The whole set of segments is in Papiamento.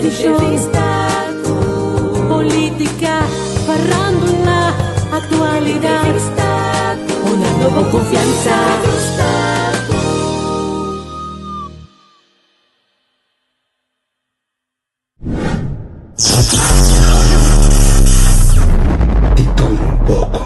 Diskushon, polítika, farándula, aktualidat, Honrando bo konfiansa. Di tur un poko.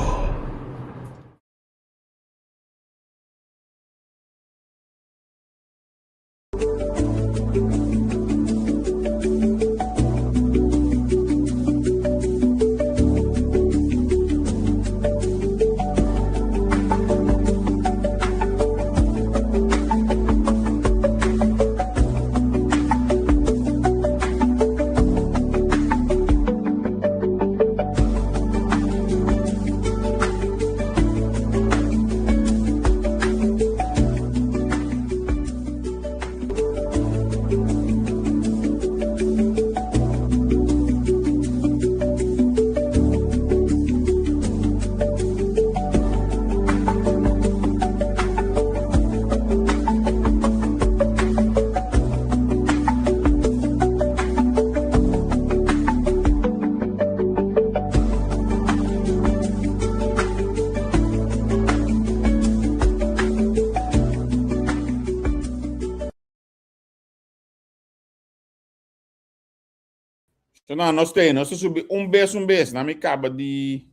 So no, nos te, nos ta subi un bes un bes. Na mi kaba di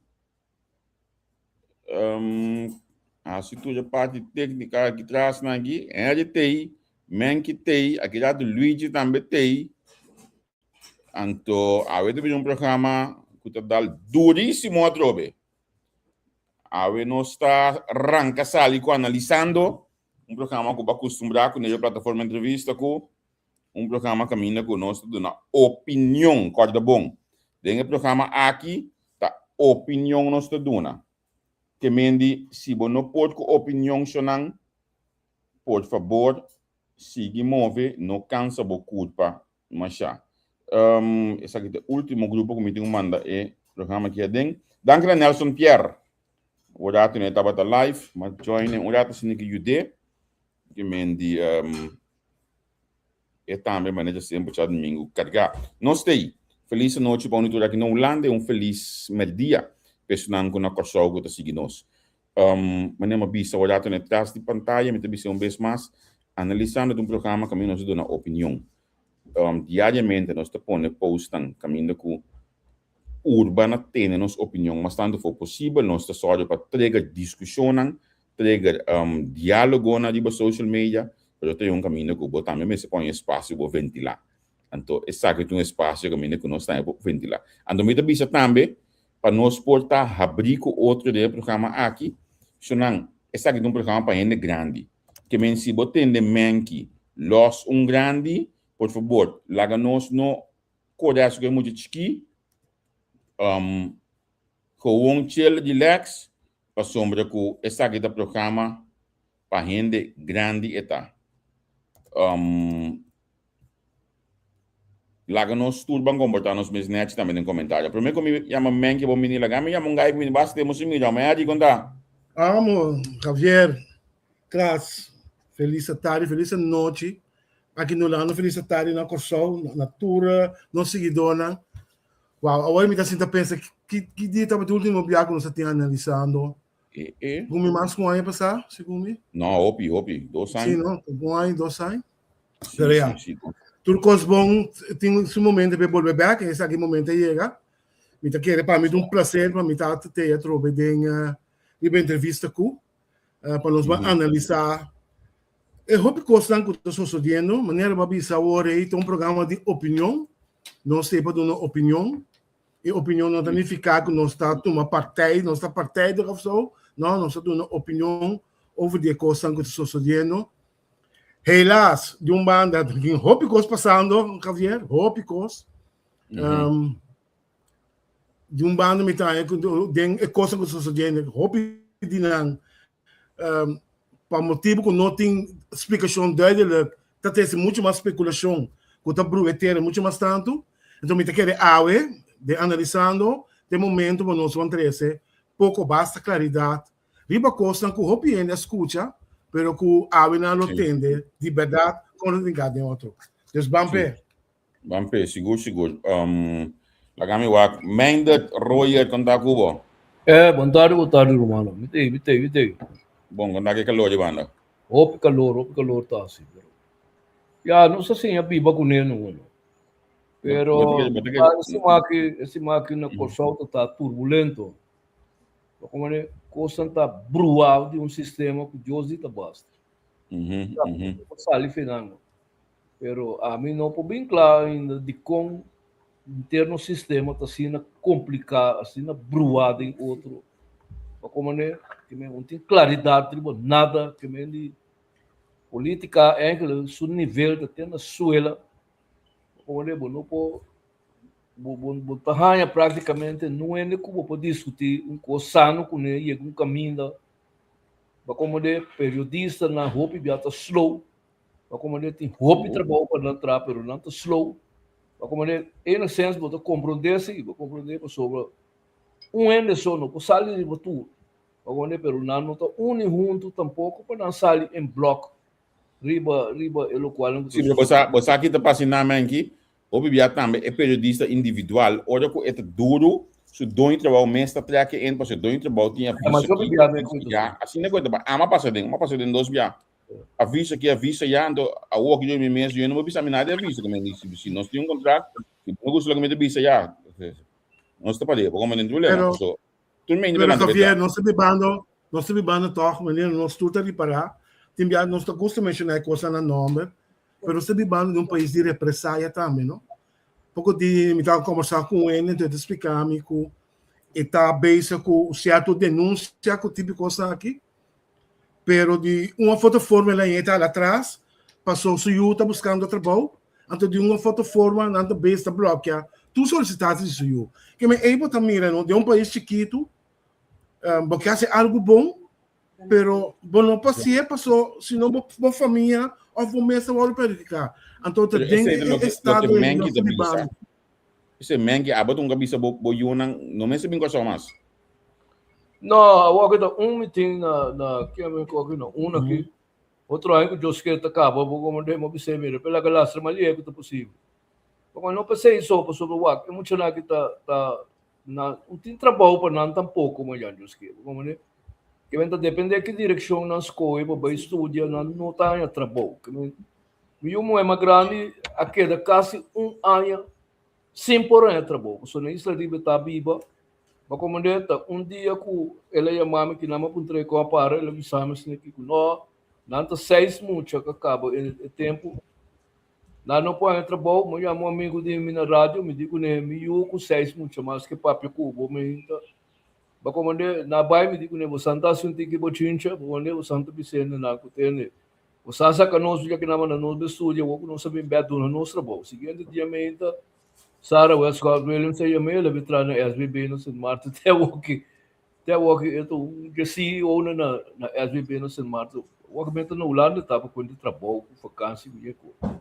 um, hasi tur e parti téknika aki tras na aki. Henry tei, Menki tei, aki rato Luigi tambe tei. Anto, awe ta bini un programa ku ta dal durísimo atrobe. Awe nos ta ranka sali ku Analisando, un programa ku bo a kustumbrá ku na plataforma entrevista ku un programa kaminda ku nos ta duna opinion. Kòrda bon, den e programa aki ta opinion nos ta duna. Ke men di si bo no por ku opinion shonan, por fabor sigui move, no kansa bo kurpa masha. Esaki ta e último grupo ku mi tin ku manda e programa aki aden. Danki na Nelson Pierre. Un ratu e tabata live, m'a join e un ratu asina ku yud'é. Ke men di e tambe manera semper djadumingu kargá. Nos ta ei. Felis anochi pa unu tur aki na Hulanda i un felis mèrdia pa esunnan ku na Kòrsou ku ta sigui nos. Manera mi a bisa un ratu na e tras di pantaya, mi ta bisa un bes mas, analisando ta un programa kaminda nos ta duna opinion. Diariamente nos ta pone postnan kaminda ku purba na tene nos opinion mas tantu for posibel. Nos ta sòru pa trigger diskushonnan, trigger diálogonan riba social media, pero ta un kaminda ku bo tambe mester pon espasio bo ventilá. Anto esaki ta un espasio kaminda ku nos tambe por ventilá. Anto mi ta bisa tambe pa nos por ta habrí ku otro den e programa aki, sonan esaki ta un programa pa hende grandi. Ke men si bo tende menki lòs un grandi, por fabor laga nos no Kore haci cu e mucha chikí, um, gewoon chill, relax, pasobra cu esaki ta programa pa hende grandi e ta. Um, laga nos tur ban comporta nos mes nechi tambe den comentario. Prome cu mi yama Menke bon bini, laga mi yama un guy cu bini basta tempo sin mira, ma Eddie con ta? Amo, Javier, Kras, feliz tarde, feliz nochi. Aki no lano felis tardi na Kòrsou, na tur nos siguidónan. Wow, awor mi ta sinta pensa ki ki dia tabata último bia ku nos a tin analisando. E e. Segun mi mas ku un aña pasá, segun mi. No, hopi, hopi. Dos aña. Sí, no, un aña, dos aña. Sí, Pero ya. sí, sí. Tur kos bon tin su momento pa bolbe bèk, en esaki momento a yega. Mi ta kere pa mi ta un plaser pa mi ta te atrobe den riba entrevista ku pa nos ban analisá E hopi kosnan ku ta sosodiendo, manera bo a bisa awor ei, ta un programa di opinion. Nos ta ei pa duna opinion. E opinion no ta nifiká ku nos ta tuma partij, nos ta partijdig òf so. No, nos ta duna opinion over di e kosnan ku ta sosodiendo. Helaas, di un banda tin hopi kos pasando, Javier, hopi kos. Di un banda mi ta haña ku den e kosnan ku ta sosodiendo, hopi di nan pa motibu ku no tin splikashon duidelijk ta trese muchu mas spekulashon ku ta brua e tera muchu mas tantu. Enton mi ta kere awe den analisando te momento ku nos wan trese poko basta klaridat riba kosnan ku hopi hende a skucha pero ku awe nan lo tende di bèrdat kon lo tin den otro. Dus ban p'e. Ban pe, sigur sigur. Um, laga mi wak. Meindert Royer, kon ta ku bo? Eh, bon tardi, bon tardi, Romano. Mi tei, mi tei, mi tei. Bon, kon ta ke kalor di banda? Hopi kalor, hopi kalor ta hasi, pero ya, nos a siña biba kuné no, no. Pero e siman aki, e siman aki na Kòrsou ta ta turbulento. Komo ne kosnan ta bruá di un sistema ku Dios di ta basta. Por sali finan. Pero ami no por bin kla ainda dikon henter nos sistema ta asina kompliká, asina bruá den otro. Pa komo ne ke men no tin klaridat riba nada, ke men di politika eigenlijk su nivel ta te na suela. Pa komo ne bo no por bo bo bo ta haña práktikamente nuende ku bo por diskutí un kos sano kuné yega un kaminda. Pa komo ne periodistanan hopi bia ta slow. Pa como ne tin hopi trabou pa nan traha, pero nan ta slow. Pa como ne enigszins bo ta comprende si, bo comprende pasobra un hende so no por sali riba tur. Pa como ne pero nan no ta uni hunto tampoco pa nan sali en blok riba riba e locual nan ku ta Si, pero bo sa bo sa ki ta pasa nan menki? Hopi bia tambe e periodista individual ora ku e ta duru su doño trabou mes ta trek e in pasobra e doño trabou tin aviso aki aviso ya asina ku e ta bai. Ama pasa den, ama pasa den dos bia. Aviso aki aviso ya anto awor aki yo mi mes yo no por bisa mi nada di aviso ku mi si si nos tin un kontrakt si bo no gusta loke mi ta bisa ya nos ta pare bo komo den problema Pero pasobra tur mente pero ta lanta Javier nos ta bibando nos ta bibando tòg manera nos tur ta ripará tin bia nos ta gusta menshoná e kosnan na nòmber Pero nos ta bibando den un pais di represaya tambe, no? Poko di mi tabata kombersá ku un hende, enton e ta splika mi ku e ta bezig ku sierto denunsia ku tipo di kos aki, pero di un of otro forma el a yega hala atras, paso su yu ta buskando trabou, anto di un of otro forma nan ta bezig ta blòkia tur solisitasi di su yu. Ke men ei bo ta mira, no? Den un pais chikitu, bo ke hasi algu bon, Pero bo no por hasié paso si no bo bo famia of bo mes ta wòrdu perhudiká. Anto ta Pero den esei ta e loke estado loke ei Menki nos ta ta bisa. bibando. Esei Menki abo ta nunka bisa bo bo yunan no mester bin Kòrsou mas. No, awor ku ta un mi tin na na ke mi koki no un aki. Otro aña ku Dios ke ta kaba bo komo den bo bis'é mira p'e laga lastra mas lihe ku ta posibel. Pasobra no p'esei so pasobra wak e muchanan aki ta ta Nan no tin trabou pa nan tampoko, mañan Dios kier. Bo comprende? Ke men ta depende ki direkshon nan skohe pa bai studia, nan no ta haña trabou. Ke men, mi yu muhé mas grandi a keda kasi un aña sin por haña trabou, pasobra na Isla Riba e ta biba. Bo comprende? Ta un dia ku el a yama mi, kinan mi a puntra e kon a para, el a bisa mi asina ki ku no, nan ta seis mucha ku a kaba e tempu. Nan no por haña trabou, mi yama un amigu di mi na radio, mi di kuné, mi yu ku seis mucha mas ke papia ku bo, mi ta ba komand'é, na bai mi di kuné, bo san ta hasi un tiki bochincha, bo komand'é, bo san ta bis'é nan ku tende, bo sa saka nos ya ku nan manda nos bai studia, awor ku nos a bin bèk duna nos trabou. Siguiente dia mi ta Sara Westcott Williams a yam'é, el a bin traha na SBB na Sint Maarten te awoki. Te awor ki e ta un dje CEO na na SBB na Sint Maarten. Awor ki mi ta na Hulanda ta pa kuenta trabou ku vakansi ku dje kos.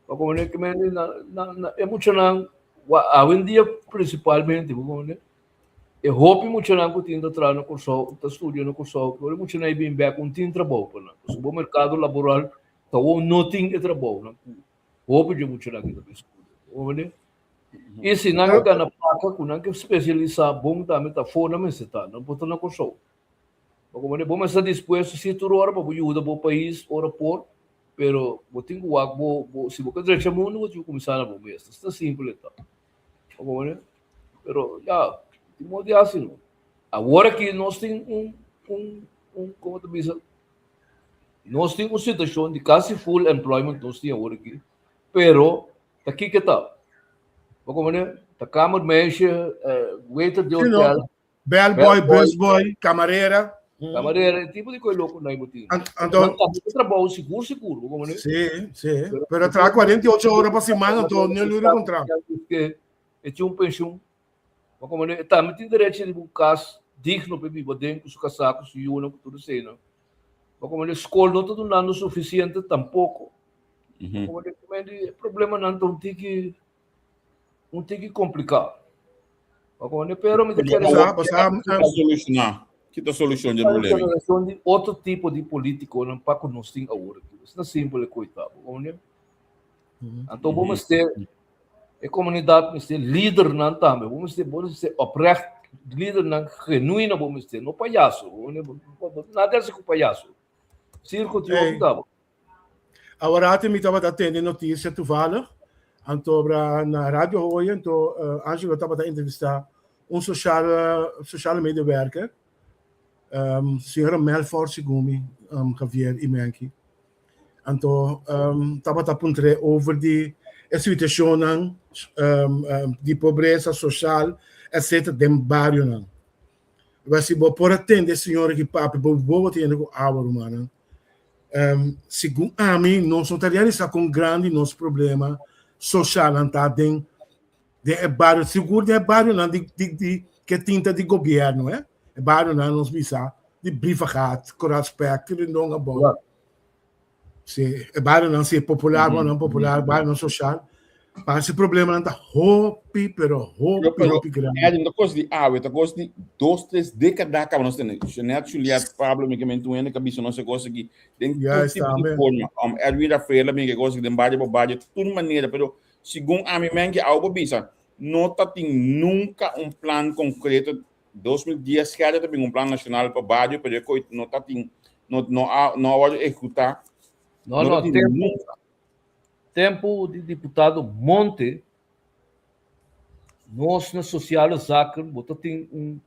Pa komo ke men na na na e muchanan awendia prinsipalmente bo komo e hopi muchanan ku tin ta traha na Kòrsou ta studia na Kòrsou ora e muchanan e bin bèk un tin trabou pa nan pasobra bo merkado laboral ta awor no tin e trabounan ku hopi dje muchanan ki ta bin studia bo komo. I si nan a gana plaka ku nan ke spesialisá bon tambe ta afó nan mester ta, nan por ta na Kòrsou. Pasobra bo mester ta dispuesto si tur ora pa bo yuda bo pais ora por, pero bo tin ku wak bo bo si bo ke drecha mundu bo tin ku kuminsá na bo mes. Asina simpel e ta. Pasobra pero ya tin modo di hasi no. Awor aki nos tin un un un komo ta bisa nos tin un situashon di kasi full employment nos tin awor aki, pero Ta kiko ta? Bo comprende? Ta kamermeisje, waiter di Sí, no. hotel, Bellboy, bellboy, busboy, camarera. camarera, e tipo di koe loko nai bo tin. Anto, Nan ta haci trabou sigur sigur, bo comprende? sí, sí. Pero Pero traha 48 ora pa siman, anto no lura contrato. Que e tin un pensioen. Bo comprende? E tambe tin derecho di un cas digno pa biba den cu su casá, cu su yunan, cu tur eseinan. Bo comprende? Skol no ta dunando suficiente tampoco. Como de e problemanan ta un tiki un tiki kompliká. Pero mi ta kere Sa, sa, Kita solushoná? Kita solushon di e problema? Generashon di otro tipo di politikonan pa ku nos tin awor aki. Asina simpel e koitá, bo komprende? Anto bo mester. E komunidat mester lidernan tambe. Bo mester bo mester oprecht lidernan genuino bo mester, no payaso. Nada hasi ku payaso. Sirko tin hopi kaba. Aworati mi tabata tende notisia toevallig, anto obra na Radio Hoya, anto Angelo tabata entrevista un sociale sociale medewerker, um, señora Melfort segun mi, um, Javier y Menki. Anto um, tabata puntr'é over di e situacionnan um, um, di pobreza social, etc. den barionan. Pero si bo por a tende e señora ki papia, bo bobo ta yendo ku awa, rumannan. Um, segun ami, nos no ta realisa kon grandi nos problema socialnan ta den den e bario, sigur den e barionan di, di, di ke tinta di gobierno, eh? E barionan nos bisa di Brievengat, Koraspek, Rindon Abou. Ja. Si, e barionan si popular, barionan popular, barionan social. Pa ese problemanan ta hopi, pero hopi, Pero, hopi grandi. Edwin, ta kos di awe, ta kos di dos, tres dékada kaba nos tene. Jeanette, Juliette, Pablo, mi ke men tur hende ka bisa nos e kos aki. Den tur Juist, tipo di tambe. forma. Edwin Rafael a bin ke kos aki den bario pa bario, tur manera. Pero Segun ami men ki awo por bisa, no ta tin nunca un plan concreto. 2010 skerde ta bin un plan nacional pa bario, pero e koe no ta tin, no, no a, no a wordo ehecuta. No, No ta no, tin tempo, nunca. tempo di diputado Monte, nos na Sociale Zaken bo ta tin un,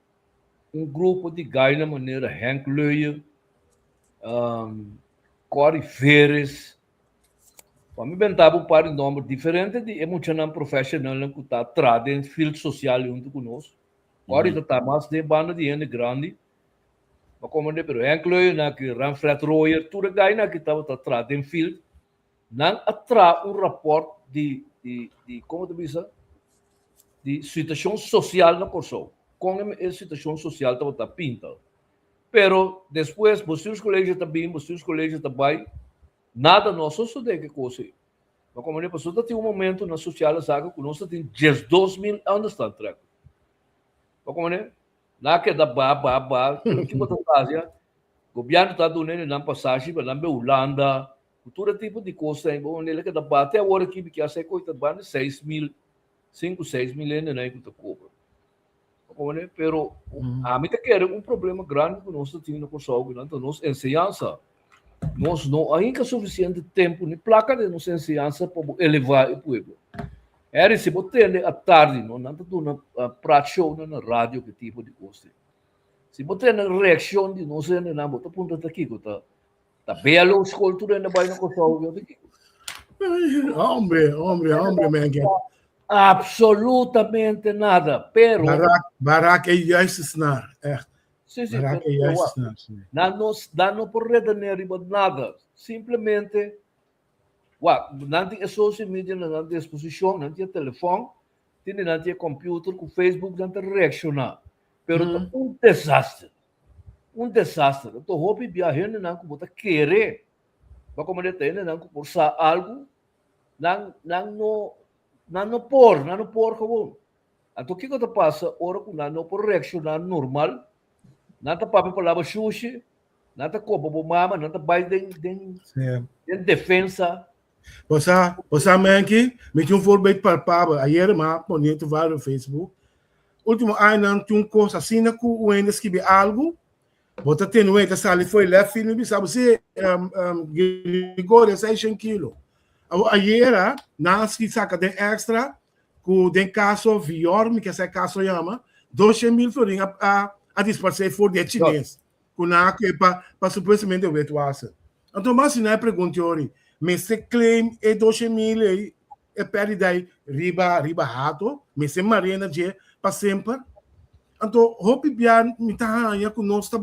un grupo di gaina manera Henk Leuye, um, Corrie Veres, Pa mi benta bo un par di nomber diferente di e muchanan professionalnan ku ta traha den field social huntu ku nos. Ora ta ta mas den banda di hende grandi. Ma komende pero Henk Leuena ki Ranfred Royer tur e gainan aki tabata traha den field. Nan a traha un rapport di di di komo ta bisa di situashon sosial na Kòrsou. Kon e situashon sosial tabata pinta. Pero despues Bestuurscollege ta bin, Bestuurscollege ta bai, nada no a sosode ke kos ei. Ma komo ne pasobra ta tin un momento na sociale zaken ku nos ta tin 12.000 onderstandtrekker. Ma komo ne, nan a keda ba, ba, ba, pero kiko ta hasi? Gobièrnu ta duna hende nan pasashi pa nan bai Hulanda, ku tur e tipo di kos ei. Bo el a keda ba te awor aki mi kier sa e kos ta banda 6.000, 5, 6.000 hende nan ku ta kobra. Comprende? Pero ami ta kere un problema grandi ku nos ta tin na Kòrsou ku nan ta nos enseñansa. Nos no a hinka sufisiente tempu ni plaka den nos enseñansa pa bo elevá e pueblo. Harry, si bo tende atardi, no, nan ta duna praatshownan na radio ki tipo di kos tin. Si bo tende reakshon di nos hendenan, bo ta puntra ta kiko ta Ta belo school tur hende bai na Kòrsou yo ta kiko. Hombre, hombre, hombre, man. Absolutamente nada, pero Barak, Barak e juiste snaar, echt. Sí, sí, Barak pero, e pero juiste wak, snaar. Sí. nan no, nan no por redeneer riba nada. Simplemente, wak, nan tin e social media na nan disposishon, nan tin e telefòn, tin di nan tin e computer, ku Facebook nan ta reakshoná. Pero ta un desaster. Un desaster. Anto hopi bia hendenan ku bo ta kere bo komende ta hendenan ku por sa algu, nan nan no nan no por, nan no por gewoon. Anto kiko ta pasa ora ku nan no por reakshoná normal? Nan ta papia palabra shushi, nan ta koba bo mama, nan ta bai den den den defensa. Bo sa, bo sa Menki, mi tin un voorbeeld palpabel. Ayer mi a pone toevallig op Facebook. Último añanan tin un kos asina ku un hende skibi algu, bo ta tene un hende ta sali for e left field mi bisa bo si um, um, Gregorio 600 kilo. Awor ayera nan a ski saka den extra ku den kaso Vior, mi ke sa e kaso yama, 200 mil florin a, a, a disparsé for di e chines. Ku nan a kue pa, pa supuestamente witwassen. Anto mas si nan e pregunta ori, mester claim e 200 mil ei e pèrdida ei riba riba hato, mester mar'é na dje pa semper. Anto hopi bia mi ta haña ku nos ta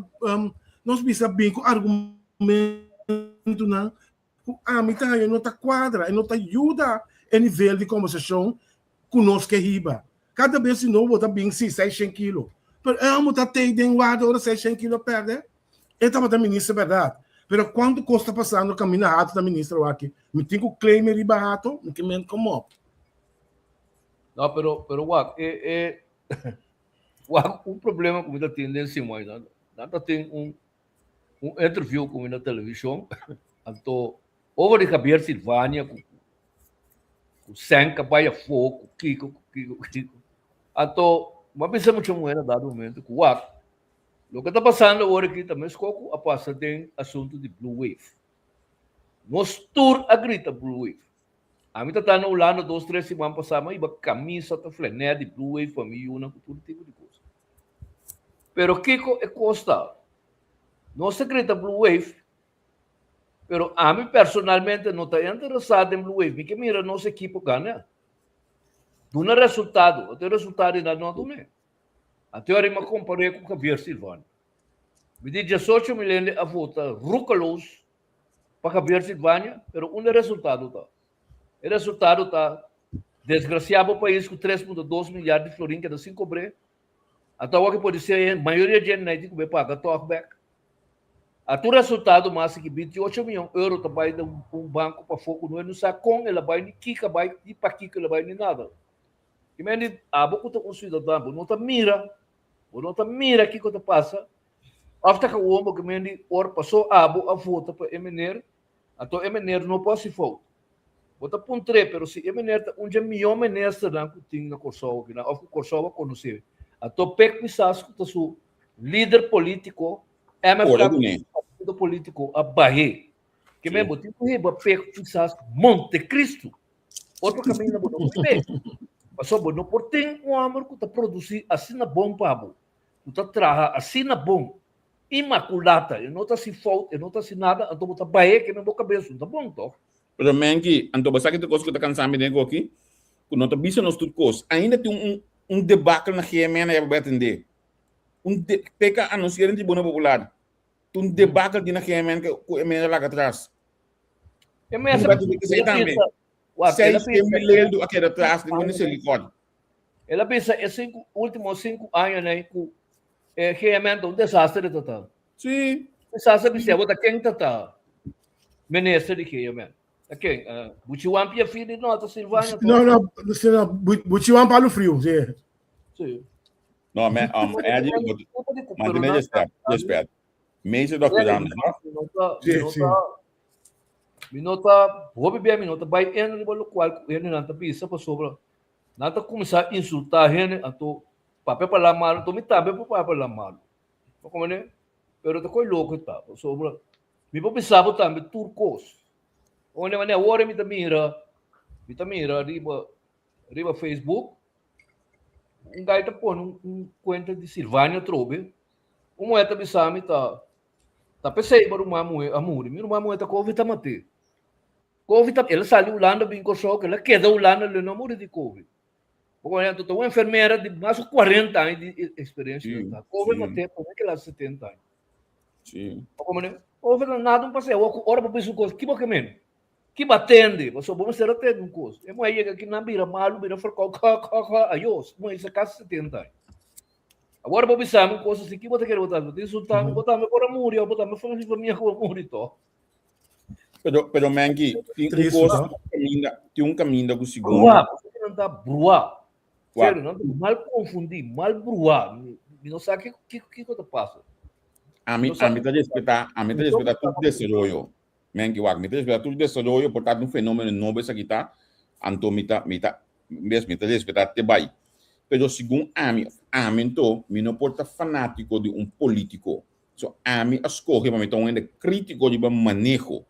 nos bisa bin ku argumentunan ku ami ta haña no ta kuadra, e no ta yuda e nivel di kombersashon ku nos ke hiba. Kada bes di nobo bo ta bin si seishen kilo, pero e amo ta tei den warda ora seishen kilo pèrdè. E tabata minister bèrdat, pero kuantu kos ta pasando kaminda Hato ta minister awaki? Mi tin ku claim e riba Hato? Mi ke men kom op. No, pero, pero wak, e, e, wak, un problema ku mi ta tin den Simoy, nan, nan ta tin un, un interview ku mi na televishon, anto over di Javier Silvania ku. Ku sèn ka bai afó, ku kiko, ku kiko, ku kiko. Anto, mi a bisa mucha muhé na dado momento ku wak, loke ta pasando awor aki ta meskos ku a pasa den asuntu di Blue Wave. Nos tur a grita Blue Wave. Ami ta ta na Hulanda dos tres siman pasá, mi a hiba kamisa ta flanè di Blue Wave pa mi yunan ku tur tipo di kos. Pero kiko e kos ta? Nos ta grita Blue Wave, pero ami personalmente no ta interesá den Blue Wave. Mi ke mira nos ekipo gana. Duna resultado. Anto e resultado ainda no a dun'é. Anto e ora mi a kompar'é ku Javier Silvania. Mi di diesocho mil hende a vota roekeloos pa Javier Silvania, pero unda e resultado ta? E resultado ta desgraciá bo pais ku 3.2 milyar di florin keda sin kobr'é. Anto awor ki podi ser mayoria dje hende tin ku bai paga tòg bèk. A tur resultado mas ki 28 miyon euro ta bai den un banko pafó ku no e no sa kon el a bai ni kiko a bai ni pakiko el a bai ni nada. Ki men di abo ku ta un siudadano bo no ta mira Bo no ta mira kiko ta pasa. Of ta gewoon bo ke men di or paso abo a vota pa e meneer, anto e meneer no por hasi fout. Bo ta puntr'é, pero si e meneer ta un dje mihó ministernan ku tin na Kòrsou akinan òf ku Kòrsou a konosé, anto Pek Pisas ku ta su lider polítiko, MFK Ora ku kuné. ta su partido polítiko a bah'é. Ke men Sí. bo tin ku hiba Pek Pisas Montecristo. Otro kaminda bo no por bebe. Pasobra bo no por tin un hòmber ku ta produsí asina bon pa bo, ku ta traha asina bon, inmakulata, e no ta hasi fout, e no ta hasi nada, anto bo ta bahe keme bo kabes, no ta bon tòg? Pero Menki, anto bo sa ki ta kos ku ta kansa mi den koki? Ku no ta bisa nos tur kos. Ainda tin un un debakel na GMN ya bo bai atendé. Un de peka anunsiá den Tribuna Popular. Tin un debakel di na GMN ku e mester laga atras. E mester Bo bai atendé tambe. bisa, wak, el a Seis bisa mil leldu a keda atras den un selikòr. El a bisa e sinku último sinku añanan ku e GMN ta un desastre total. Sí. Desastre bisa, bo ta ken ta ta minister di GMN? Ta ken? Uh, Buchiwan Piafini no, ta Silvania. No, no, no, Buchiwan Palo Frio, sí. Sí. No, me, um, Eddie, mantene respet, respet. Meester Dr. Dames, no? Sí, sí. Mi no ta, hopi bia mi no ta bai en riba lokual ku hendenan ta bisa pasobra nan ta kuminsá insultá hende anto papia palabra malu anto mi tambe por papia palabra malu. Bo komprende? Pero ta koi loko e ta pasobra mi por bisa bo tambe tur kos. Bo komprende? Manera awor mi ta mira, mi ta mira riba riba Facebook un gai ta pone un kuenta di Silvania atrobe, un muhé ta bisa mi ta Ta p'esei bo ruman muhé a muri. Mi ruman muhé ta covid ta mat'é. Covid ta, el a sali Hulanda bin Kòrsou, el a keda Hulanda, el no a muri di covid. Bo konosé anto ta un enfermera di mas ku kuarenta aña di eksperensia Sí, ta. Covid sí. mat'é promé ku el a setenta aña. Sí. Bo komprendé? Covid no nada un paseo. Awor ku ora bo bisa un kos, ki bo ke men? Ki bo atende? Pasobra bo mester atende un kos. E muhé yega aki nan bira malu, bira ferkou, kha, kha, kha, ayos. E muhé sa kasi setenta aña. Awor bo bisa mi un kos así, ki bo ta kere bo ta hasi? Bo ta insulta mi? Bo tambe por a muri of bo tambe for di famia ku a muri to? Pero, pero Menki, tin un Tristu, kos, no? tin un kaminda, tin un kaminda ku sigur. Bruá, pasobra nan ta bruá. Wak. Serio, nan ta mal konfundí, mal bruá. Mi, mi no sa kiko, kiko, kiko ta pasa. Ami, No sa ami ta respetá, ami ta respetá tur desaroyo. Menki, wak, mi ta respetá tur desaroyo, por ta un fenómeno nobo esaki ta, anto mi ta, mi ta, Bes, mi ta respetá te bai. Pero segun ami, of ami anto, mi no por ta fanátiko di un polítiko. So, ami a skohe pa mi ta un hende krítiko riba maneho.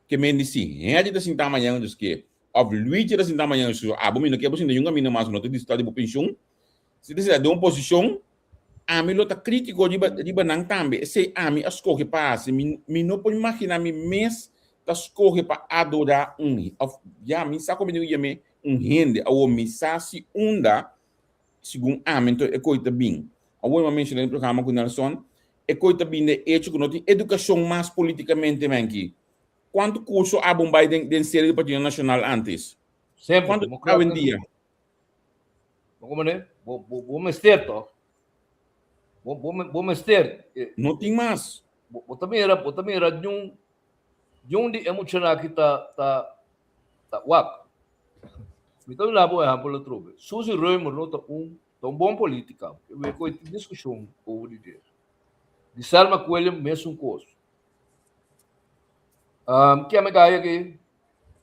Ke men di si Henry ta sintá mañan dus ke, of Luigi ta sintá mañan dus ke, abo mi no ke bo sinta yunga mi nomas, no ta disfrutá di bo penshun. Si ta sinta den un posishon, ami lo ta krítiko riba, riba nan tambe. Esei ami a skohe pa hasi. Mi, mi no por imaginá mi mes ta skohe pa adorá un, of, ya, mi sa kon mi tin ku yam'é, un hende. Awor mi sa si unda, segun ami, anto e koi ta bin. Awor mi a menshoná den programa ku Nelson, e koi ta bin den echo ku no tin edukashon mas politikamente, menki. Kuantu kurso abo bai den, den sede di Partido Nashonal antes? Semper, Kuantu demokrata. awendia? Bo komprende? Bo, bo, bo mester toch? Bo, bo, bo mester. Eh, No tin mas. Bo, bo ta mira, bo ta mira niun, niun di e muchanan aki ta, ta, ta wak. Mi ta duna bo un ehempel atrobe. Suzy Römer no ta un, ta un bon politica. We koe tin diskushon over di dje. Di Selma Coelho mesun kos. Um, ken mi gaya aki?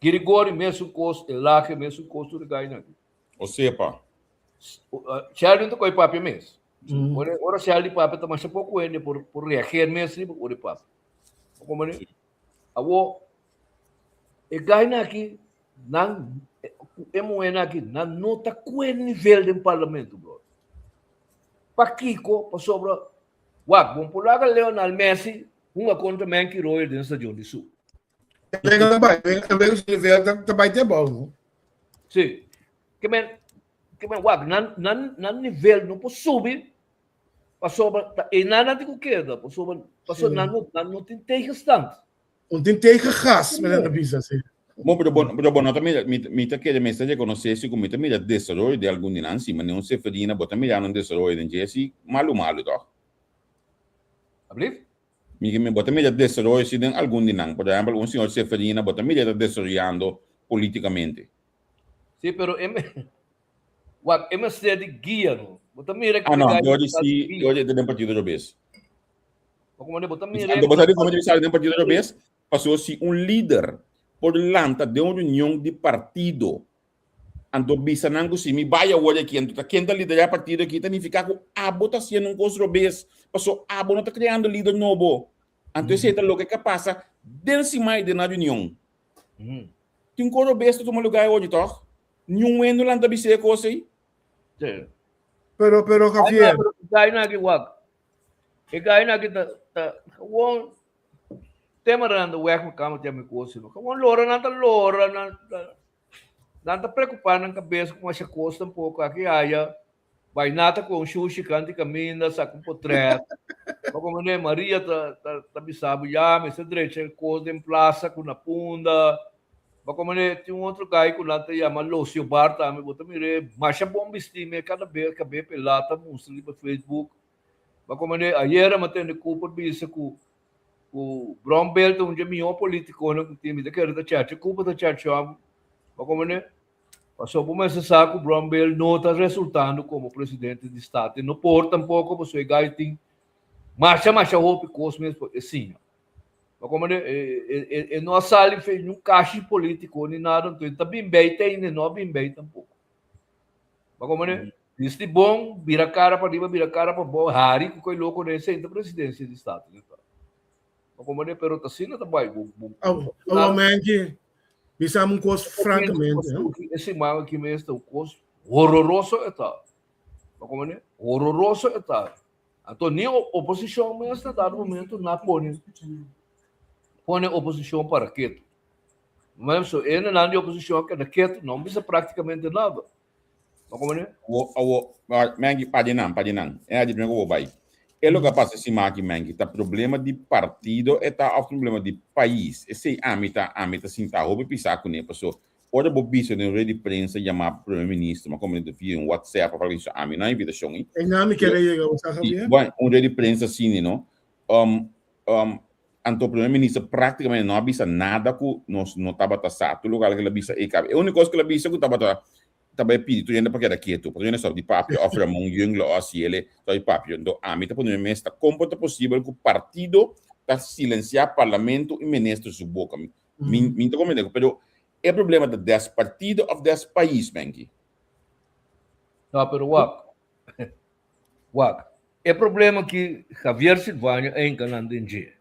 Girigori mesun kos, Elage mesun kos, tur e gainan aki. O sepa. Sheldon ta koe papia mes. Ora, ora Sheldon papia ta masha poko hende por, por reageer mes riba ora e papia. Como ne? Awo, e gainan aki, nan, e muhénan aki, nan no ta koe nivel den parlamento, bro. Pakiko? Pasobra, wak, bon por laga Lionel Messi hunga kontra Menki Royer den stadion di Su. Wega ta bai, wega su nivel ta bai te abou, no? Sí. Ke men, ke men wak, nan, nan, nan nivel no por subi pasobra ta einan nan tin ku keda, pasobra, pasobra nan no, nan no tin tegenstand. No tin tegengas, men nan ta bisa, sí. Bon, pero bo, pero bo no ta mira, mi, mi ta kere mester rekonosé si ku mi ta mira desaroyo di algun di nan, si manera un Seferina, bo ta mira un desaroyo den dje si malu malu, tòg? Ablief? Mi ke mi bo ta mira desaroyo si den algun di nan. Por ehempel, un señor Seferina bo ta mira ta desaroyando politikamente. Sí, pero e wak, e mester di guia no. Bo ta mira Ah, no, yo di si, yo di den partido robes. Bo ta mira. Anto bo sa di como di sali den partido robes? Paso si un lider por lanta den un reunion di partido Anto bisa nan ku si mi bai awor aki, anto ta ken ta liderá e partido aki, ta nifiká ku abo ta hasiendo un kos robes, paso abo no ta kreando lider nobo. Anto esei ta loke ka pasa den siman i den nan reunion. Tin un kos robes ta tuma lugá awochi tòg? Niun hende no lanta bis'é e kos ei. Pero, pero Javier. Gaina aki wak. E gaina aki ta, ta gewoon tema nan ta wèk mi kama te mi kos. Gewoon lora nan ta lora nan ta. Nan ta preokupá nan kabes ku masha kos tampoko aki aya. Bai nata ku un shushi kanti kaminda, saka un potrèt. Pa komo ne Maria ta ta ta bisa bo ya mester drecha e kos den plasa ku na punda. Pa komo ne tin un otro gai ku nan ta yama Locio Bar tambe bo ta mir'é masha bon bistí me kada bes kab'é pelá ta mustra riba Facebook. Pa komo ne ayera mi a tende Cooper bisa ku ku Brownbill ta un dje mihó politikonan ku tin. Mi ta kere ta chacha Cooper ta chacha bo. Pa komo ne pasobra bo mester sa ku Brownbill no ta resultando komo presidente di Staten. No por tampoko pasobra e gai tin masha masha hopi kos mes pa e siña. Pa komo ne e no a sali fe niun kashi politiko ni nada anto e ta bin bei te ainda e no a bin bei tampoko. Pa komo ne Bisti bon, bira kara pa riba, bira kara pa bou, hari ku koi loko den senta presidensia di Staten. Pa komo ne, pero ta asina ta bai. Bo, bo, Awo, awo Menki, bisami un kos frankamente. No? E siman aki mes ta un kos hororoso e ta. Pa komo ne, hororoso e ta. Anto ni oposishon mes na dado momento na pone pone oposishon para ketu. Maar so e nan di oposishon keda ketu, no bisa praktikamente nada. No como ne? Awo, awo, Mengi, pa di nan, pa di nan. E a di primero ku bo bai. E loke a pasa siman aki, Mengi, ta problema di partido e ta òf problema di pais? Esei ami ta, ami ta sinta hopi pisá kuné, paso ora bo bisa den rueda di prensa yamá Primer Minister, ma komo via un WhatsApp òf algu asina, ami no a invitashon ei. E nan mi kere yega, bo sa, Javier? Bueno, un rueda di prensa asina, no? Anto Primer Minister práktikamente no a bisa nada ku nos no tabata sa. Tur lokual ku el a bisa ei kaba. E úniko kos ku el a bisa ku tabata tabata e pidi tur hende pa keda ketu, pa tur hende stòp di papia òf Ramon Jungla òf Asiele stòp di papia. Anto ami ta pone mi mes ta kon por ta posibel ku partido ta silensiá parlamento i minister su boka. Mi mi no ta komprende ku pero e problema ta des partido òf des pais, Menki? No, pero wak. Wak, e problema ki Javier Silvania a hinka nan den dje.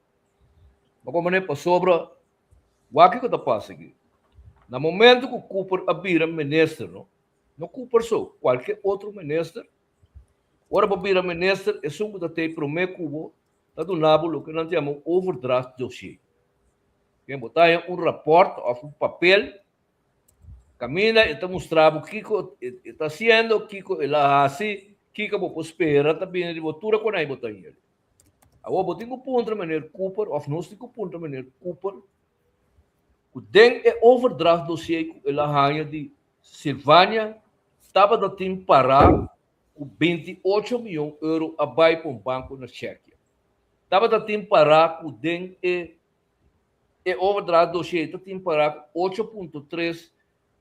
Bo komprende? Pasobra, wak kiko ta pasa aki. Na momento ku Cooper a bira minister, no, no Cooper so, kualke otro minister, ora bo bira minister, esun ku ta tei promé ku bo ta duna bo loke nan ta yama un overdracht dossier. Ken bo ta haña un rapòrt òf un papel Caminda e ta mustra bo kico e ta haciendo, kico el a haci, kico bo por spera ta bini di bo tur a con bo ta yega. Awor bo tin cu puntra meneer Cooper of nos tin cu puntra meneer Cooper cu den e overdracht dossier cu el a haya di Sylvania tabata tin para cu 28 miyon euro a bay pa un banco na Tsjechië. Tabata tin para cu den e E overdracht dossier ta tin para ku ocho punto tres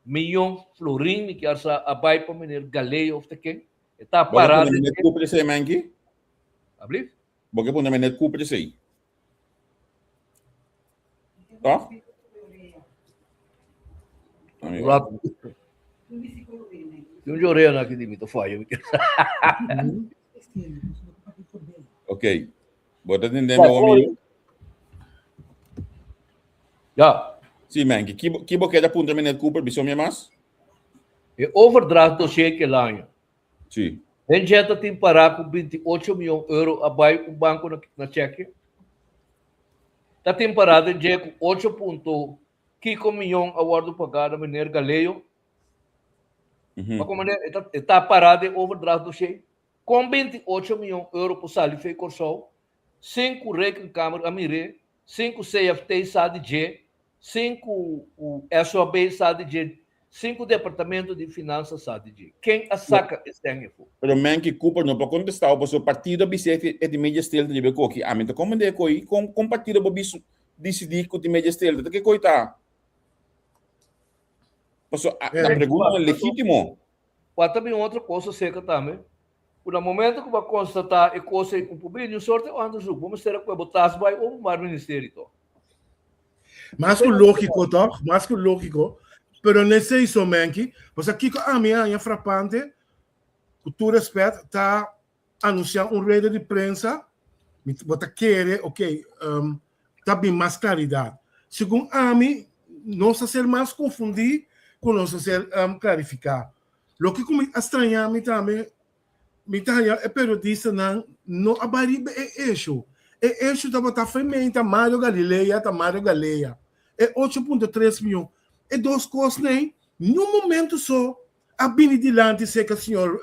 miyon florin, mi kier sa a bai pa meneer Galeo of ta ken. E ta Bo ke para pone den meneer e. Cooper esei, Menki? Ablief? Bo ke pone meneer Cooper esei? Toch? Rato. Tin un llorea na aki di mi ta faya. Ok. Bo ta tende mi amigo? Ja. Sí, man. Ki bo, ki bo keda puntra meneer Cooper? Biso mi mas? E overdracht dossier ke laña. Sí. Den dje ta tin pará ku 28 mion euro a bai un banko na, na Tsjekië. Ta tin pará den dje ku 8 punto Kiko miyon a wordo pagá na meneer Galeo? Pa kon manera e ta e ta pará den overdracht dossier? Kon 28 miyon euro por sali fei Kòrsou sin ku Rekenkamer a mir'é, sin ku CFT sa di dje, sin ku ku SOAB sa di dje, sin ku Departamento di Finansa sa di dje? Ken a saka e sèn efo? Pero Menki Cooper no por kontestá bo pasobra partido a bis'é e tin media stil ta riba e koki. Ami ta komprendé e koki. Kon kon partido por bisa Disidí ku tin media stelta ta ke koi ta? Paso a ta preguntanan legítimo. Wak ta bin otro kos aserka tambe, ku na momento ku bo a konstatá e kos ei un por bini un sorte onderzoek, bo mester a kue bo tas bai openbaar ministerie tòg. Mas ku lógiko tòg, mas ku lógiko, pero no esei so Menki, pasobra kiko ami a haña frapante, ku tur rèspèt, ta anunsiá un rueda di prensa, mi bo ta kere, ok, um, ta bin mas klaridat. Segun ami, nos a ser mas konfundí ku nos a ser um, klarifiká. Loke ku mi a strañá mi tambe, mi ta haña e periodistanan no a bai riba e esho. E esho tabata fementa Mario Galilea ta Mario Galea. E 8.3 mion. E dos kosnan, niun momento so a bini dilanti serka señor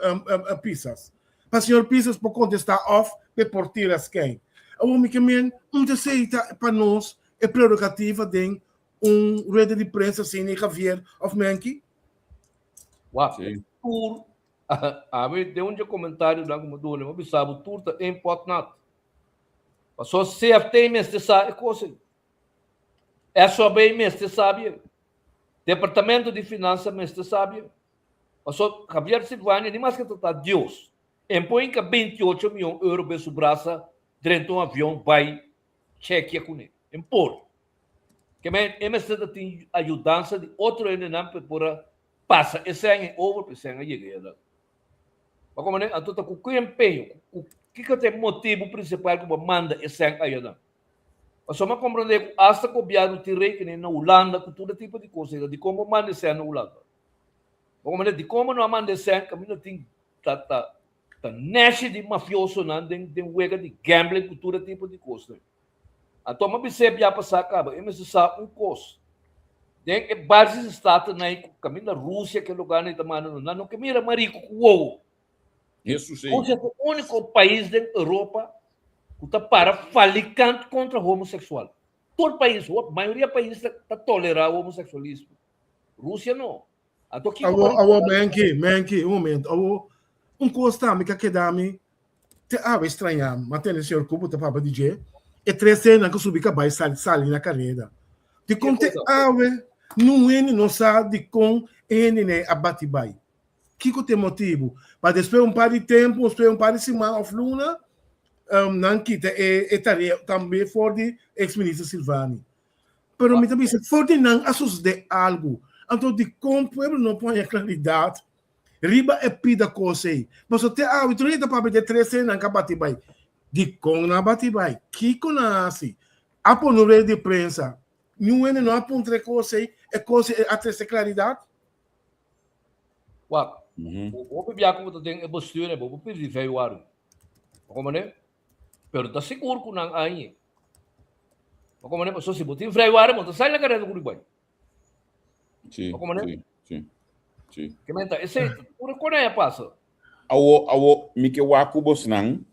Pisas pa señor Pisas por kontestá òf p'e por tira skèn. Awor mi ke men un ta esei ta pa nos e prerogativa den un rueda di prensa asina i Javier òf Menki? Wak, tur, ami den un dje komentarionan ku mi a duna mi a bisa bo tur ta één pot nat. Pasobra CFT mester sa e kos ei. SOB mester sabi ei. Departamento di Finansa mester sabi ei. Paso Javier Silvania ni maske ta ta Dios, en por hinka 28 mion euro be su brasa drenta un avion bai Chekia kuné. En por. Ke men e mester ta tin ayudansa di otro hendenan pa e por a pasa e sèn ei over pa e sèn a yega yada. Bo komprende? Anto ta ku ki empeño, ku kiko ta e motibu prinsipal ku bo a manda e sèn ayanan? Pasobra mi a komprendé ku asta gobièrnu tin rekening na Hulanda ku tur e tipo di kos ei. Dikon bo manda e sèn na Hulanda? Bo komprendé? Dikon bo no a manda e sèn kaminda tin ta ta ta nèshi di mafiosonan den den wega di gambling ku tur e tipo di kosnan? Anto mi a bis'é bia pasá kaba, e mester sa un kos, den e Baltische Staten ei ku kaminda Rusia ke lugarnan ei ta manda nos, nan no ke mira mariku ku wowo. Hesus ei. Rusia ta e úniko pais den Europa ku ta para falikant kontra homoseksual. Tur pais, mayoria pais ta tolerá homoseksualismo. Rusia no. Anto kiko Awor, bo awor, Menki, Menki, un momento. Awor, un kos tambe ku a keda mi te awe strañá, mi a tende señor Cupo ta papia di dje, e tres hendenan ku subi kabai sali, sali na kareda. Dikon te awe niun hende no sa dikon e hendenan a bati bai? Kiko ta e motibu? Pa despues un par di tempu, despues un par di siman òf luna, nan kita e e tarea tambe for di eks minister Silvani. Pero mi ta bisa for di nan a sosodé algu. Anto dikon pueblo no por haña klaridat riba e pida kos ei? Pasobra te awe tur hende ta papia di e tres hendenan ku a bati bai. Dikon nan a bati bai? Kiko nan a hasi? A pone un reda di prensa. Niun hende no a puntra e kos ei, e kos ei a trese klaridat? Wak, hopi bia ku bo ta den e bestuur ei, bo por pirdi veiwaru. Bo komprende? Pero ta sigur ku nan a hañ'é. Bo komprende? Pasobra si bo tin vrijwaring, bo ta sali na kareda ku di bai. Sí, Bo komprende? sí, sí, sí. Ke men ta esei, tur e konai a pasa. Awo, awo, mi ke wak ku bosnan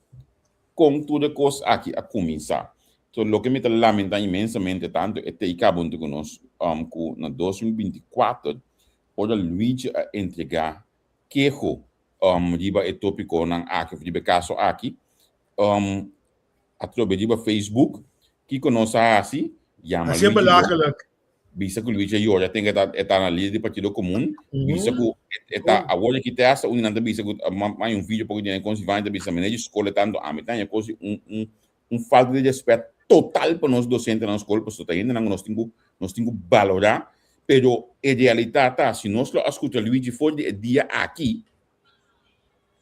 kon tur e kos aki a kuminsá. So, loke mi ta lamentá inmensamente tantu e tei kaba huntu ku nos, um, ku na 2024 Ora Luigi a entregá keho riba e tópikonan aki òf riba e kaso aki, atrobe riba Facebook, kiko nos a hasi? Yama Hasié Luigi Lopez, belagelijk. bisa ku Luigi a yora ten ku e ta na lider di Partido Komun, bisa ku e ta awor aki te hasta unda nan ta bisa ku hay un video poko di nan kon Silvania ta bisa meneer di skol e tantu ami ta haña kos di un un un falta di respet total pa nos dosentenan na skol pasobra ta hendenan ku nos tin ku nos tin ku balorá. Pero e realitat ta, si nos lo a skucha Luigi for di e dia aki,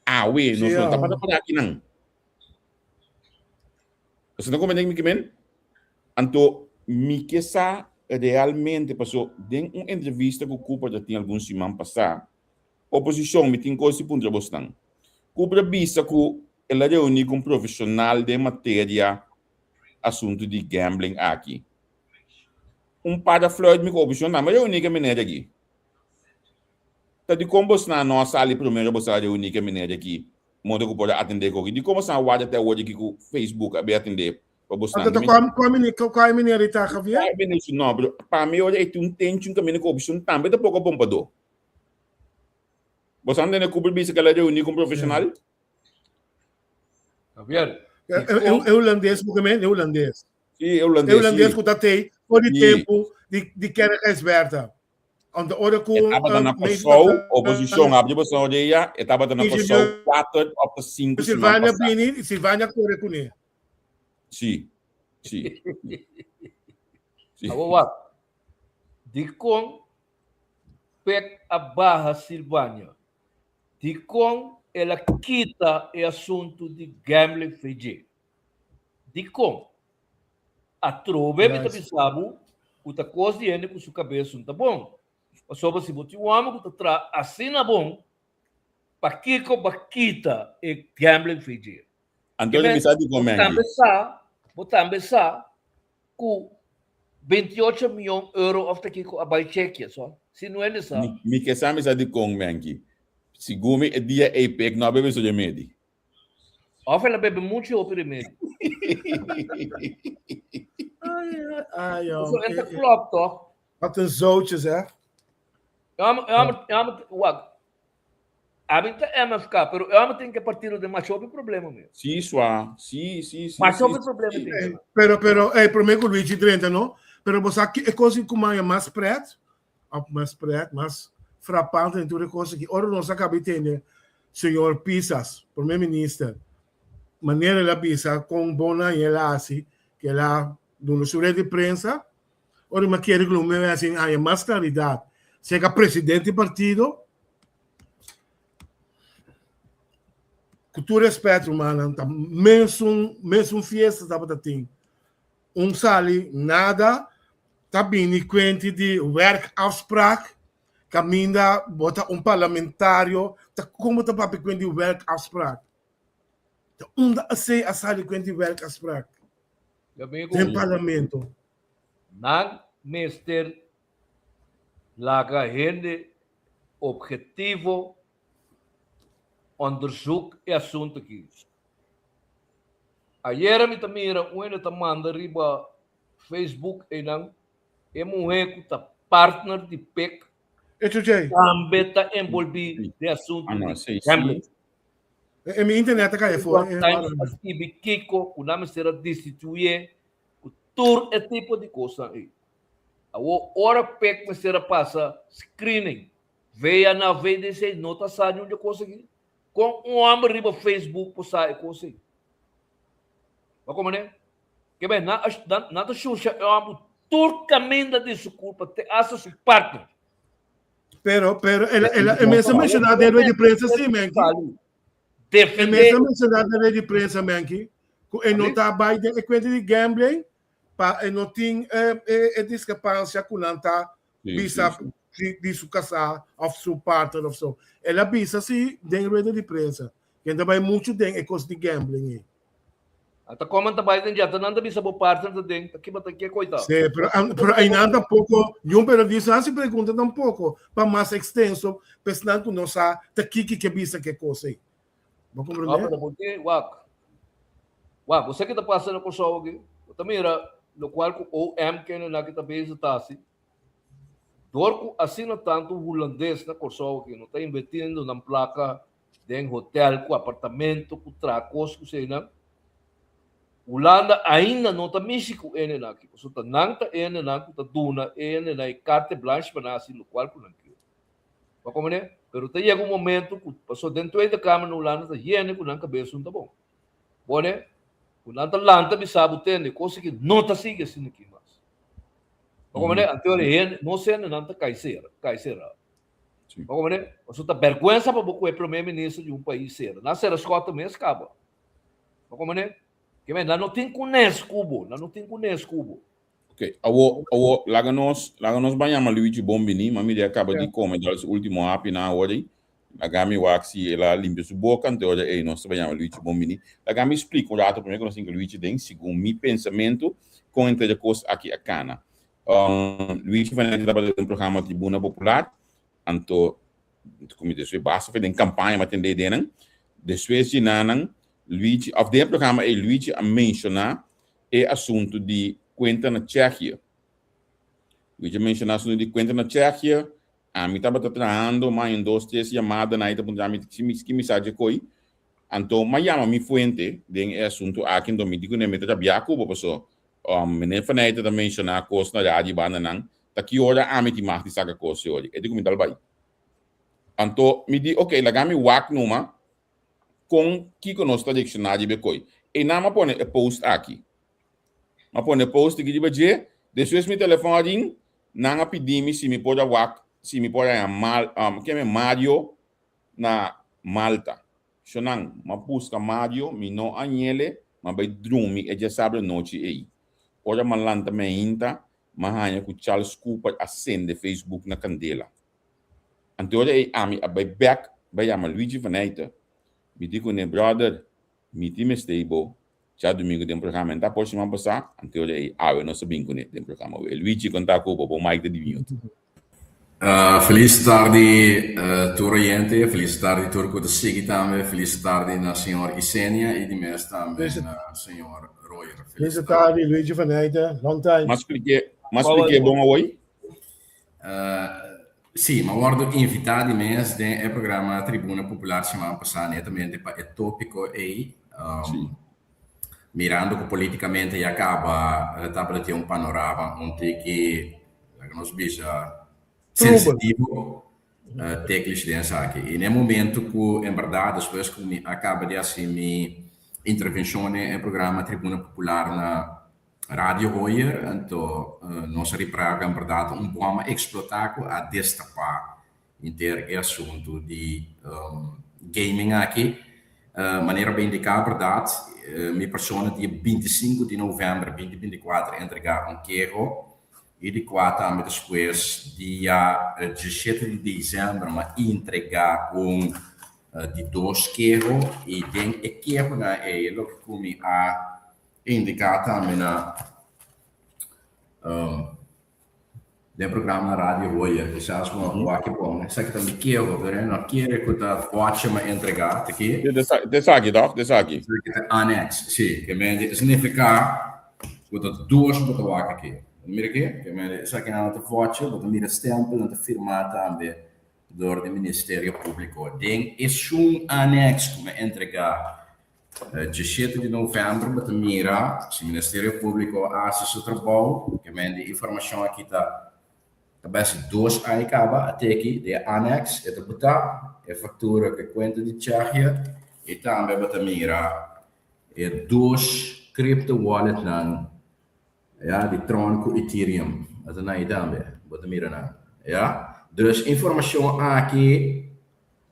awe nos no tabata para akinan. Boso ta komprende mi ke men? Anto mi ke sa realmente, paso den un entrevista ku Cooper ta tin algun siman pasá, oposishon, mi tin kos di puntra bosnan. Cooper a bisa ku el a reuní ku un profeshonal den materia asuntu di gambling aki. Un par a fluit mi ku oposishon tambe a reuní ku e meneer aki. Ta dikon bosnan no a sali primero boso a reuní ku e meneer aki modo ku por a atendé ku aki? Dikon bosnan a warda te awor aki ku Facebook a bin atendé pa bosnan? Anto ta kua meneer kua e meneer ei ta Javier? Kua e meneer su nòmber? Pa mi ora ei tin un tenchi un kaminda ku oposishon tambe ta poko bompadó. Boso a tende Cooper bisa ku el a reuní ku un profeshonal? Javier, E hulandes ku men, e hulandes. Sí, e hulandes. E hulandes ku ta tei for di tempu di di Kerk Gijsbertha. Anto ora ku E tabata na Kòrsou, oposishon abri boso orea, e tabata na Kòrsou kuater òf ta sinku siman Silvania pasá. bini, Silvania kore kuné. Sí, sí. Sí. Awor wak, dikon Pek a baha Silvania? Dikon el a kita e asuntu di gambling for dje? Dikon? Atrobe mi ta bisa bo ku ta kos di hende ku su kabes un ta bon. Pasobra si bo tin un hòmber ku ta traha asina bon, pakiko bo a kita e gambling for dje? Antonio mi sa dikon Bo tambe sa, bo tambe sa ku 28 mion euro of ta kiko a bai Tsjekia, so? Si no hende sa. Mi ke sa mi sa dikon, Menki. Segun mi e dia ei Pek no a bebe su remedi. Of el a bebe muchu hopi remedi. Ai, ai, So, e ta klop toch? Wat een zootje zeg. Ja, maar, ja, maar, ja, maar, wak. Ami ta MFK, pero eu amo tin ke partido den masha hopi problema mes. Sí, swa. Sí, sí, sí. Masha sí, hopi problema sí. tin. Ey, pero, pero, ey, promé ku Luigi drenta, no? Pero bo sa ki e kos ku maya mas pret, of mas pret, mas frapante den tur e kos aki. Ora nos a kaba di tende señor Pisas, promé minister, manera el a bisa kon bon nan el a hasi, ke el a duna su red di prensa, Ora mi a kere ku lo mi a hasi haña mas klaridat serka presidente di partido. Ku tur respet rumannan ta mesun mesun fiesta tabata tin. Un sali nada ta bini kuenti di werkafspraak kaminda bo ta un parlamentario ta komo ta papia kuenti di werkafspraak. Ta unda esei a sali kuenti di werkafspraak den parlamento. Nan mester laga hende objetivo onderzoek e asunto aki. Ayera mi ta mira un hende ta manda riba Facebook einan e muhe ku ta partner di Pek tambe ta enbolbí den asunto di gambling. E mi internet a kai afó. Times a skibi kiko ku nan mester a destituyé Ku tur e tipo di kosnan ei. Awor ora pek mester a pasa screening via na VDC no ta sa niun di e kos aki. Kon un hòmber riba Facebook por sa e kos ei? Bo a komprende? Ke ben nan nan ta shusha e hòmber tur kaminda di su kulpa te asta su partner. Pero, pero, el, el, el mester menshoná den rueda di prensa sí, Menki. Defendé. E mes a mencioná den red di prensa, Menki, ku e no ta bai den e kuenta di gambling pa e no tin e diskrepansia ku nan ta bisa di su kasá òf su partner òf so. El a bisa si den rueda di prensa ku e ta bai muchu den e kos di gambling ei. Ata koman ta bai den dje, ata nan ta bisa bo partner ta den, ta kiba ta ke koita. Sí, pero, pero einan tampoco, niun periodista hasi pregunta tampoco pa mas extenso, pa esnan ku no sa ta kiki ke bisa ke kos ei. Bo No, komprendé? pero bo tin, wak, wak, bo sa ke ta pasa na Kòrsou aki? Bo ta mira lokual ku OM kende nan ki ta bezig ta hasi. Dor ku asina tantu hulandes na Kòrsou aki no ta invertiendo nan plaka den hotel ku apartamento ku traha kos ku eseinan. Hulanda ainda no ta mishi ku hendenan aki pasobra ta nan ta hendenan ku ta duna e hendenan e carte blanche pa nan hasi lokual ku nan kier. Bo a komprende? Pero ta yega un momento ku pasobra den Tweede Kamer na Hulanda ta hende ku nan kabes no ta bon. Bo ne? Ku nan ta lanta bisa bo tende kos aki no ta sigui asina aki mas. Bo comprende? Anto ora hende, nos hendenan ta kai sera, kai sera. Bo comprende? Pasobra ta bèrgwensa pa bo ku e promé minister di un pais sera. Nan sera Schotte mes kaba. Bo comprende? Ke men, nan no tin kunes ku bo, nan no tin kunes ku bo. Ok, awo, awo, laga nos, laga nos ban yama Luigi bon bini, ma mira e a kaba di kome dal su ultimo hapi nan awor ei. Laga mi wak si el a limpia su boka, anto ora ei nos ta bai yama Luigi bon bini. Laga mi splika un rato prome ku nos tin ku Luigi den, segun mi pensamentu, kon entre e kos aki a kana. Luigi van Eyck tabata den programa Tribuna Popular, anto ku mi despues basta fe den kampaña mi a tende den nan. Despues di nan, Luigi, òf den e programa ei Luigi a menshoná e asuntu di kuenta na Tsjechië. Luigi a menshoná asuntu di kuenta na Tsjechië, ami tabata trahando, mi a haña un dos tres yamada nan ei ta puntra mi si mi ki mi sa dje koi. Anto mi a yama mi fuente den e asuntu aki, anto mi di kuné mi ta rabiá ku bo paso Meneer Van Eyck ta menshoná kos na radio banda nan, ta ki ora ami tin mag di saka kos yori? E di ku mi tal bai. Anto mi di ok laga mi wak numa kon kiko nos ta reakshoná riba e koi. Einan mi a pone e post aki. Mi a pone e post aki riba dje, despues mi telefòn a rin, nan a pidi mi si mi por a wak, si mi por a haña Mal, keme Mario na Malta. Shonan, m'a buska Mario, mi no a ñele, m'a bai drumi e djasabra nochi ei. Ora m'a lanta meinta, m'a haña ku Charles Cooper a sende Facebook na kandela. Anto ora ei ami a bai bèk bai yama Luigi van Eyte. Mi di kuné, Bròder, mi tin mester bo djadumingu den programa. En ta por siman pasá, anto ora ei awe nos a bin kuné den programa. Luigi, konta ku bo, bo mic ta di mute. Felis tardi tur oyente, felis tardi tur ku ta sigui tambe, felis tardi na señor Isenia i di mes tambe na señor Royer. Felis tardi Luigi van Eyte, long time. M'a spliké, m'a spliké bon awoi? Sí, m'a wòrdu invitá di mes den e programa Tribuna Popular siman pasá netamente pa e tópiko ei. Mirando ku polítikamente ya kaba tabata tin un panorama un tiki, laga nos bisa, sensitivo teklish den esaki. I na e momento ku en bèrdat despues ku mi a kaba di hasi mi intervenshon den e programa Tribuna Popular na Radio Hoyer, anto nos a ripará ku en bèrdat un bòm a eksplotá ku a destapá Henter e asuntu di gaming aki, manera bo indiká bèrdat, mi persona dia bintisinko di novèmber binti bintikuater a entregá un keho i di kua tambe despues dia diesshete di desèmber mi a entregá un di dos keho i den e kehonan ei loke ku mi a indiká tambe na Den programa na radio hoy kisas bo a wak bon. Esaki ta mi keho, pero e no kere ku ta boche mi a entrega. Ta ki? Ta esaki toch? Ta esaki. Esaki ta annex, si. Ke mende e significa ku ta dos bo ta wak aki. Bo ta mira aki? Ke mende esakinan ta voce, bo ta mira stempel, nan ta firma tambe dor di Ministerio Publico. Den esun annex ku mi a entrega Djeshete di novèmber bo ta mira si Ministerio Públiko a hasi su trabou, ke men di informashon aki ta ta bèsi dos aña kaba a teki den e anèks e ta butá e faktura ku e kuenta di Tsjechië i tambe bo ta mira e dos crypto walletnan ya di Tron ku Ethereum a ta nan ei tambe bo ta mira nan ya. Dus informashon aki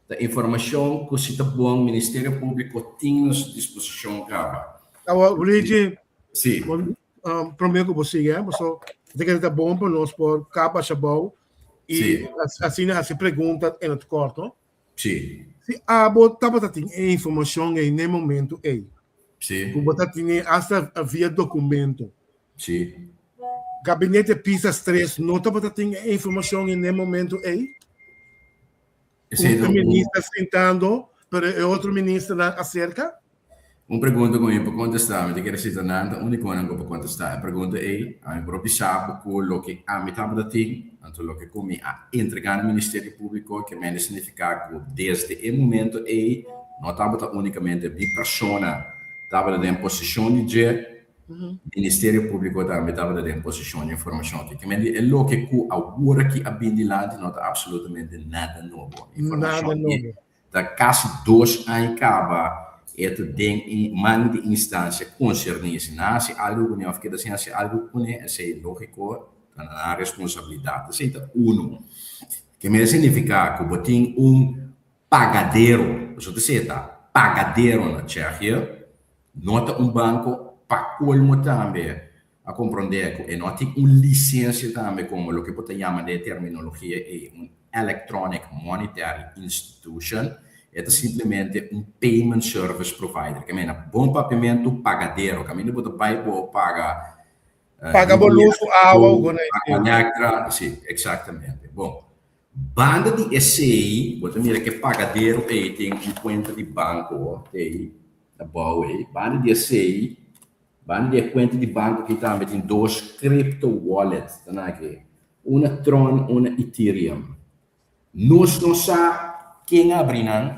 Ta informacion cu si ta bon Ministerio Publico tin na su disposicion caba. Awa, Luigi, Si. prome cu bo sigui, eh, paso ta kere ta bon pa nos por caba ashabou y Si. asina haci pregunta en het kort, no? Si. Si abo tabata tin e informacion ei n'e momento ei, Si. cu bo ta tine hasta via documento, Si. Gabinete Pisas 3 no tabata tin e informacion ei n'e momento ei? Esei ta Un un minister sintando, pero e otro ministernan acerca? Un pregunta ku mi por kontestá, mi ta kere si ta nan ta únikonan ku por kontestá e pregunta ei. Ami por bisa bo ku loke ami tabata tin, anto loke ku mi a entregá na Ministerio Públiko, ke mende signifiká ku desde e momento ei no tabata únikamente mi persona tabata den posishon di dje, Ministerio Públiko tambe tabata den posishon di informashon aki. Kimendi e loke ku awor aki a bin dilanti no ta apsolutamente nada nobo. Nada Informashon nobo. aki ta kasi dos aña kaba e ta den e man di instansia konserní. Si nan hasi algu kuné òf keda sin hasi algu kuné, esei lógiko. Ta na nan responsabilidat. Esei ta unu. Ke mester signifiká ku bo tin un pagadero, pasobra ta esei ta pagadero na Tsjechië, no ta un banko, pa kolmo tambe a komprondé ku e no tin un lisensia tambe komo loke bo ta yama den e terminologia ei un electronic monetary institution, e ta simplemente un payment service provider. Ke mena bon papiamentu pagadero, kaminda bo ta bai bo paga Paga bo lus ku awa ku bo na paga elektra, si, eksaktamente. Bon, banda di esei bo ta mira ku e pagadero ei tin un kuenta di banko ei abou ei, banda di esei Banda di e kuenta di banko aki tambe tin dos crypto wallet ta nan aki, una Tron, una Ethereum. Nos no sa ken a abri nan,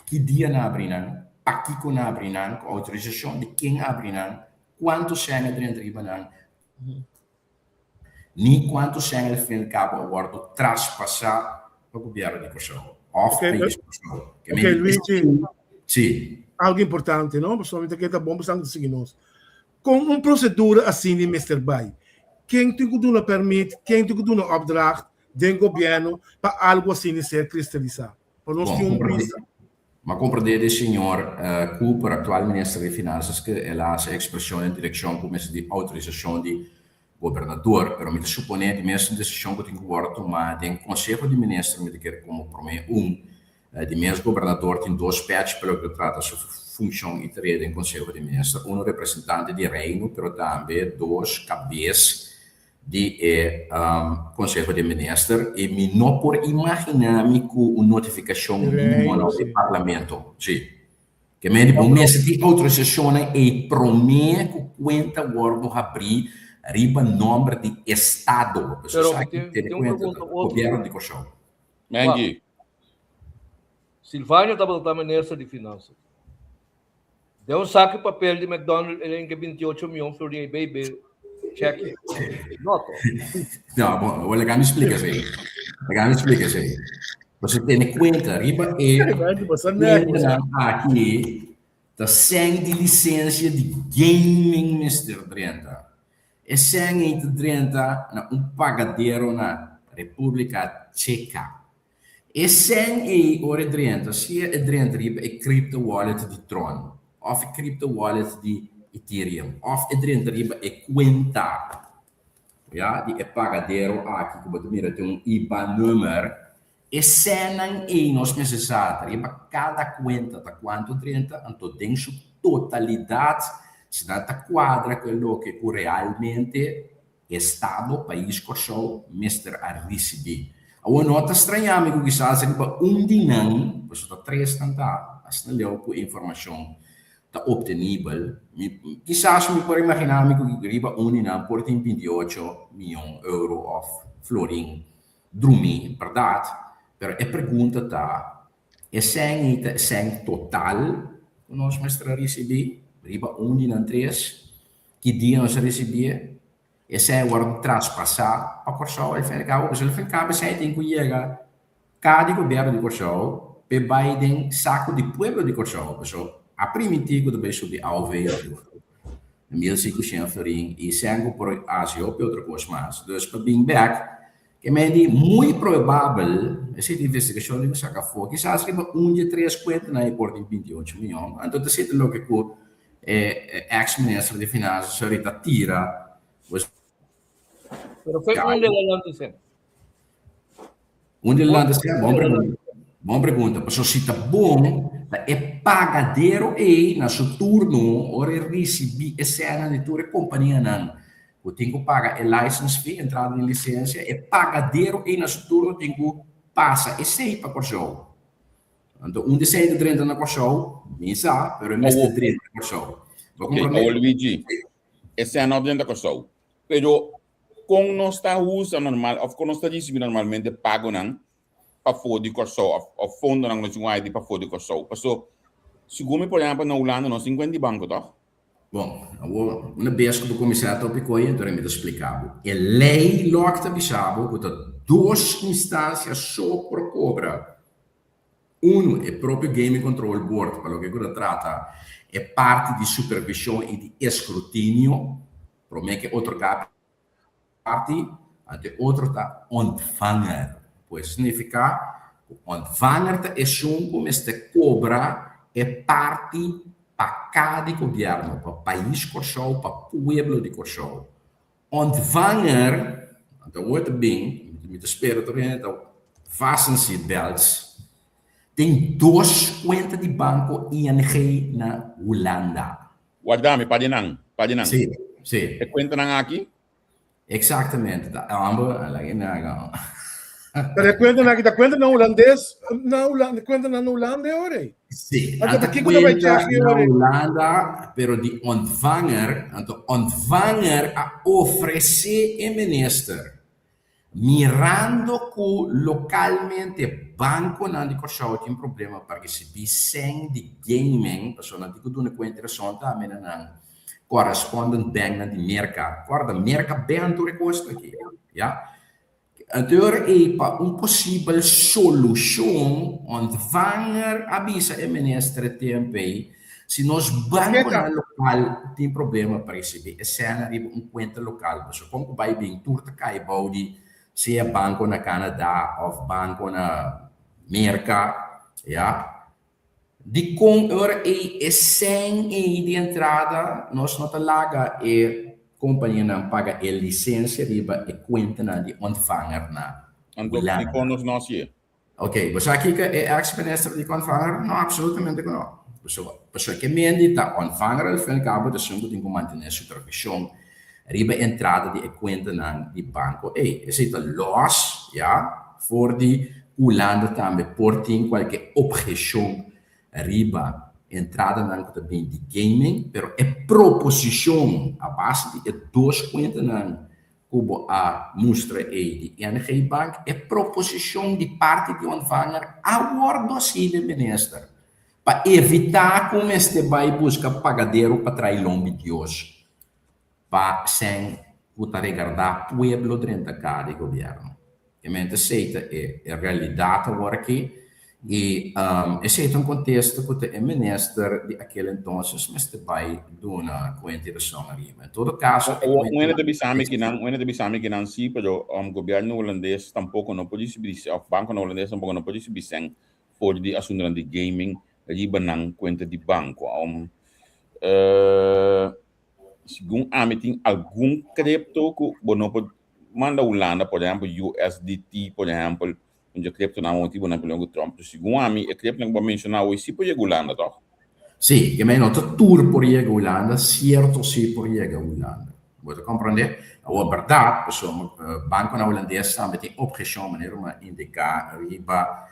ki dia nan a abri nan, pakiko nan a abri nan, ku outorisashon di ken a abri nan, kuantu sèn a drenta riba nan, Ni kuantu sèn al fin al kabo a wòrdu traspasá pa gobièrnu di Kòrsou òf pais Kòrsou. Ok, Luigi. Sí. Algu importante, no? Pasobra mi ta kere ta bon pa esnan ku ta sigui nos. Kon un prosedura asina mester bai? Ken tin ku duna pèrmit? Ken tin ku duna opdracht den gobièrnu pa algu asina ser kristalisá? Pa nos tin un bista. M'a comprende di señor Cooper, actual minister di Finanzas, cu el a haci expresion den direccion cu mester di autorisacion di gobernador, pero mi ta supone di mes un decision cu tin cu wordo tuma den Conseho di Minister, mi ta kere como prome un di mes gobernador tin dos pech pa loke ta trata su funcion y tarea den Conseho di Minister, uno representante di Reino, pero tambe dos cabes di e Conseho di Minister y mi no por imagina mi cu un notificacion minimo no di Parlamento. Si. Ke men di bo mester tin autorisacionnan ey prome cu cuenta wordo habri riba nomber di Estado. Pero Esaki tin tene un cuenta pregunta otro. Gobierno di Corsou. Mengi. Silvania tabata ta minister di Finanzas. Den un saki papel di McDonald el enke 28 mion florin y bay cheque. No to. No, bon, awor laga mi splika esei. Laga mi splika esei. Pasobra tene kuenta riba e kuentanan aki ta sèn di lisensia di gaming mester drenta. E sèn ei ta drenta na un pagadero na Repúblika Cheka. E sèn ei ora e drenta, sea e drenta riba e crypto wallet di Tron, òf e crypto wallet di Ethereum, òf e drenta riba e kuenta, ya, di e pagadero aki ku bo ta mira tin un IBAN nummer, e sènnan ei nos mester sa ta riba kada kuenta ta kuantu drenta, anto den su totalidat si nan ta kuadra ku e loke ku realmente Estado, pais Kòrsou, mester a risibí. Awor no ta strañá mi ku kisas riba un di nan, pasobra ta tres nan ta, asina leu ku e informashon ta optenibel, mi kisas mi por imaginá mi ku riba un di nan por tin 28 mion euro òf florin drumí, bèrdat? Pero e pregunta ta, e sèn ei ta e sèn total ku nos mester a risibí riba un di nan tres? Ki dia nos a risibié? Esei a wòrdu traspasá pa Kòrsou al fin al kabo, pasobra al fin al kabo esei tin ku yega ka di gobièrnu di Kòrsou p'e bai den saku di pueblo di Kòrsou, pasobra a primintí ku ta bai subi AOV na 1500 florin i sèn ku por hasi hopi otro kos mas. Dus pa bin bèk ke men di muy probabel esei ta investigashon di ku saka afó kisas riba un dje tres kuentanan e por tin 28 mion, anto ta sita loke ku E ex minister di finanzas ahorita tira pues Pero fue un de la sen. Un de la sen, bon pregunta. Bon pregunta. Paso si ta bon, ta e pagadero ei na su turno ora e ricibi e sena di tur e companianan ku tin ku paga e license fee, entrada di licencia, e pagadero ei na su turno tin ku pasa esei pa Kòrsou. Anto un di esei ta drenta na Kòrsou, mi sa, pero e mester drenta Kòrsou. Bo komprondé? Awor Luigi, esei no drenta Kòrsou. Pero kon nos ta usa normal òf kon nos ta risibí normalmente pagonan pafó di Kòrsou òf òf fondonan ku nos tin wak di pafó di Kòrsou? Paso segun mi por ehèmpel na Hulanda nos tin kuenta di banko tòg? Bon, awor una bes ku bo kuminsá topi koe, anto mi ta splika bo. E lei lòk ta bisa bo ku ta dos instansia so por kobra. Unu, e propio Gaming Control Board pa loke ku ta trata e parti di supervishon i di eskrutinio, promé ke otorgá parti. Anto e otro ta ontvanger. Pues significa cu ontvanger ta esun cu mester cobra e parti pa cada di gobierno, pa pais Corsou, pa pueblo di Corsou. Ontvanger, anto awor ta bin, mi ta spera tur hende ta fasten seat belts, tin dos cuenta di banco ING na Hulanda. Warda mi, pa di nan, pa di nan. Sí, sí. E cuentanan aki? Exactamente, ta amber, laga e naga. Pero e cuentanan aki ta cuentanan hulandes, na Hulanda, cuentanan na Hulanda e ora ei. Sí, nan ta cuenta na Hulanda, pero di ontvanger, anto ontvanger a ofrece e minister, mirando cu localmente banconan di Corsou tin problema pa ricibi cen di gaming, pasobra nan tin cu duna cuenta y rason tambe na nan correspondent banknan di Merca. Corda, Merca ban tur e cosnan aki, ya. Anto ora ei pa un posibel solushon, Ontvanger a bisa e minister e tempu ei, si nos bankonan lokal tin problema pa risibí e sèn riba un kuenta lokal, pasobra kon ku bai bin tur ta kai bou di sea banko na Canada òf banko na Merka, ya. Dikon e ora ei e sèn ei di entrada nos no ta laga e kompanianan paga e lisensia riba e kuentanan di ontvanger na Anto Hulanda? dikon nos no hasié? Oké, bo sa kiko e eks minister di ontvanger? No, absolutamente ku no. Pasobra pasobra ke mendi ta ontvanger al fin al kabo ta esun ku tin ku mantené supervishon riba entrada di e kuentanan di banko ei. Esei ta lòs, ya, for di Hulanda tambe por tin kualke obheshon riba entradanan ku ta bin di gaming, pero e proposishon a base di e dos kuentanan ku bo a mustra ei di ING Bank, e proposishon di parti di ontvanger a wòrdu hasi den minister pa evitá ku mester bai buska pagadero pa trai lombi Dios. Pa sèn ku ta regardá pueblo drenta ka di gobièrnu. E mente esei ta e realidat awor aki i esei ta un kontesta ku ta e minister di akel entonces mester bai duna kuenta i rason ariba. En todo kaso e Un hende ta bisa mi kinan, un hende ta bisa mi kinan si, pero gobièrnu hulandes tampoko no por risibí, òf bankonan hulandes tampoko no por risibí sèn for di asuntunan di gaming riba nan kuenta di banko. Segun ami tin algun crypto ku bo no por manda Hulanda, por ehempel USDT, por ehempel, un dje cryptonan bo motibu nan peleon ku Trump. Pero segun ami e cryptonan ku bo a menshoná hoy si por yega Hulanda, tòg? Sí, ke men no ta tur por yega Hulanda, sierto si por yega Hulanda. Bo ta komprondé? Awor bèrdat, pasobra bankonan hulandes tambe tin obheshon, manera mi a indiká riba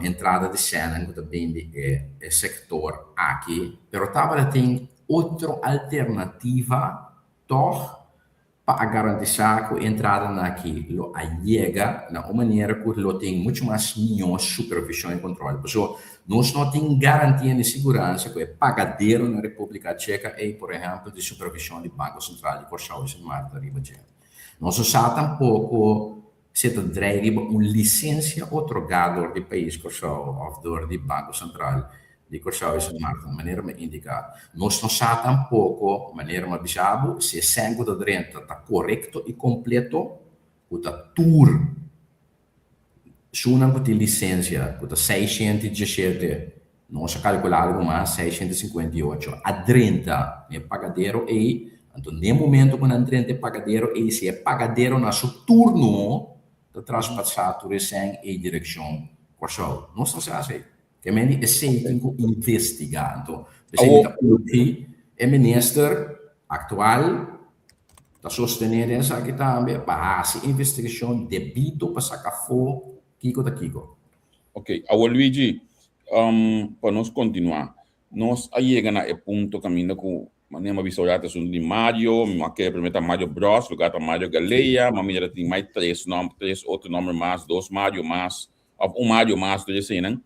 entrada di sènan ku ta bin di e sektor aki, pero tabata tin otro alternativa tòg pa a garantisá ku e entradanan aki lo a yega na un manera ku lo tin muchu mas mihó supervishon i kontròl. Pasobra nos no tin garantia ni siguransa ku e pagadero na Repúblika Cheka ei, por ehèmpel, di supervishon di Banko Sentral di Kòrsou i Sint Maarten riba dje. Nos no sa tampoko Si ta drei riba un lisensia otorgá dor di Pais Kòrsou òf dor di Banko Sentral di Kòrsou i Sint Maarten, manera mi a indiká. Nos no sa tampoko, manera mi a bisa bo, si e sèn ku ta drenta ta korekto i kompleto, ku ta tur esunnan ku tin lisensia, ku ta seishent i diesshete, nos a kalkulá algu mas, seishent i sinkuenta i ocho, a drenta na e pagadero ei. Anto n'e momento ku nan drenta e pagadero ei, si e pagadero na su turno ta traspasá tur e sèn ei direkshon Kòrsou. Nos ta sa esei. Ke men di esei tin ku investigá. Anto p'esei mi ta urgi e minister aktual ta sostené den esaki tambe pa hasi investigashon debido pa saka afó kiko ta kiko. Ok, awor Luigi, pa nos kontinuá, nos a yega na e punto kaminda ku Manera mi a bisa ora ta asuntu di Mario, mi a kere primer ta Mario Bros, lugar ta Mario Galea, ma mira tin mai tres nom, tres otro nomber mas, dos Mario mas, of un Mario mas, tur eseinan.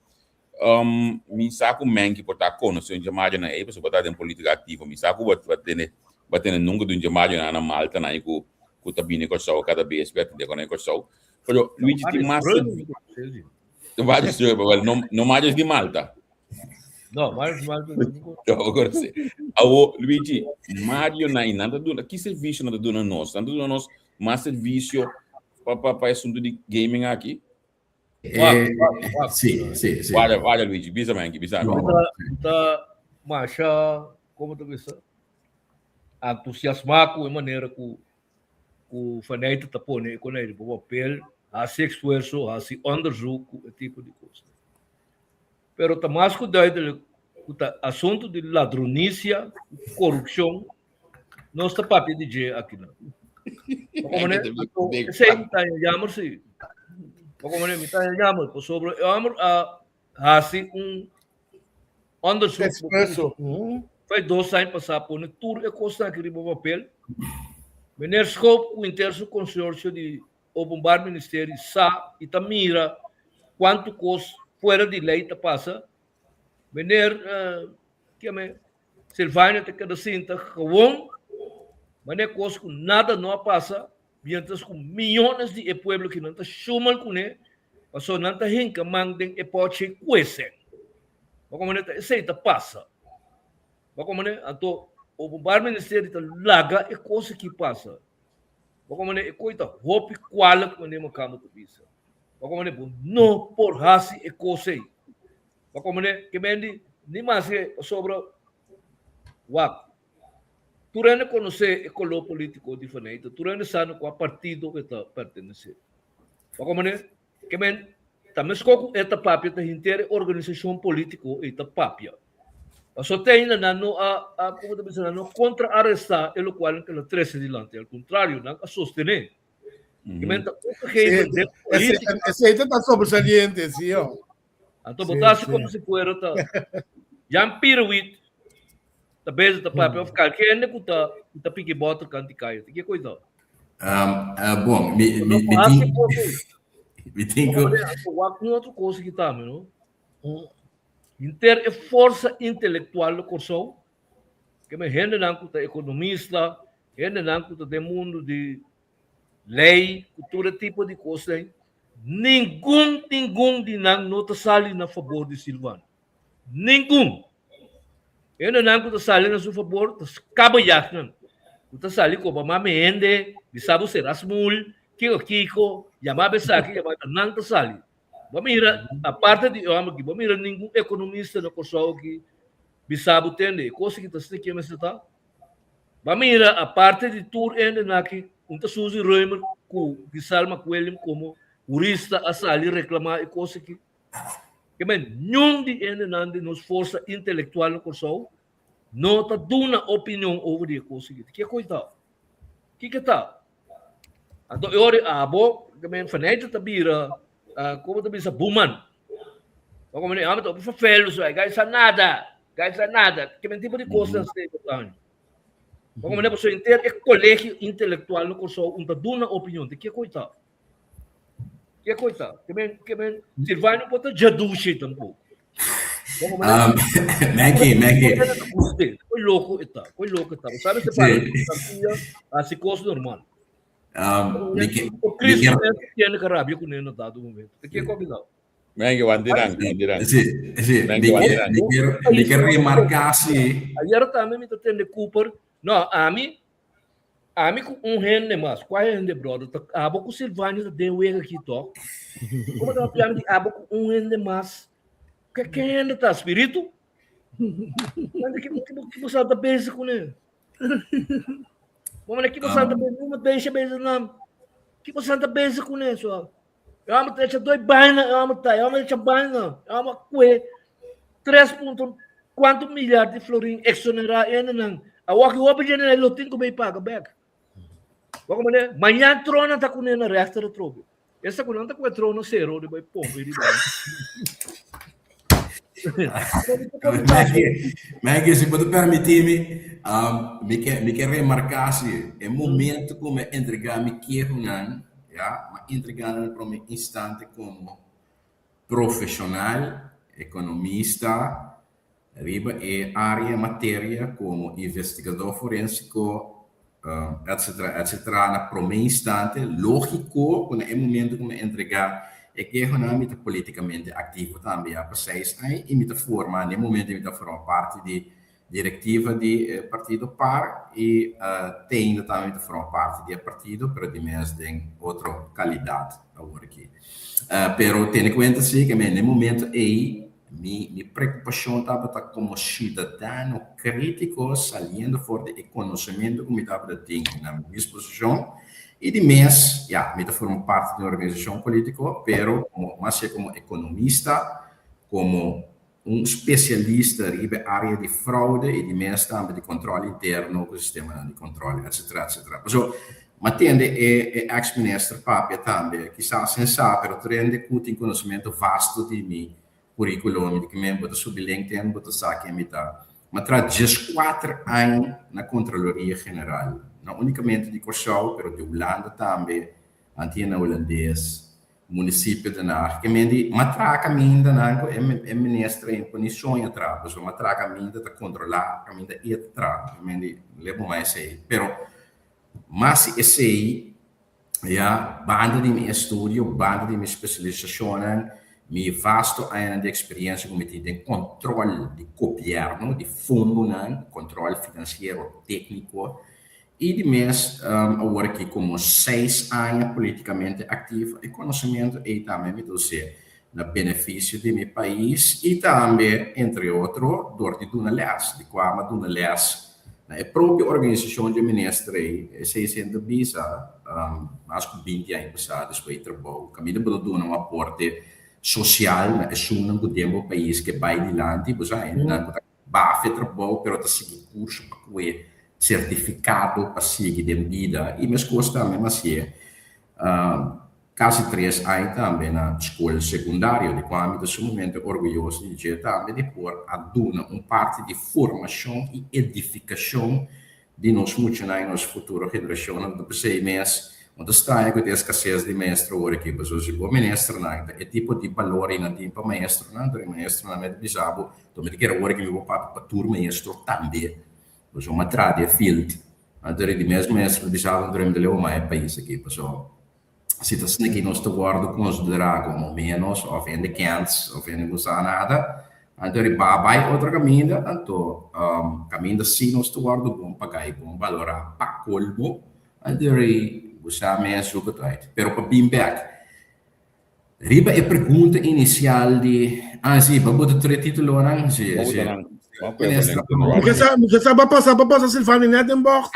Um, mi sa ku Menki por ta konosé un dje Marionan ei, pasobra bo ta den politika aktivo. Mi sa ku bo bo tene bo tene nunka di un dje Marionan na Malta nan ku ku ta bini Kòrsou kada bes pa atendé ku nan Kòrsou. Pero Luigi tin mas Varios Ströber, wel, no, no Marios di Malta. No, Marios di Malta no ningún. No, conoce. Awo, Luigi, Mario na nan ta duna, ki servicio nan ta duna nos? Nan ta duna nos mas servicio. pa pa asuntu di gaming aki? Eh, sí, sí, sí. Wara, wara Luigi, bisa man, bisa. No. Ta, ta masha, como ta bisa? Entusiasmá ku e manera ku ku Faneyte ta pone e konei riba papel, hasi esfuerso, hasi onderzoek ku e tipo di kos. Pero ta mas ku duidelijk ku ta asuntu di ladronisia, korupshon, nos ta papia di dje akinan. Esei mi ta jammer si. Mi ta jammer pasobra e hòmber a hasi un onderzoek. Esfuerso. Fai dos aña pasá pone tur e kosnan aki riba papel. Meneer Schoop ku henter su konsorsio di Openbaar Ministerie sa i ta mira kuantu kos fuera di lei ta pasa. Meneer kiame Silvania ta keda sinta gewoon manera kos ku nada no a pasa mientras ku miyones di e pueblo kinan ta shumal kuné pasobra nan ta hinka man den e pochi kuese. Bo komprende? Ta esei ta pasa. Bo komprende? Anto Openbaar Ministerie ta laga e kos aki pasa. Bo komprende? E kos ta hopi kwalik manera makamba ta bisa. Bo komprende? Bo no por hasi e kos ei. Bo komprende? Ke men di ni maske pasobra wak tur hende konosé e koló polítiko di Faneyte, tur hende sa na kua partido e ta pertenesé. Bo komprende? Ke men ta meskos ku e ta papia ta henter e organisashon polítiko ei ta papia. Pasobra te ainda nan no a, a komo ta bisa, nan no a kontra-arestá e lokual nan a trese dilanti. Al kontrario, nan a sostené. Ke men ta opgegeven den polítika. Esei ta sobresaliente, sí, oh. Anto bo ta hasi komo si fuera ta Jan Pierewit ta bezig ta papia of kalke hende ku ta ku ta piki bòter kanti kaya. Ta ke kos ta? Um, uh, bon, mi, mi, mi tin, mi tin ku... Wak un otro kos ki tambe, no? Henter e forsa intelektual di Kòrsou, ke men hendenan ku ta ekonomista, hendenan ku ta den mundu di lei, ku tur e tipo di kosnan, ningun, ningun di nan no ta sali na fabor di Silvano. Ningun. Hendenan ku ta sali na su fabor ta kabayas nan. Ku ta sali koba mami hende, bisa bo sera smul, kiko kiko, yama bo esaki, yama nan ta sali. Bo mira, aparte di e hòmber aki, bo mira ningun ekonomista na Kòrsou aki bisa bo tende e kos aki ta asina ke mester ta. Bo mira, aparte di tur hendenan aki, un ta Suzy Römer ku Gisal McWilliam komo hurista a sali reklamá e kos aki. Ke men, niun di hendenan di nos forsa intelektual na Kòrsou no ta duna opinion over di e kos aki. Ke kos ta? Kiko ta? Anto e ora abo, ke men, Faneyte ta bira, komo ta bisa, buman. Bo komo ame ta opi vervelu so, gai sa nada, gai sa nada. Ke men tipo di kosnan stay bo ta. Bo komo pasobra henter e kolegio intelektual na Kòrsou un ta duna opinion. Di ke kos ta? Ke kos ta? Ke men, ke men, Silvano por ta jadushi tampoko. Um, Maggie, Maggie. Koi loko e ta, koi loko e ta. Bo sabe se para di distancia, hasi kos normal. Um, mi ke, O mi Cristo ke, mes tiene que rabia con él na dado momento. Te ke kos ta? Maggie, wandiran, wandiran. sí, sí, Maggie, mi ke, wandiran. mi ke, mi ke remarcar sí. Ayer tambe mi ta tende Cooper. No, ami Ami ku un hende mas. Kua hende, brother? Ta abo ku Silvania ta den wega aki tok. Como ta papiando di abo ku un hende mas? Ke ke hende ta? Spiritu? Manda ki ki ki bo sa ta bezig kuné? Manda ki bo sa ta bezig? Uma deixa bezig nam. Ki bo sa ta bezig kuné so? Eu amo deixa dois baina, eu amo tá, eu amo deixa baina, eu amo kue tres punto quanto milhar de florin exonerar ene nan. Awor ki hopi jene lo tin ku bay paga back. Wak mane, mañan trona ta kune na rechter atrobe. Esta ku nan ta kue trono sero di bay pompe di bay. Maggie, Maggie, si bo ta permití mi, um, mi ke, mi ke remarká si e momento ku mi a entregá mi kehonan, ya, mi a entregá nan na promé instante komo profeshonal, ekonomista, riba e área, materia, komo investigador forénsiko, etcetera, etcetera, na promé instante, lógiko ku na e momento ku mi a entregá e kehonan mi ta polítikamente aktivo tambe ya pa seis aña i mi ta forma, na e momento mi ta forma parti di. direktiva di e partido par i te ainda tambe mi ta forma parti di e partido pero di mes den otro kalidat awor aki. Pero tene kuenta si ke mi na e momento ei mi mi preokupashon tabata komo siudadano kritiko saliendo for di e konosementu ku mi tabata tin na mi disposishon i di mes ya mi ta forma parti di un organisashon politiko pero komo mas ke komo ekonomista komo Un spesialista riba e área di fraude i di mes tambe di kòntròl interno ku sistemanan di kòntròl etsetera etsetera. Pasobra mi a tende e e eks minister papia tambe, kisas sin sa pero tur hende ku tin konosementu vasto di mi kurikulo, mi di kimen bo ta subi LinkedIn bo ta sa ken mi ta. Mi a traha dieskuater aña na Kontraloria General, no únikamente di Kòrsou pero di Hulanda tambe, Antiena Hulandes. Municipio Den Haag. Ke men di ma traha kaminda nan ku e minister a impone soña traha pasobra ma traha kaminda ta kontrola kaminda e ta traha. Ke men di lebo mas esei. Pero mas si esei ya banda di mi estudio, banda di mi spesialisashonnan, mi vasto añanan di eksperiencia ku mi tin den kontrol di gobièrnu, di fondonan, kontrol finansiero, tékniko, I di mes awor aki komo seis aña politikamente aktivo e konosementu ei tambe mi ta us'é na benefisio di mi pais i tambe entre otro dor di duna lès, di kua mi a duna lès na e propio organisashon dje minister ei, esei senta bisa mas ku binti aña pasá despues di trabou kaminda bo ta duna un aporte sosial na esunnan ku den bo pais ke bai dilanti, bo sa hendenan ku ta Bafe trabou pero ta sigui kurso pa kue sertifikado pa sigui den bida i meskos tambe mi hasié kasi tres aña tambe na skol sekundario di kua mi ta sumamente orguyoso di dje tambe di por a duna un parti di formashon i edifikashon di nos muchanan i nos futuro generashonnan. Ta p'esei mes no ta straña ku tin eskases di maestro awor aki, pasobra si bo ministernan ta e tipo di balor ei nan tin pa maestronan, anto e maestronan mester bisa bo, Anto mi ta kere awor aki mi por papia pa tur maestro tambe, pasobra mi a traha di e field. Anto di mes maestro ta bisa bo, anto mi ta leba mas e pais aki, pasobra si ta asina aki nos ta wòrdu konsiderá komo ménos òf hende kèns òf hende ku no sa nada, anto riba a bai otro kaminda, anto kaminda si nos ta wòrdu bon pagá i bon balorá pa kolmo, anto bo sa mes zoek het uit. Pero pa bin bèk riba e pregunta inisial di, ah si, bo bota tur e titulonan? Si, si. Muke sa, muke sa ba pasa, ba pasa Silvani net den bocht.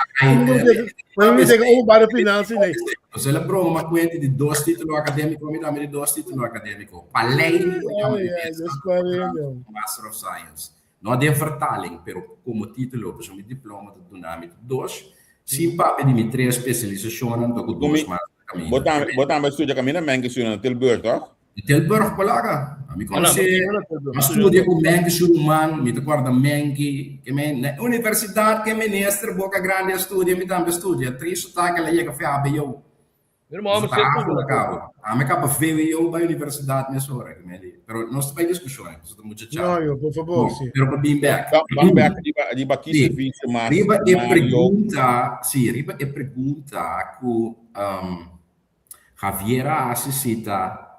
Mi tegen openbare financiën nee. Pues el a broma cuenta di dos título académico, mi dame di dos título académico. Pa ley mi llama di Master of Science. No den vertaling, pero como título, pues mi diploma ta duna mi dos. Sin papia di mi tres especialisacionnan, to cu dos mas caminda. Bo tambe, bo tambe studia caminda Menke Sur na Tilburg, toch? Tilburg polaga. Mi conoce, a studia cu Menke Sur man, mi ta corda Menke, ke men, na universidad ke minister Boca Grande a studia, mi tambe a studia. Tristo ta ke la yega VHBO. Mi hermano, mi Bravo la cabo. A mi caba VWO bay universidad mesora, ke men di. Pero nos ta bay discusion, pasobra ta mucha No, yo, por favor, si. Pero pa bin back. Ban back riba, riba ki servicio mas Riba e pregunta, si, riba e pregunta cu um, Javier a hasi si ta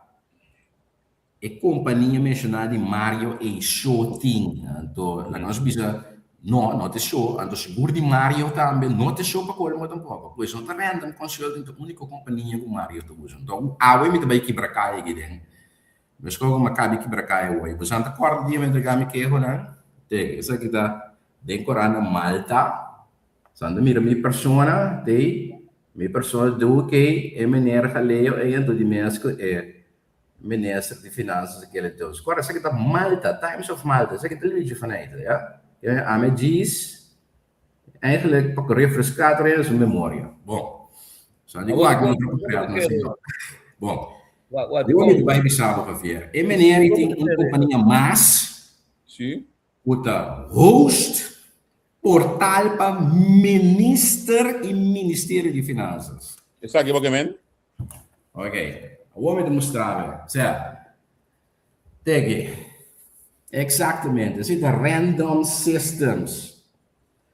e kompania menshoná di Mario ei so tin. Anto laga nos bisa no, no ta e so. Anto sigur di Mario tambe no ta e so pa kolmo tampoko. Pues no ta Random Consulting ta úniko kompania ku Mario ta usa. Anto awe mi ta bai kibra kai aki den. Meskos ku mi a kabi kibra kai awor. Boso ta kòrda dia mi a entregá mi kehonan? Te, esaki ta den korant na Malta. San ta mira mi persona tei, mi persona du kei e meneer jaleo ei anto di mes ku e minister di finansas akela entonces. Kora esaki ta Malta, Times of Malta, esaki ta Luigi van Eijden, ya. Ami a djis eigenlijk pa refreská tur hende su memoria. Bon, so di wak no ta prepará nos señor. Bon, Dios mi ta bai bisa bo Javier, e meneer ei tin un kompania mas Sí. ku ta host Portal pa Minister y Ministerio di Finanzas. Esaki bo ke men? Ok, awor mi ta mustra bo. Sea, teki. Exactamente, esei ta Random Systems.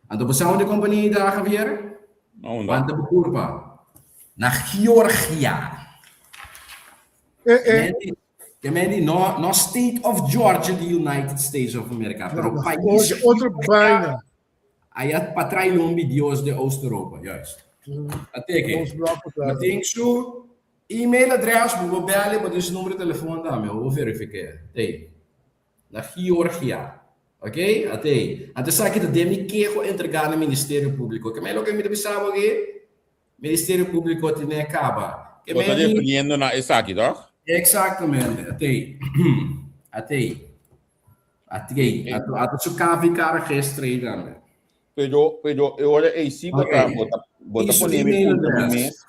Anto bo sa unda e kompania ei ta, Javier? Na unda? Wanta bo kurpa. Na Georgia. Eh, eh. Ke men di no no State of Georgia di United States of America, pero pais Otro baina. Aya pa trai lombi Dios de Oost-Europa, juist. Ateke. Ma tin su e-mail adres, bo por bel e, bo tin su numero di telefon tambe, bo por verifiké. Tei. Na Georgia. Ok? Atei. Anto esaki ta den mi keho entregá na Ministerio Públiko. Ke men loke mi ta bisa bo aki? Ministerio Públiko tine kaba. Bo ta refiriendo na esaki, tòg? Eksaktamente. Atei. Atei. Atei. Ato, ato su KVK registrei tambe. Pero, pero e ora ei sí bo ta, bo ta, bo ta pone mi puntra mi mes.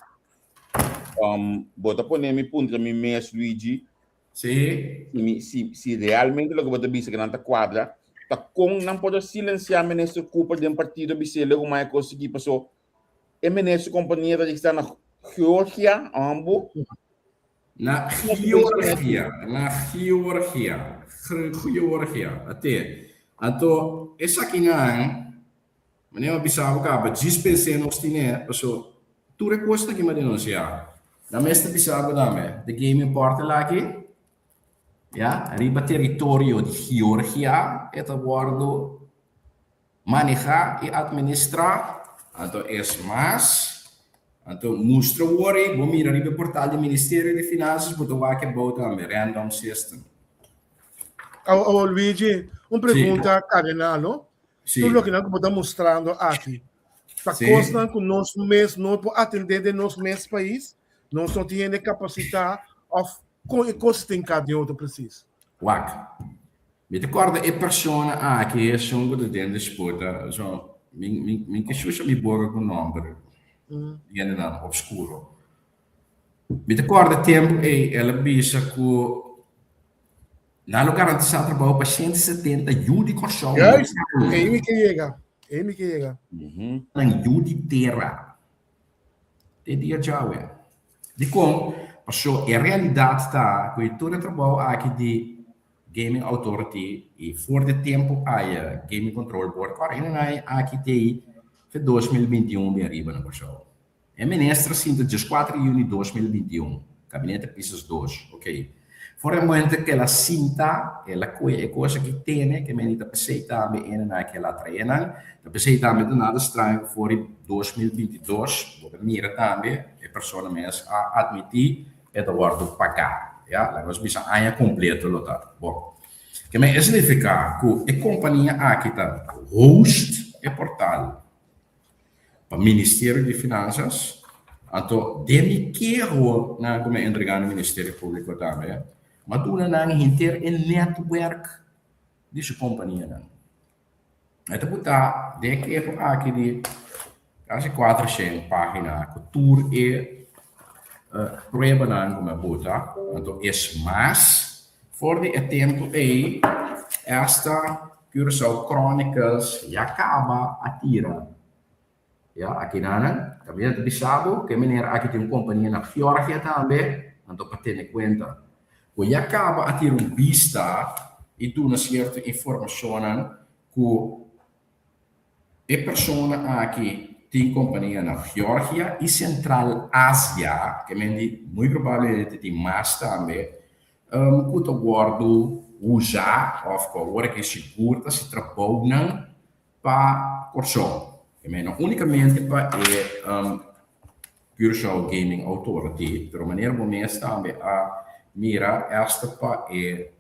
Um, bo ta pone mi puntra mi mes, Luigi. Sí. Si, mi, si, si realmente loke bo ta bisa ke nan ta kuadra, ta kon nan por a silensiá minister Cooper den partido bis'é luego mai a kos sigui paso E meneer su kompania ta registrá na Georgia, ambo? Na Georgia, na Georgia, Georgia, ate. Anto, esakinan, meneer a bisa bo kaba, djis pens'é nos tine, paso tur e kosnan ki mi a denunsiá, nan mester bisa bo tambe, de gaming portal aki, ya, riba teritorio di Georgia e ta wòrdu Manehá i atministrá, anto es mas, anto mustra wor ei, bo mira riba e portal di Ministerio di Finansas, bo ta wak e bou tambe, Random System. Awor Luigi, un pregunta cardenal, no? Sí. Tur loke nan ku bo ta mustrando aki, ta kosnan ku nos mes no por atendé den nos mes pais? Nos no tin hende kapasitá òf kon e kos tin ka den otro presis? Wak. Mi ta kòrda e persona aki esun ku ta den disputa, so mi mi mi ke shusha mi boka ku nòmber di hendenan obskuro. Mi ta kòrda tempu ei el a bisa ku nan lo garantisá trabou pa 170 yu di Kòrsou. Juist, ei mi ke yega, ei mi ke yega. Nan yu di tera. Te dia djawe. Dikon? Pasobra e realidat ta ku e tur e trabou aki di Gaming Authority i for di tempu aya Gaming Control Board ku arenan aki tei fe 2021 bin ariba na Kòrsou. E minister sinta 14 di yüni 2021, Gabinete Pisas dos, ok. For e momento ku el a sinta, el a kohe e kos aki tene, ke meni ta p'esei tambe enenan aki el a trae nan, ta p'esei tambe ta nada straño ku for di 2022 bo ta mira tambe e persona mes a atmití e ta wòrdu pagá, ya, laga nos bisa aña kompleto lo ta. Bon, ke men e signifiká ku e kompania aki ta host e portal pa Ministerio di Finansas, anto den mi keho nan ku mi a entregá na Ministerio Públiko tambe, mi a duna nan henter e nètwèrk di su kompanianan. E ta buta den e keho aki di kasi kuatershen página ku tur e pruebanan ku mi a buta. Anto es mas, for di e tempu ei esta Curaçao Chronicles ya kaba a tira. Ya, akinanan kaminda ta bisa bo ku e manera aki tin un kompania na Georgia tambe, anto pa tene kuenta ku ya kaba a tira un bista i duna sierto informashonnan ku e persona aki tin kompania na Georgia i Sentral Asia, ke men di muy probablemente tin mas tambe, ku ta wòrdu usá òf ku awor aki sigur ta hasi trabounan pa Kòrsou. E men no únikamente pa e Curaçao Gaming Authority, pero manera bo mes tambe a mira esta pa e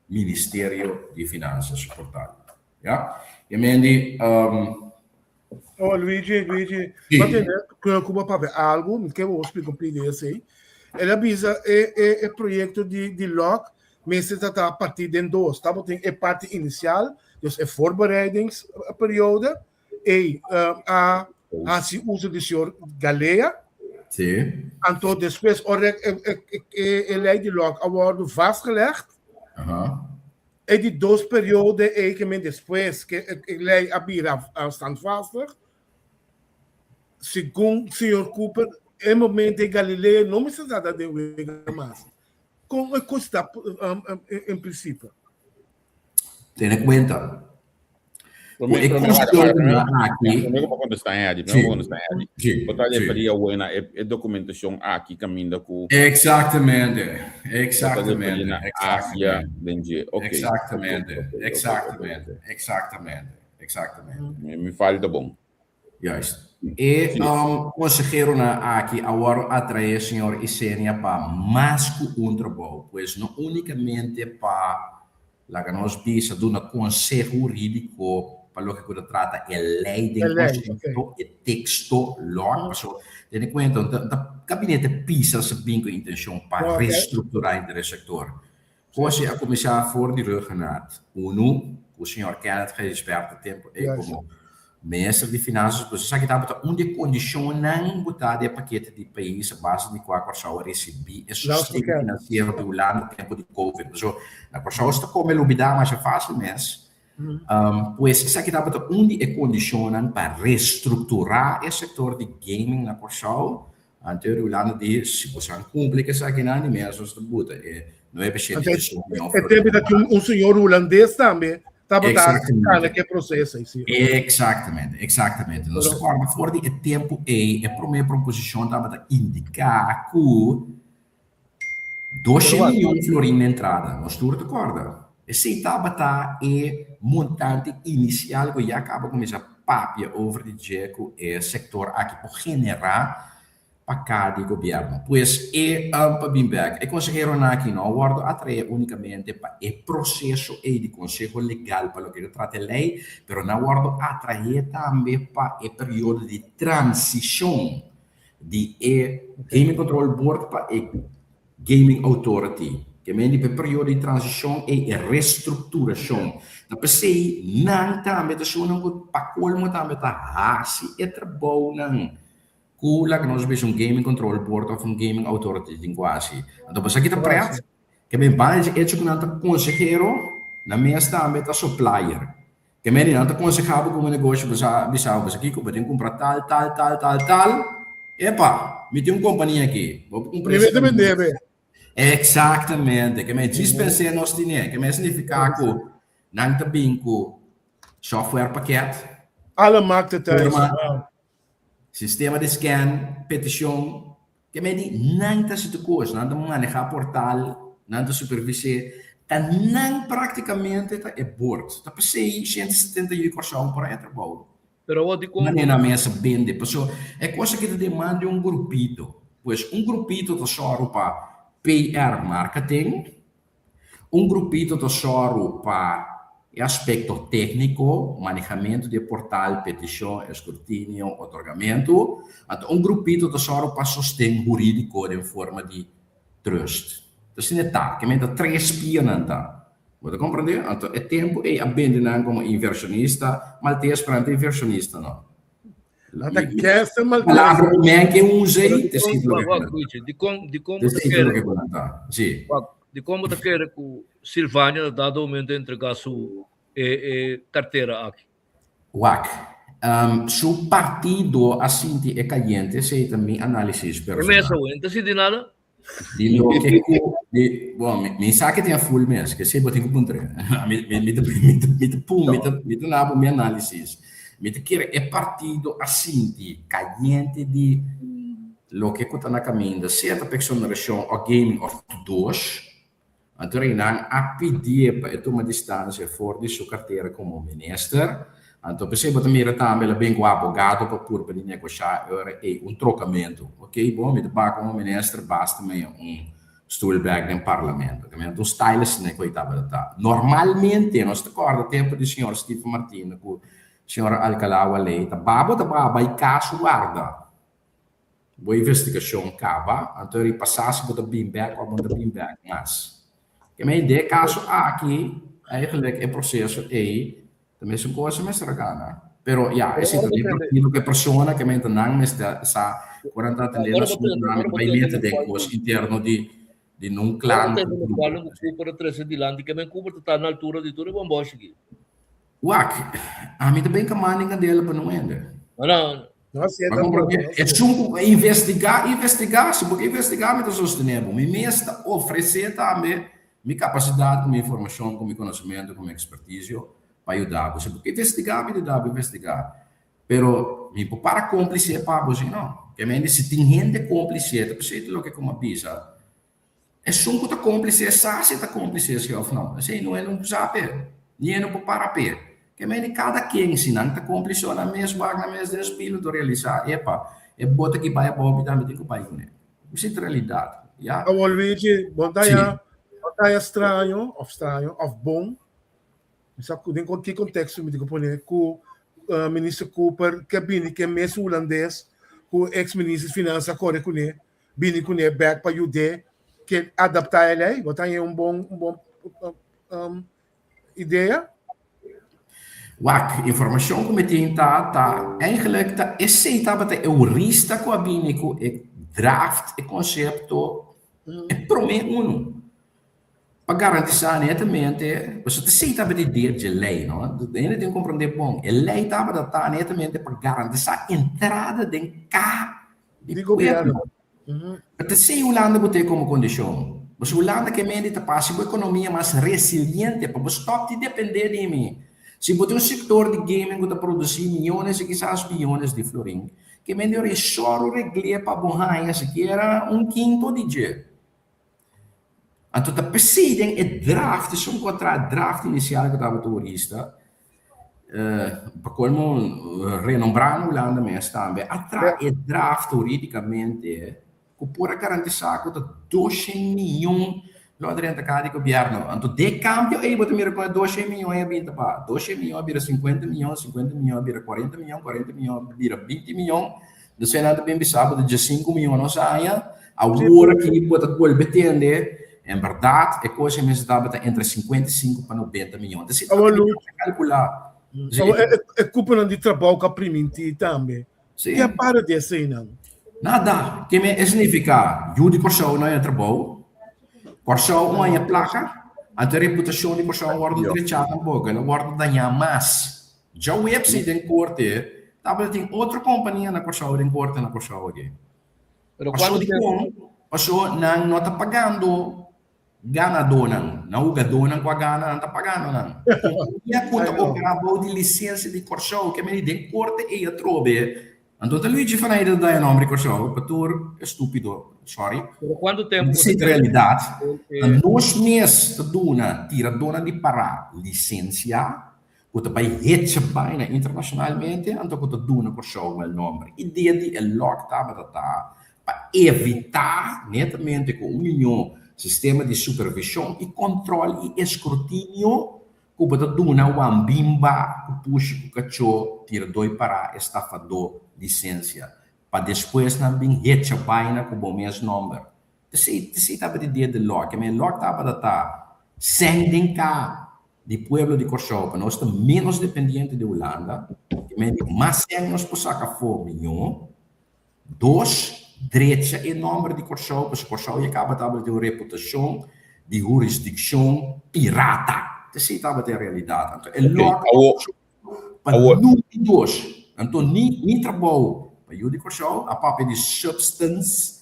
Ministerio di Finanzas por tal. Ya. E men di Oh, Luigi, Luigi, Sí. ma tende, ku ku bo papia algu, mi ke bo splika un pidi esei. El a bisa e e e proyekto di di lòk mester ta ta partí den dos. Tabatin e parti inisial, dus e voorbereidingsperiode, ei a hasi uso di señor Galea. Sí. Anto despues ora e e e e lei di lòk a wòrdu vastgelegd, Aha. E di dos periode ei ke men despues ke e lei a bira standvastig, segun señor Cooper, e momento ei Galileo no mester ta den wega mas. Kon e kos ta en prinsipio? Tene kuenta. Ku e konseheronan aki. Promé ku bo kontestá Eddie, promé ku bo kontestá Eddie. Sí, Bo ta sí. referí awor na e e dokumentashon aki kaminda ku. Eksaktamente, Bo ta referí eksaktamente, na Asia eksaktamente. den dje. Oké. Eksaktamente, Oké, oké, oké, eksaktamente, oké. eksaktamente, eksaktamente. Mi mi falta bon. Juist. E Sí. konseheronan aki a wòrdu atraé señor Isenia pa mas ku un trabou, pues no únikamente pa Laga nos bisa duna konseho hurídiko pa loke ku ta trata e lei den E lei, ok. konsepto, e teksto lòt, paso tene kuenta un ta un ta gabinete pisa sa bin ku intenshon pa Ok. restrukturá henter e sektor. Kos ei a kuminsá for di Ruggenraad unu ku señor Kenneth Gijsbertha tempu ei Juist. komo Minister di Finanzas, pues esaki tabata un di e kondishonnan botá den e pakete di pais a base di kua Kòrsou a risibí e sosten finansiero di Hulanda tempu di Covid. Pasobra na Kòrsou si ta kome lubidá masha fásil mes. Pues esaki tabata un di e kondishonnan pa restrukturá e sektor di gaming na Kòrsou. Anto e Hulanda di si boso a kumpli ku esakinan di mes nos ta buta e nuebe shete di su mion E tempu ta tin un señor hulandes tambe tabata kana ku e proseso ei, si. Eksaktamente, eksaktamente. Nos ta kòrda for di e tempu ei e promé proposishon tabata indiká ku doshen mion florin na entrada. Nos tur ta kòrda. Esei tabata e montante inisial ku ya kaba kuminsá papia over di dje ku e sektor aki por generá pa ka di gobièrnu. Pues e pa bin bèk, e konseheronan aki no a wòrdu atraé únikamente pa e proseso ei di konseho legal pa loke ta trata e lei, pero nan a wòrdu atraé tambe pa e periodo di transishon di e Gaming Control Board pa e Gaming Authority. Ke men di pa e periodo di transishon ei e restrukturashon. Ta p'esei nan tambe ta esunnan ku pa kolmo tambe ta hasi e trabounan ku laga nos bisa un Gaming Control Board òf un Gaming Authority tin ku hasi. Anto pasobra ki ta prèt, ke men banda di echo ku nan ta konsehero, nan mes tambe ta supplier. Ke mende nan ta konsehá bo komo negoshi bo sa bisa bo bisa kiko bo tin kumpra tal tal tal tal tal epa mi tin un kompania aki bo por kumpra Mi mester bende be. Eksaktamente ke men djis pens'é nos tine ke men signifiká ku nan ta bin ku software pakèt Alle markten thuis. forma Wow. sistema di scan petishon Ke medi nan ta hasi tur kos, nan ta manehá portal, nan ta supervis'é, ta nan práktikamente ta e bord. Ta p'esei 170 yu Kòrsou por a e trabou. Pero awor dikon. Manera nan mes a bende, pasobra e kos aki ta demanda di un grupito. Pues un grupito ta sòru pa PR marketing, Un grupito ta sòru pa e aspekto tékniko, manehamentu di e portal, petishon, eskrutinio, otorgamentu. Anto un grupito ta sòru pa sosten hurídiko den forma di trust. Ta asina e ta, ke men ta tres pianan ta. Bo ta komprendé? Anto e tempu ei a bende nan komo invershonista, maltes pero nan ta invershonista no. Nan ta gèster maltes. Palabra ku men ke usa ei, ta esei loke Wak, nan ta. Luigi, dikon, dikon Ta bo ta esei kere, loke ku nan ta, si. wak, dikon bo ta kere ku Silvania na dado momento a entregá su e e kartera aki? Wak, su partido a sinti e kayente, esei ta mi análisis E personal. mes awe, no ta sinti nada? Di loke ku, di, bon, mi, mi sa ke tin a full mes, ke esei bo tin ku puntra. Mi, mi, mi ta, mi ta, mi ta pun, mi ta, mi ta na bo mi análisis. Mi ta kere e partido a sinti kayente di loke ku ta na kaminda, sea ta pa eksonerashon o gaming òf tur dos. Anto Reinan a pidié pa e tuma distansia for di su kartera komo minister. Anto p'esei bo ta mira tambe el a bin ku abogado pa purba di negoshá e ora ei un trokamentu. Oké, bon, mi ta baha komo minister, basta mi un stoel bèk den parlamento. Ke mester un style asina ku ei tabata ta. Normalmente nos ta kòrda tempu di señor Steven Martina ku señora Alcalá Wallé ta baba ta baha bai kas warda. Bo investigashon kaba, anto eri pasá si bo ta bin bèk òf bo no ta bin bèk mas. Ke men den e kaso aki, eigenlijk e proseso ei ta mesun kos mester a gana. Pero ya, esei ta den partido ku e persona ke men ta nan mester sa ku nan ta atendé nan asuntunan, nan ta bai mete den kos interno di di nun klan. Ora bo tende lokual ku Cooper a trese dilanti, ke men Cooper ta ta na altura di tur e bòmbòshi aki. Wak, ami ta ben kama den kandela pa no hende. No, no. No hasié Ma tampoco, porque no hasié. esun ku investigá, investigá. Si bo ke investigá, mi ta sostené bo. Mi mes ta ofresé tambe mi kapasidat ku mi informashon, ku mi konosementu, ku mi ekspertisio. pa yuda bo. Si bo ke investigá, mi ta yuda bo investigá. Pero mi por para kómplise pa bo si no. Ke mende si tin hende kómplise, ta p'esei ta loke ku mi a bisa. Esun ku ta kómplise sa si e ta kómplise si òf no. Esei no e no sa p'e, ni e no por para p'e. Ke mende kada ken si nan ta kómplise o nan mes wak nan mes den spilu ta realisá, epa, e bota ki bai abou mi tambe tin ku bai kuné. Esei ta realidat, ya. Awor Luigi, bo ta haya, bo ta haya straño òf straño òf bon Mi sa ku den ki konteksto mi tin ku pone ku Minister Cooper ke bini ke mes hulandes ku eks minister di finansa kore kuné bini kuné bèk pa yud'é ke adaptá e lei. Bo ta haña un bon un bon idea? Wak, informashon ku mi tin ta ta eigenlijk ta esei tabata e hurista ku a bini ku e draft e konsepto e promé unu. Pa garantisá netamente, pasobra ta esei tabata e idea dje lei, no? Hende tin ku komprendé bon, e lei tabata ta netamente pa garantisá entrada den ka di pueblo. Pero ta esei Hulanda bo tin komo kondishon. Pasobra Hulanda ke mende ta pa hasi bo ekonomia mas resiliente, pa bo stòp di dependé di mi. Si bo tin un sektor di gaming ku ta produsí miónes i kisas biónes di florin, ke mende ora e sòru regl'é pa bo haña sikiera un kinto di dje. Anto ta p'esei den e draft, esun ku a traha draft inisial ku tabata hurista, pa kolmo renombrá na Hulanda mes tambe, a traha e draft hurídikamente ku por a garantisá ku ta doshen miyon lo a drenta kaha di gobièrnu. Anto den e kambio ei bo ta mira kon e doshen miyon ei a bin ta baha. Doshen miyon a bira sinkuenta miyon, sinkuenta miyon a bira kuarenta miyon, kuarenta miyon a bira binti miyon, Entonces nan ta bin bisa bo ta diesinku miyon nos aña, awor aki bo ta bolbe tende, en berdad e kos ei mester tabata entre 55 pa 90 miyon. Entonces Awor Luch, kalkula. Awor e e kuponan di trabou ku a primintí tambe, ke a para di eseinan? Nada. Ke me e signifiká? Yu di Kòrsou no haña trabou, Kòrsou no haña plaka, anto e reputashon di Kòrsou a wòrdu drechá tampoko, el a wòrdu dañá mas. Djaweps si den korte tabata tin otro kompania na Kòrsou den korte na Kòrsou aki. Pero Pasó kuantu dikon? tempu? Pasó nan no ta pagando ganadónan, nan hugadónan ku a gana nan ta pagando nan. Kompania ku ta operá bou di lisensia di Kòrsou ke meni den korte ei atrobe, anto ta Luigi van Heijden ta daña nòmber di Kòrsou pa tur estúpido, sorry. Pero kuantu tempu Esei ta realidat. Nos mes ta duna tiradónan di pará lisensia ku ta bai hecha baina internashonalmente anto ku ta duna Kòrsou mal nòmber. Idea di e lòk tabata ta pa evitá netamente ku un mihó sistema di supervishon i kòntròl i eskrutinio ku bo ta duna wambimba ku pushi ku kachó tira doi pará estafadó lisensia pa despues nan bin hecha baina ku bo mes nòmber. Esei esei tabata idea di lòk. E lòk tabata ta sèn den ka di pueblo di Kòrsou pa nos ta ménos dependiente di Hulanda, i mende mas sèn nos por saka afó mihó. Dos, drecha e nòmber di Kòrsou, pasobra Kòrsou ya kaba tabata tin un reputashon di hurisdikshon pirata. Esei tabata e realidat. Anto e lòk pa nunca di dos. Anto ni ni trabou pa yu di Kòrsou a papia di substance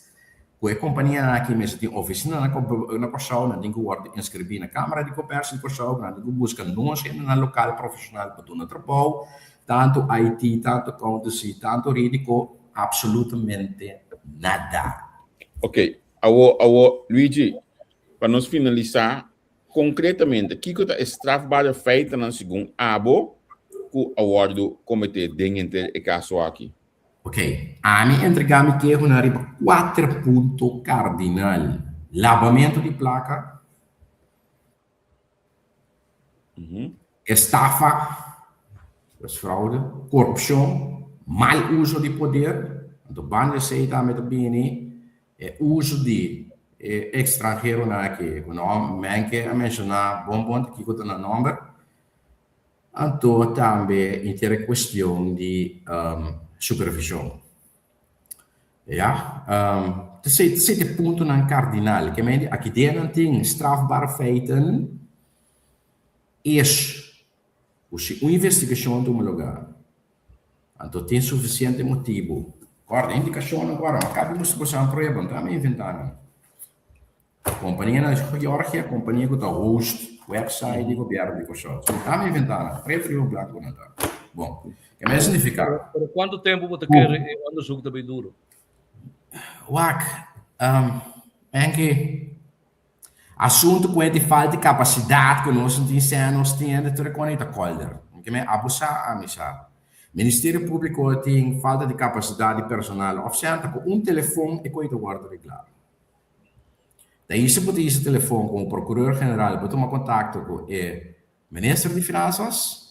ku e kompanianan aki mester tin ofisina na na Kòrsou, nan tin ku wòrdu inskribí na Kámara di Komèrsio di Kòrsou, nan tin ku buska nos hendenan lokal profeshonal pa duna trabou, tantu IT, tantu accountancy, tantu hurídiko, absolutamente nada. Ok, awo awo Luigi, pa nos finalisá, Konkretamente, kiko ta e strafbare feitonan segun abo ku a wòrdu kometé den henter e kaso aki? Ok, ami entregá mi kehonan riba kuater punto kardinal, labamentu di plaka, estafa, dus fraude, korupshon, mal uso di poder, anto banda esei tambe ta bini E uso di e ekstranheronan aki ku no Menke a menshoná bon bon ta kiko ta nan nòmber. Anto tambe inter e kuestion di supervishon. Ya, ta esei ta esei ta e puntonan kardinal. Ke men di aki den nan tin strafbare feiten es ku si un investigashon tuma lugá Anto tin sufisiente motibu. Kòrda, indikashonnan ku a kabi mustra ku esnan prueba, no ta mi inventá nan. Kompania na Georgia, kompania ku ta host website di gobièrnu di Kòrsou. So, ta mi ventana, pretu riba blanku nan ta. Bon, ke men signifiká? Pero kuantu tempu bo ta kere e onderzoek ta bay duro? Wak, um, Enki, asuntu ku e di falta di kapasidat ku nos tin sèn nos tin hende tur e kòne ta kòlder. Ke men abusá ami sa. Ministerio Públiko tin falta di kapasidat di personal òf sèn ta ku un telefon e koi ta wòrdu reglá. Ta hisa bo ta hisa telefon komo prokuror general bo tuma kontakto ku e minister di finansas.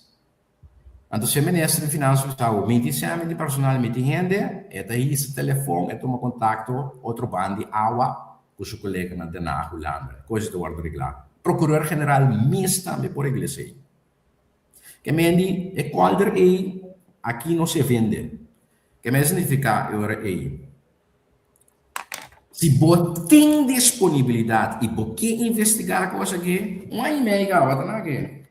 Anto si e minister di finansas bisa bo mi tin sèn, mi tin personal, mi tin hende, e ta hisa telefon, e tuma kontakto otro banda di awa ku su koleganan Den Haag, Hulanda. Kos ta wòrdu reglá. Prokuror general mes tambe por regla esei. Ke men di e kòlder ei aki no se vende. Ke men signifiká e ora ei? Si bo tin disponibilidat i bo ke investigá kos aki, un aña i mei kaba ta na ke.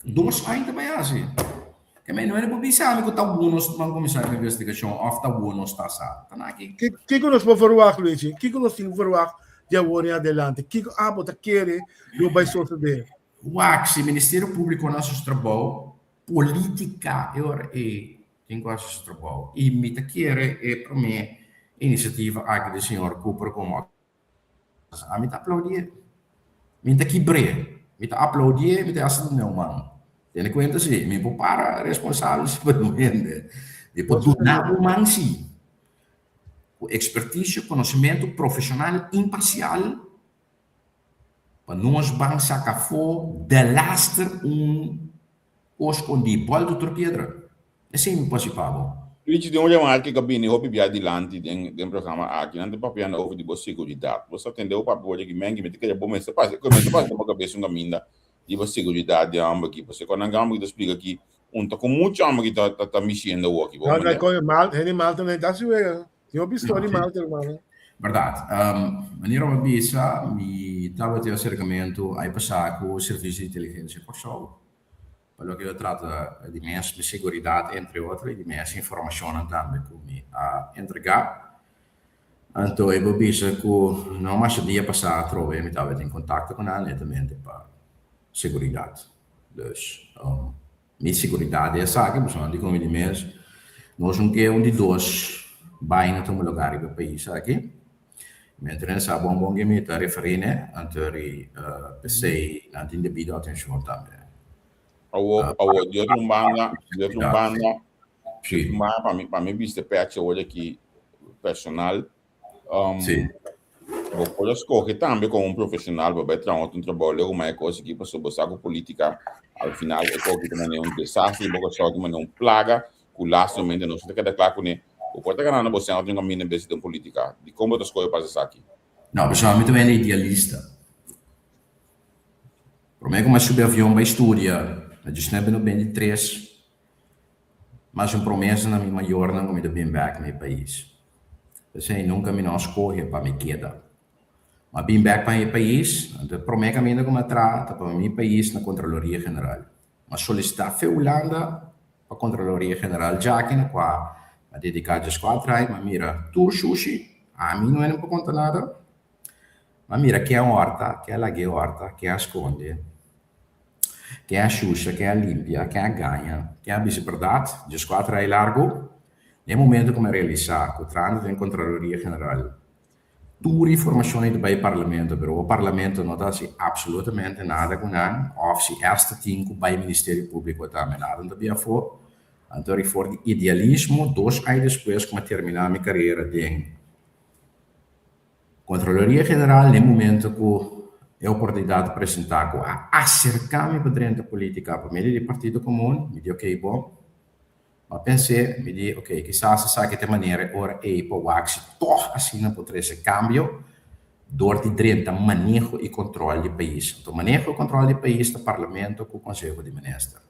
Dos aña ta bai hasi. Ke men no por bisa mi ku ta bo nos ban kuminsá ku investigashon òf ta bo nos ta sa. Ta na aki. Kiko nos por verwagt, Luigi? Kiko nos tin ku verwagt di awor en adelante? Kiko abo ta kere lo bai sosodé? Wak, si Ministerio Públiko no hasi su trabou, polítika e ora ei Tin ku hasi su trabou. I mi ta kere e promé inisiativa aki di señor Cooper komo ami ta aplaudié. Mi ta kibr'é. Mi ta aplaudié, mi ta hasi duna un man. Tene kuenta si, mi por para responsabel si pa un hende. Mi por duna un man si. Ku ekspertisio, konosementu profeshonal imparsial pa nos ban saka afó delaster un Kos skondí, bòltu tur piedra. Esei mi por hasi pa bo. Luigi, den un remarke ku a bini hopi bia dilanti den den programa aki, nan ta papiando over di bo seguridat. Bo sa tende bo papia wòrdu aki mengi, mi ta kere bo mester pasa, ku mester pasa den bo kabes un kaminda di bo seguridat di hòmber aki. Pasobra ku nan hòmber aki ta splika ki un ta ku muchu hòmber aki ta ta ta mishiendo awor aki. Bo No, no, koño, mal, hende mal ta na e si wega. Tin hopi storia di mal, hermano. Bèrdat. Manera bo a bisa, mi tabatin aserkamentu ai pasá ku Servisio di Inteligensia Kòrsou pa loke ta trata di mes mi seguridat entre otro i di mes informashonnan tambe ku mi a entregá. Anto e bo bisa ku no masha dia pasá atrobe mi tabatin kontakto ku nan netamente pa seguridat. Dus Mi siguridat di esaki, pasobra di komo di mes, nos no ke un di dos baina tuma lugar riba e pais aki. Mientras nan sa bon bon ke mi ta referí n'e, anto ri p'esei nan tin debido atenshon tambe. Awor, awor, di otro un banda, di otro un banda, di otro un banda, pa mi, pa mi bista pechi awor aki personal, Um, Sí. Bo por a scoge tambe como un profesional pa bai traha otro trabou lego ma e cos aki pasobra bo sa cu politica al final e coki ta manera un desastre bo cosao ta manera un plaga cu lastimamente nos no ta keda cla cune. Bo por ta ganando bo sèn otro caminda en bes di den politica. Dicon bo ta scoge pa haci esaki? No, pasobra mi ta un idealista. Prome cu mi a subi avion bai studia na diesnuebe 93, Mas un promesa na mi mayornan ku mi ta bin bèk mi pais. P'esei nunka mi no a skohe pa mi keda. Mi a bin bèk pa mi pais, anto e promé kaminda ku mi a traha ta pa mi pais na Kontraloria General. Mi a solisitá fe Hulanda pa Kontraloria General djaki na kua mi a dediká djeskuater aña, mi a mira tur shushi, ami no hende por konta nada. Mi a mira ken a hòrta, ken a lag'é hòrta, ken a skonde. Ken a shusha, ken a limpia, ken a gaña, ken a bisa bèrdat, djeskuater ai largu. Na e momento ku mi a realisá ku trahando den Kontraloria General, tur informashon ei ta bai Parlamento, pero bo Parlamento no ta hasi apsolutamente nada ku nan, òf si esta tin ku bai Ministerio Públiko tambe nada no ta bia afó. Anto ri for di idealismo, dos ai despues ku mi a terminá mi karera den Kontraloria General na e momento ku e oportunidat a presentá ku a aserká mi pa drenta polítika pa medio di Partido Komun, mi di okey bon. Mi a pens'é, mi di okey kisas esaki ta e manera e ora ei pa wak si tòg asina por trese kambio dor di drenta maneho i kontròl di pais. Anto maneho i kontròl di pais ta Parlamento ku Konseho di Minister.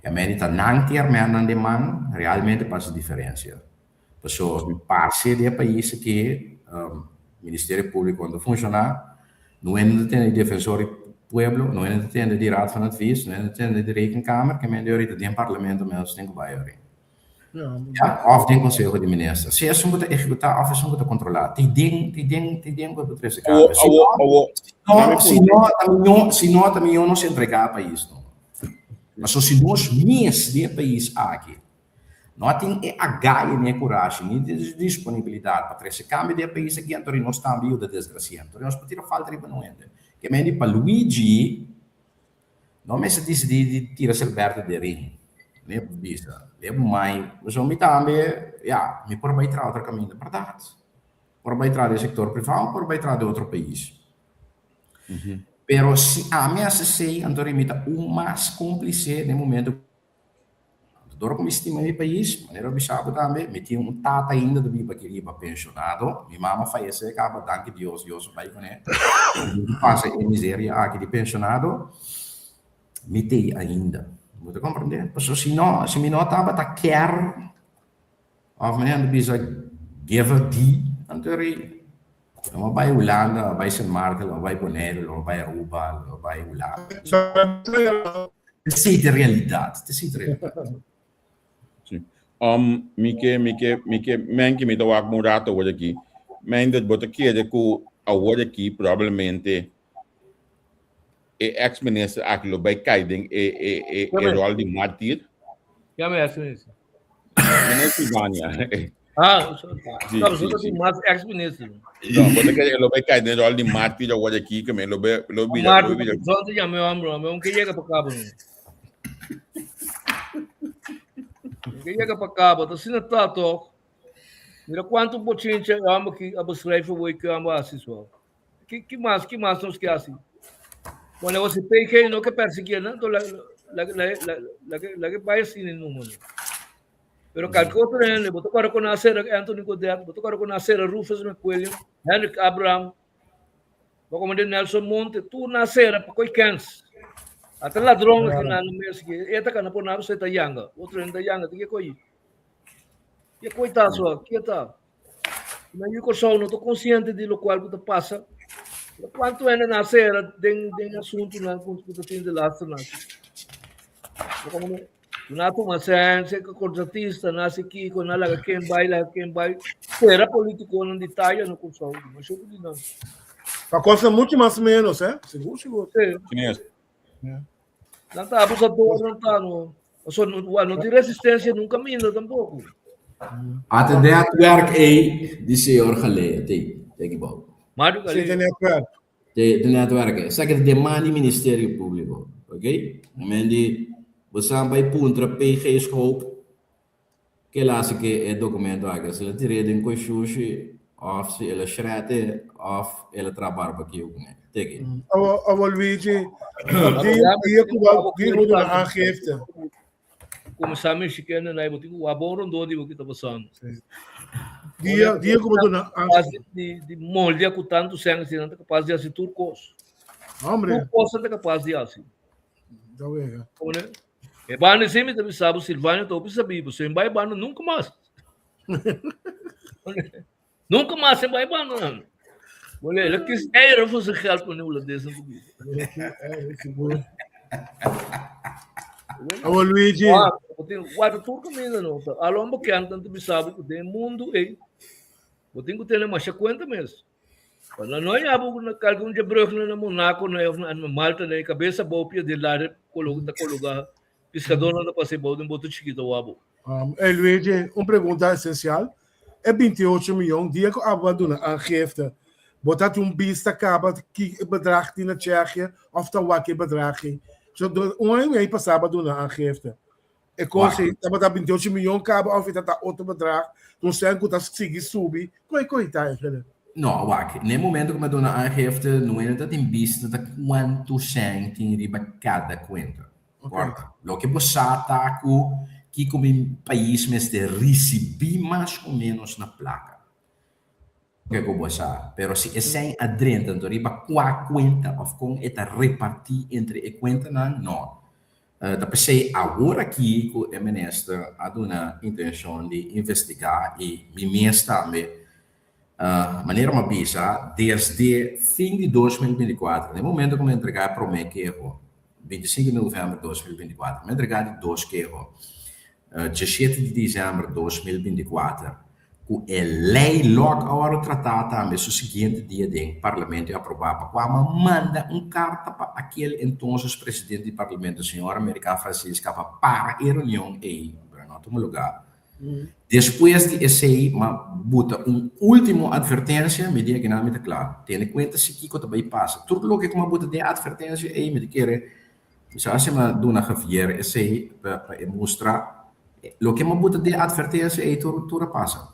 E medi ta nan ki armènnan den man realmente pa hasi diferensia. Paso parse di e pais aki Ministerio Publico no ta funciona, no hende ta tende di Defensor di Pueblo, no hende ta tende di Raad van Advies, no hende ta tende di Rekenkamer, ke mende ahorita den Parlamento mes tin ku bai ahori. Ya, òf den konseho di minister. Si esun ku ta ehekutá òf esun ku ta kontrolá. Tin den, tin den, tin den ku trese Awo, kambio. Si awo, no, awo. si no, si no, ta miñó, si no, ta miñó nos entregá pais no. Paso si nos mes di e pais aki no a tin e agai ni e kurashi ni e disponibilidat pa trese kambio di e pais aki, anto nos tambe yuda desgrasia. Anto nos por tira falta riba no hende. Ke men di pa Luigi No mester disidí di tira Selberto den ring. Mi a bisa, mi a mai, pasobra mi tambe, ya, mi por bai traha otro kaminda, bèrdat. Por bai traha den sektor privá o por bai traha den otro pais. Pero si ami hasi esei, anto mi ta un mas kómplise den momento. Dor ku mi stima mi pais, manera mi bisa bo tambe, mi tin un tata ainda ta biba aki riba, penshonado. Mi mama fayesé kaba, danki Dios, Dios a bai kuné. Mi pasa e miseria aki di penshonado, mi t'ei ainda. Bo ta komprendé? Pasobra si no, si mi no tabata kèr Of mi hende bisa give a D, anto ri lo a bai Hulanda, lo a bai Sint Maarten, lo a bai Bonaire, lo a bai Aruba, lo a bai Hulanda. Esei ta e realidat, esei ta e realidat. Sí. Um, mi ke, mi ke, mi ke, men ke mi ta wak un rato awor aki. Men dat bo ta kere ku awor aki probablemente e ex minister aki lo bai kai den e, e, e, e rol di martir. Ja, maar ex minister. Meneer Silvania. Ah, sí, no, sí, sí. mas ex minister. No, bo ta kere lo bai kai den rol di martir awor aki, ke men lo bai, lo bira, lo bira. Zonde ja, meu amor, meu que llega pa cabo. Que llega pa cabo, ta sina ta toch. Mira quanto bochinche amo ki a beschrijven hoe ik amo así zo. Ki, ki mas, ki mas nos ke hasi? Bueno, si PG no ke perseguir, no? Entonces, la, la, la, la, la, que, la que vaya sin el número. Pero cualquier otro gente, vos tocar con hacer Anthony Godet, vos tocar con hacer Rufus McWilliam, Hendrik Abraham, vos como de Nelson Monte, tú nacer, pa koi kens. Ata ladrón que na no mes que eta kana por nada se ta yanga, otro gente yanga, que koi. Que koi ta so, que ta. Na yu Kòrsou no ta konsiente di lokual ku ta pasa. Pero kuantu hende na sera den den asuntunan ku ku ta tin de lasternan. Na tuma sen, se kontratista, na hasi kiko, na laga ken bai, laga ken bai. Sera politikonan di taya na Kòrsou. Masha ku di nan. Pa kosta mucho mas menos, eh? Sigur, sigur. Sí. Kines. Nan ta abusador, nan ta no. So, no, no tin resistencia nunca minda tampoco. Ate netwerk ei di señor Galea, te, te equivoco. Mario Sí, Galea. de netwerk. De, de netwerk ei. Sa ke demanda di Ministerio Público, ok? Men di, bo san bai puntra PG Schoop, ke el hasi ke e documento aki, si el a tir'é den koshushi, of si el a shred e, of el a traha barbecue kuné. Teki. Awo, awo Luigi, die, die ku bo, die ku duna aangifte. Kuminsá mishi kende na bo tin ku wak bon rondó di bo ki ta pasando. Dia, dia ku bo duna Kapas aangifte. di, di moldia ku tantu sèn asina, nan ta kapas di hasi tur kos. Hombre, Tur kos nan ta kapas di hasi. da wega. Komende? E banda si mi ta bisa bo Silvanio ta hopi sabí, bo sin bai banda nunka mas. Nunka mas sin bai banda nan. Bole, el a kis eieren voor zijn geld meneer Holandes nan ta bisa. Sigur. Awo Luigi, Ah, bo tin wak tur kaminda no. Alon bo kent nan ta bisa bo ku den mundu ei, bo tin ku tene masha kuenta mes. Cuando no ya bu na kalkun je brug na Monaco na of na Malta na cabeza bou pia de lare colo ta cologa piscador na pase bou den boto chiquito wabo. Um, hey Luigi, un pregunta esencial. E 28 miljoen die ik abo duna aangifte. Bo dat un bista kaba ki bedrag die na Tsjechië of ta wak bedrag. So do un aña ei pasaba duna aangifte. E kos ei tabata 28 miyon kaba òf e ta otro bedrag, un sèn ku ta sigui subi. Kon e kos ta eigenlijk? No, wak, na e momento ku mi a duna aangifte, no e ta tin bista ta kuantu sèn tin riba kada kuenta. Kòrda, loke bo sa ta ku kiko mi pais mester risibí mas o ménos na plaka. Loke ku bo sa. Pero si e sèn a drenta anto riba kua kuenta òf kon e ta repartí entre e kuentanan, no. Ta p'esei awor aki ku e minister a duna intenshon di investigá i mi mes tambe, manera mi a bisa, desde fin di 2024, na e momento ku mi a entregá e promé keho, 25 di novèmber 2024, mi a entregá di dos keho. Djeshete di dezèmber 2024, ku e lei lòk a wòrdu tratá tambe su siguiente dia den Parlamento i aprobá pa kua a manda un karta pa akel entonces presidente di Parlamento señor American Francisca pa para e reunion ei, pero no a tuma lugá. Despues di esei m'a buta un último atvertensia, mi di akinan mi ta kla, tene kuenta si kiko ta bai pasa. Tur loke ku m'a buta den e atvertensia ei mi ta kere Mi sa si m'a duna Javier esei pa pa e mustra loke m'a buta den advertensia ei tur tur a pasa.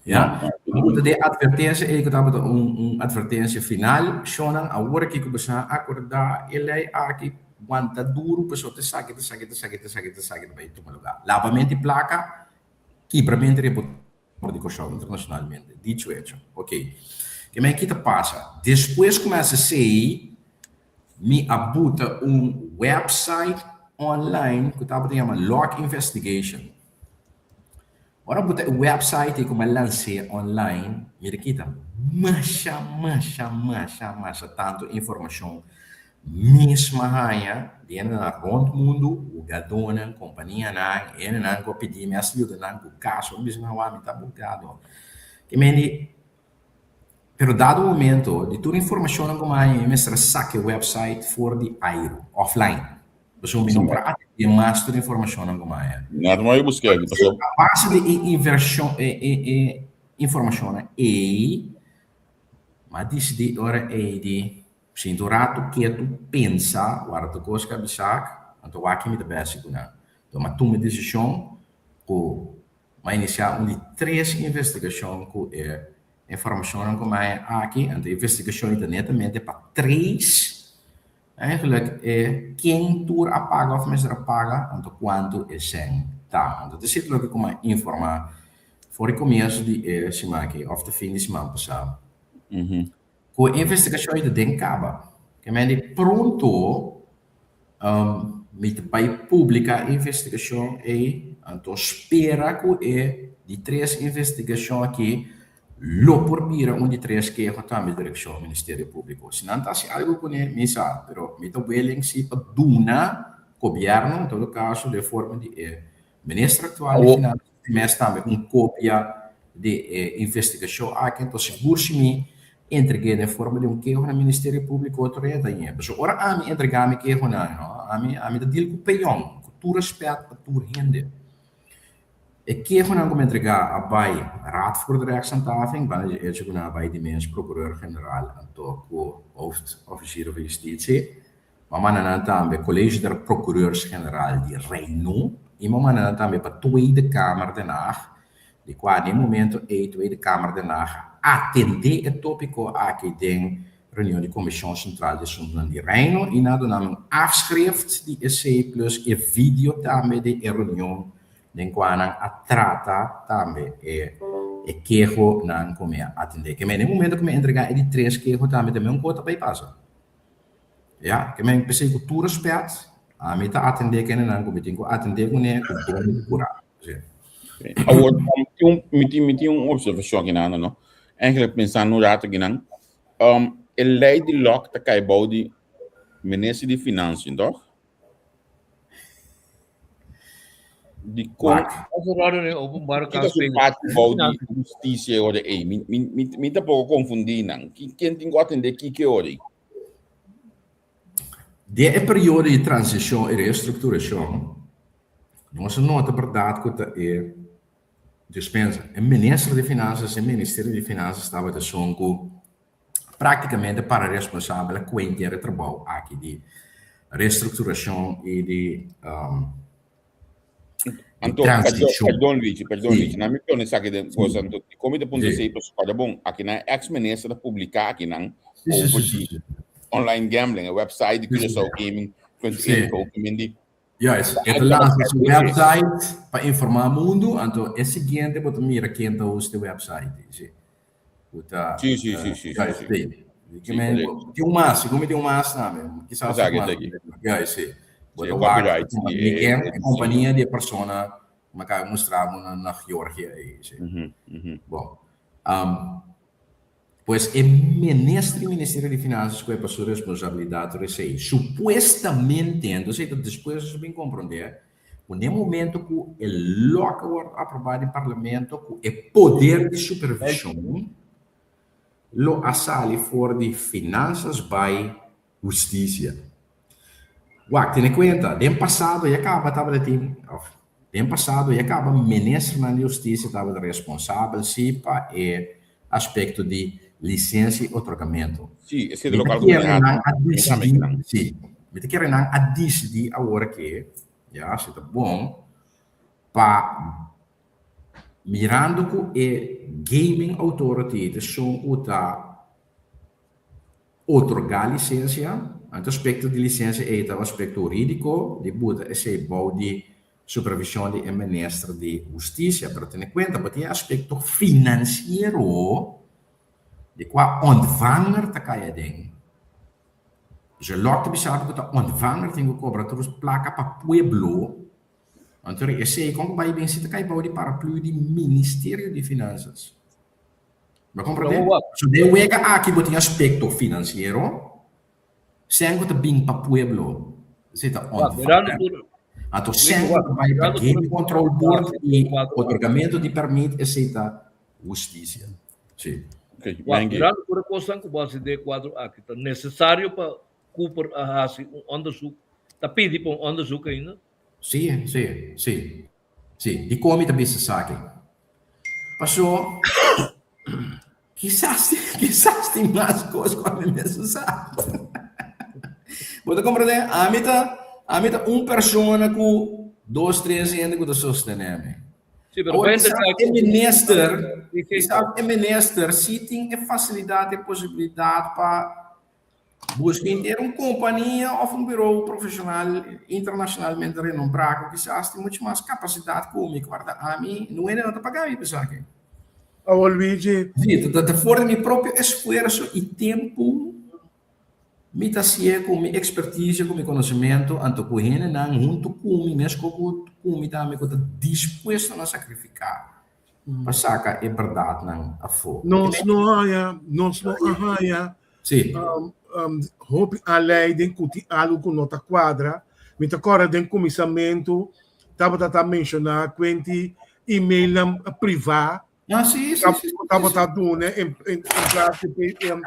Ya? M'a buta den advertensia ei ku tabata un un advertensia final, shonnan awor aki ku boso a akordá e lei aki wanta duru pasobra ta esaki ta esaki ta esaki ta esaki ta esaki ta bai tuma lugá. Labamento di plaka, kibramento di reputacion di Kòrsou internashonalmente. Dicho hecho. Oké. Ke men ki ta pasa? Despues ku mi a hasi esei, Mi a buta un website online ku tabata yama Log Investigation. Ora buta e website ei ku mi a lans'é online, mi ta kita masha, masha, masha, masha tantu informashon mes mi a haña di hendenan rònt mundu, hugadónan, kompanianan, hendenan ku a pidi mi hasta yuda nan ku kaso. Mi bisa nan, wak, mi ta abogado. Ke mende Pero dado momento, di tur informacionnan cu mi haña, mi mester a saca e website for di airu, offline. Pasobra mi no por a atende mas tur informacionnan cu mi haña. Nada mas yo busca aki, pasobra. A base di e inversion, e, e, e informacionnan ey, mi a dicidi e ora ey di sinta un rato ketu, pensa, warda tur cos cu a bisa, anto wak mi ta besi cu nan. Enton mi a tuma e decision cu Mi a inisiá un di tres investigashon ku e informashonnan ku mi a haña aki. Anto e investigashon ei ta netamente pa trace eigenlijk e ken tur a paga òf mester a paga, anto kuantu e sèn ta. Anto ta esei loke ku mi a informá for di komienso di e siman aki òf te fin di siman pasá. Ku e investigashon ei ta den kaba. Ke men di pronto mi ta bai publiká e investigashon ei, anto spera ku e di tres investigashon aki lo por bira un di tres keho tambe direkshon Ministerio Públiko. Si nan ta hasi algu kuné mi sa, pero mi ta willing si pa duna gobièrnu, en todo kaso den forma di e Minister aktual di Finansa di mes tambe un kopia di e investigashon aki, enton sigur si mi entreg'é den forma di un keho na Ministerio Públiko otro dia ta ñe. Pasobra ora ami entregá mi kehonan, no, ami ami ta deal ku peon, ku tur rèspèt pa tur hende. E kehonan ku mi entregá a bai Raad voor de Rechtshandhaving, banda di echo ku nan a bai di mes Procureur-Generaal anto ku Hoofdofficier van Justitie. M'a manda nan tambe College der Procureurs-Generaal di Reino i m'a manda nan tambe pa Tweede Kamer Den Haag, di kua den e momento ei Tweede Kamer Den Haag a atendé e tópiko aki den reunion di Komishon Sentral di Asuntunan di Reino i nan a duna mi un afschrift di esei plus e video tambe di e reunion den kua nan a trata tambe e e kehonan ku mi a atendé. Ke men den e momento ku mi a entregá e di tres keho tambe tambe un kos ta bai pasa. Ya, ke men p'esei ku tur respet, ami ta atendé kendenan ku mi tin ku atendé kuné ku bon kura. Sí. Awor, mi tin, mi tin un observashon aki nan, no? Eigenlijk pensando un rato aki nan, um, e lei di lok ta kai bou di minister di Financiën, toch? Di kon Openbare Kiko su parti bou di justicia ora ei? Mi, mi, mi, mi ta poko confundí nan. Ken tin ku atendé kiko ora ei? Den e periodo di transishon i restrukturashon, nos a nota bèrdat ku ta e dispensa. E minister di Finansas, e ministerio di Finansas tabata esun ku práktikamente para responsabel a kuenter e trabou aki di restrukturashon i di Anto, transishon. Perdon Luigi, perdon Sí. Luigi. Na mi pone esaki den Sí. cosa. Anto, kon mi ta puntra Sí. esei? Pasobra kòrda bon, aki nan ex minister a publiká aki nan Sí, sí, over sí, di sí, sí. online gambling, e website di Sí, sí. Curaçao Gaming punt Sí. info, ku men di Juist, e ta lansa su website pa informá mundu, anto e siguiente bo ta mira ken ta host e website. Sí. Ku ta, Sí, sí, sí, sí, sí, juist, sí. sí. Ke Sí, men, correcto. tin un mas, segun mi tin un mas tambe. Kisas Esaki, mas. esaki. Juist, sí. Bo Sí, ta wak copyright, sí, kompania e, ken, e e diseño. kompania di e persona ku mi a kaba di mustra bo na na Georgia ei, sí. Mhm, mhm. Bon. Um, pues e minister di Ministerio di Finanzas ku e pa su responsabilidat tur esei. Supuestamente, entonces ei ta despues nos a bin komprondé. Ku n'e momento ku e lòk a wòrdu aprobá den parlamento ku e poder di supervishon lo a sali for di finansas bai hustisia. Wak, tene kuenta, den pasado ya kaba tabata tin, òf den pasado ya kaba ministernan di hustisia tabata responsabel si pa e aspekto di lisensia i otorgamentu. Sí, esei ta Mi ta lokual ku kere mi nan a mi ta disidí, meknan. sí, mi ta kere nan a disidí awor ke, ya, si ta bon, pa mirando ku e Gaming Authority ta esun ku ta otorgá lisensia, anto aspekto di lisensia ei ta un aspekto hurídiko di buta esei bou di supervishon di e minister di hustisia, pero tene kuenta bo tin e aspekto finansiero di kua ontvanger ta kai aden. Dus e lòk ta bisa bo ku ta ontvanger tin ku kobra tur plaka pa pueblo, anto esei kon ku bai bin si ta kai bou di paraplu di ministerio di finansas. Bo comprende? So den wega aki bo tin aspecto financiero, sen cu ta bin pa pueblo, esey ta ontvanger. Anto sen cu ta bay pa Game Control Board y otorgamento di permit, esey ta husticia. Si. Wak, mirando tur e cosnan cu bo haci den e cuadro aki, ta necesario pa Cooper a haci un onderzoek, ta pidi pa un onderzoek ainda? Si, si, si. Si, dikon mi ta bisa esaki? Paso, kisas, kisas tin mas kos ku ami mes no sa. Bo ta komprendé? Ami ta, ami ta un persona ku dos, tres hende ku ta sostené mi. Sí, pero Awor, bende kisas sa e minister, kisas e minister si tin e fasilidat, e posibilidat pa Busca henter un compania of un bureau profesional internacionalmente renombrá cu kisas tin mucho mas capacidad cu mi, cu ta ami, no hende no ta paga mi pa esaki. Awor Luigi. Sí, ta for di mi propio esfuerso y tempo mi ta hacié cu mi experticia, cu mi conocimento, anto cu hendenan hunto cu mi, mesco cu mi tambe, cu ta dispuesto na sacrifica pa saka e bèrdatnan afó. Nos no haya, nos no a haya Sí. um, um, hopi aanleiding ku tin algo ku no ta kuadra. Mi ta kòrda den kuminsamentu tabata ta menshoná kuenti emailnan privá Ah, sí, sí, sí, sí, tabata duna en, en, en plaats di um,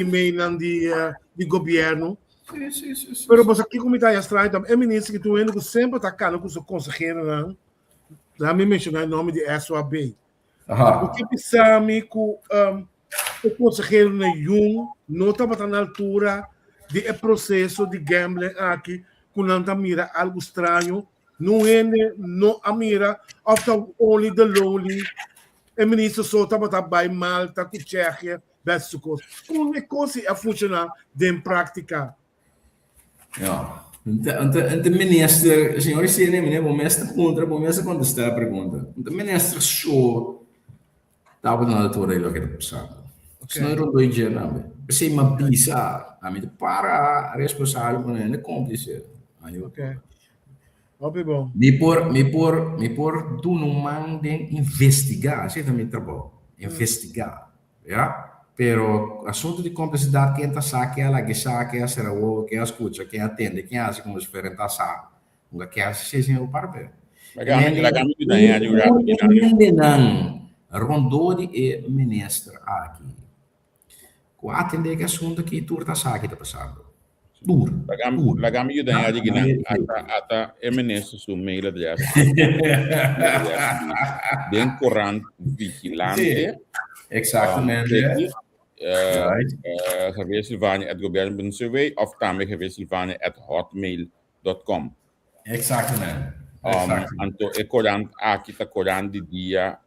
emailnan di, uh, di gobièrnu. Sí, sí, sí, sí, Pero sí. bosa kiko mi ta haya straño tambe, e minister ki tur hende ku semper ta kana ku su konseheronan, Laat mi menshoná e nòmber di SWAB. Aha. Bo ke bisa mi ku um, e konseheronan yun no tabata na altura di e proseso di gambling aki ku nan ta mira algu straño? Nun hende no a mira òf ta only the lonely e minister so tabata bai Malta ku Tsjechia bes su kos. Kon e kos ei a funshoná den práktika? Ja. Ante, ante minister, señor Sene, meneer, bo mes ta puntra, bo mes ta contesta e pregunta. Ante minister so tabata na altura di loke ta pasando. Okay. Sino rondó i dje tambe. P'esei mi a bisa, ami ta para responsabel pa hende cómplice. Ayo. Okay. Hopi bon. Mi por, mi por, mi por duna un man den investiga, esei ta mi trabou, investiga. Ya, pero asunto di complicidad ken ta sa, ken a laga sa, ken a cera wowo, ken a scucha, ken a tende, ken a haci como si fuera ta sa, nunca ken a haci esey sin e parte. Laga mi, laga mi yuda Henry un rato Tur e hendenan rondó di e minister aki cu a atende cu e asunto aki tur ta sa ki ta pasando. Tur, Laga, tur. laga mi yuda Henry kinan ata, ata e minister su mail address den corant Vigilante. Sí, exactamente. Um, uh, Right. uh, Javier Silvania at gobierno.cw of tambe Javier Silvania at hotmail.com. Exactamente. Um, Exactamente. anto e corant aki ta corant di dia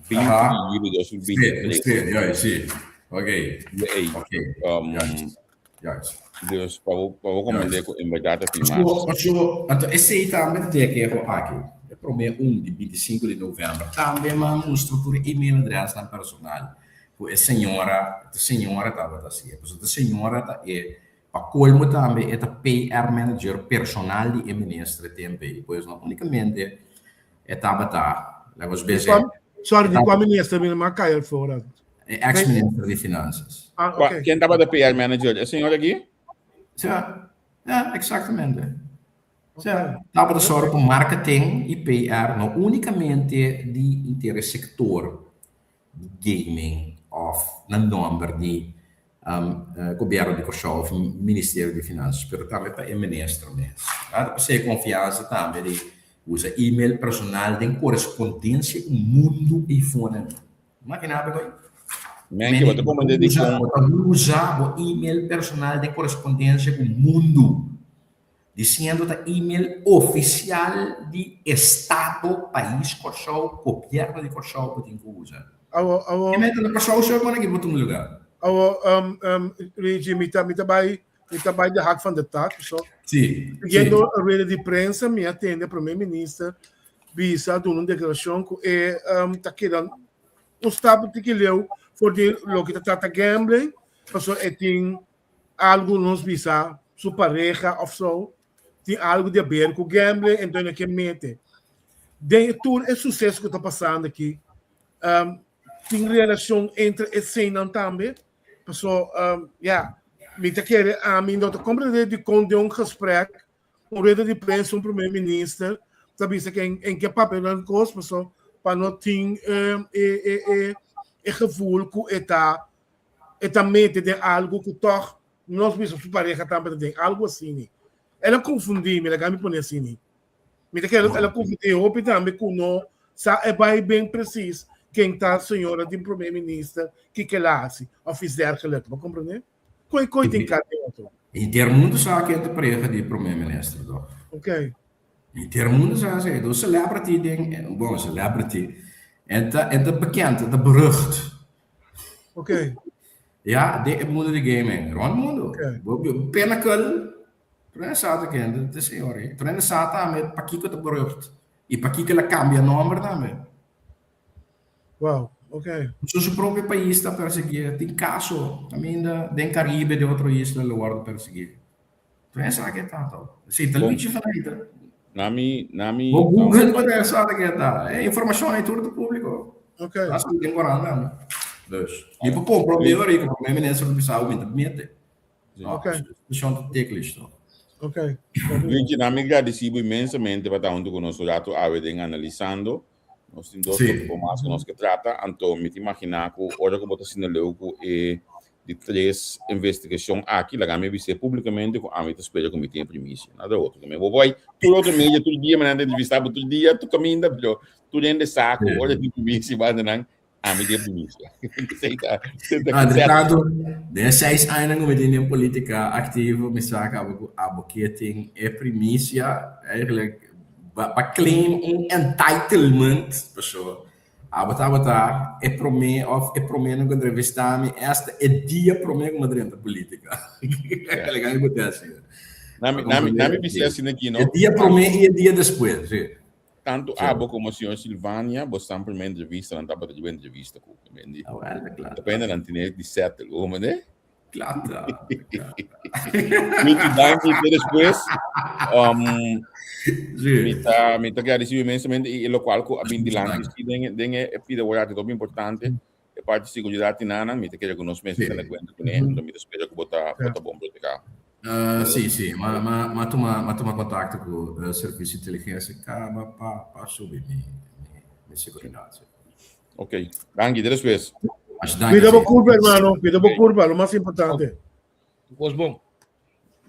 20 Aha. di juli Sí, 2023. sí, ja, sí. Ok. Ei, Ok. um, Juist. Juist. dus pa bo, pa bo comprende ku en berdad ta tin mas. Paso, paso, anto esei tambe ta tin e keho aki. E prome un di 25 di november tambe m'a mustra tur e email adresnan personal ku e señora, e señora tabata hasié. Pasobra e señora ta e, pa colmo tambe e ta PR manager personal di e minister e tempo ei. Pues no unicamente E tabata, laga nos bisa. Sorry, di kua minister mi a kai al fora? E ex minister di finanzas. Ah, ok. Ken tabata PR manager? E señor aki? Ja, ja, exactamente. Sea, tabata sòru pa marketing i PR no únikamente di inter e sektor di gaming òf na nòmber di gobièrnu di Kòrsou òf Ministerio di Finansas, pero tambe pa e minister mes. Ta pas'é konfiansa tambe di usa email personal den korespondensia ku mundu eifonan. Imaginá bo ei? Menke, bo ta komprendé dikon. Bo ta usa bo email personal den korespondensia ku mundu. Diciendo ta email oficial di Estado Pais Kòrsou, Gobièrnu di Kòrsou bo tin ku usa. Awo, awo. E meta na Kòrsou so e ki bo tuma lugar. Awo, um, um, Luigi, mi ta, mi ta bai, mi ta bai de hak van de tak, so. Sí. Siguiendo sí. rueda di prensa, mi a tende Prome Minister bisa duna un declaracion ku e um, ta keda un stap tiki leu for di loke ta trata gambling, paso e tin algu nos bisa su pareha of so tin algu di haber ku gambling enton e ke mete den tur e suseso ku ta pasando aki um, tin relashon entre eseinan tambe paso um, ya mi ta kere ami no ta komprende dikon den un gesprek un rueda di prensa un primer minister ta bisa ke en ke papia nan kos paso pa no tin um, e, e, e, e gevoel ku e ta e ta mete den algu ku tòg nos bisa su pareha tambe ta den algu asini. El a konfundí mi, laga mi pone asini. Mi ta kere el a konfundí hopi tambe ku no sa e bai ben presis ken ta señora di prome minister, kiko el a hasi òf iets dergelijks. Bo komprendé? Koi koi tin kar den otro. Henter mundu sa ken ta pareha di prome minister tòg. Oké. Henter mundu sa esei. Dus celebrity den, bon celebrity, e ta e ta bekend, e ta berucht. Ok. Ja, den e mundo di gaming. Rond mundo. Ok. Pinnacle. Tur sa ta kende te señor ei. Tur sa tambe pakiko ta berucht. I pakiko el a cambia nomber tambe. Wow, ok. So su propio pais ta perseguié. Tin caso caminda den Caribe den otro isla lo wordo perseguié. Tur sa ke ta to. Si ta luchi van ahí. Nami, nami. Bo Google pa tur sa ke ta. E informacion ei tur ta publico. Ok. Asta den Corant tambe. Dus, mi por compra un día rico, porque mi minister bisa mi ta mete. Ok. Situacion ta ticklish to. Ok. Luigi, nami gradeci bo inmensamente pa ta hunto cu nos un rato awe den Analisando. Nos tin dos tópiko mas ku nos ke trata, anto mi ta imaginá ku ora ku bo ta asina leu ku e di tres investigashon aki, laga mi bis'é públikamente ku ami ta spera ku mi tin e primisia. Nada otro. Mi bo bai tur otro media tur dia, mi nan ta entrevistá bo tur dia, tur kaminda, pero tur hende sa ku ora tin primisia banda nan, ami tin e primisia. Esei ta, esei ta Entre tanto, den e seis añanan ku mi tin den polítika aktivo, mi sa kaba ku abo ke tin e primisia, eigenlijk Pa claim un entitlement, paso abo tabata e prome of e promenan ku entrevista mi esta e dia prome ku mi a drenta politica. Legal ku te asina. Nami, nami, nami bisa asina aki, no? E dia prome i e dia despues, si. Tanto abo como señor Silvania, bo stan prome entrevista, nan tabata riba entrevista ku. Ah, wel, claro. Depende nan tine di settle, hoor me de? Klata. Miki, danki te despues. Um, mi ta, mi ta agradecido inmensamente y lo cual cu a bin dilanti sí den, den e pida word ta importante. E parte de seguridad y nana, mi ta kere cu nos mester tene cuenta con e, mi ta spera cu bo ta, bo ta bon protegado. Uh, sí, sí, ma, ma, ma tuma, ma tuma contacto cu uh, Servicio de Inteligencia caba pa, pa subi mi, mi, mi seguridad. Sí. Ok, danki, te despues. Cuida bo curpa, hermano. Cuida bo curpa, lo mas importante. Cos bon.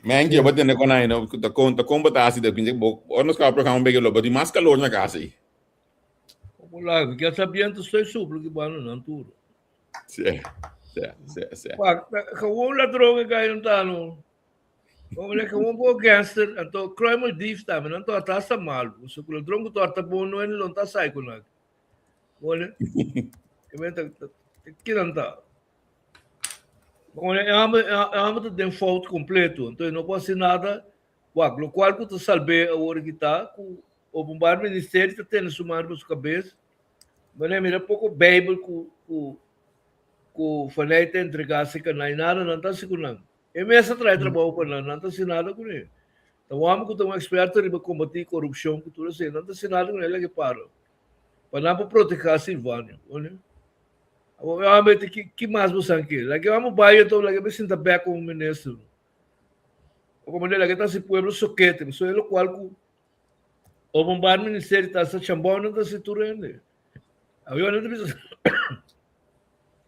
Man, yo tene con ahí, no? Ta con, ta con bata así, de pinche, bo, ora nos acaba programa bege lo, bati mas calor na casa ahí. Como lá, que essa viento estoy suplo que bueno, não tudo. Sí, sí, sí, sí. Gewoon ladrón que cai não tá no. Como é que um bom gangster, então crime dief também, não tá tá mal. O ladrão que tá bom não é não tá sai com nada. Wole. E men ta kinan ta. Wole, e amo e amo ta den fout completo. Entonces no por hacer nada. Wak, lo cual ku ta salbe awor ki ta ku openbaar ministerio ta tene su man riba su cabes. Mane mira poco Bijbel ku ku ku Faney ta entrega si ka nan nada nan ta hasi ku nan. E mes a trae trabou pa nan, nan ta hasi nada kuné. Ta un hòmber ku ta un eksperto riba kombatí korupshon ku tur esei, nan ta hasi nada kuné, laga e para. Pa nan por protehá Silvanio. Oye? Awor e hòmber ta ki ki mas bo san ke? Laga e hòmber bai anto laga e bai sinta bèk komo minister. Komo laga e ta hasi pueblo sokete, pasobra e lokual ku. Openbaar Ministerie ta sa chambon nan ta si tur hende. Awe nan ta bisa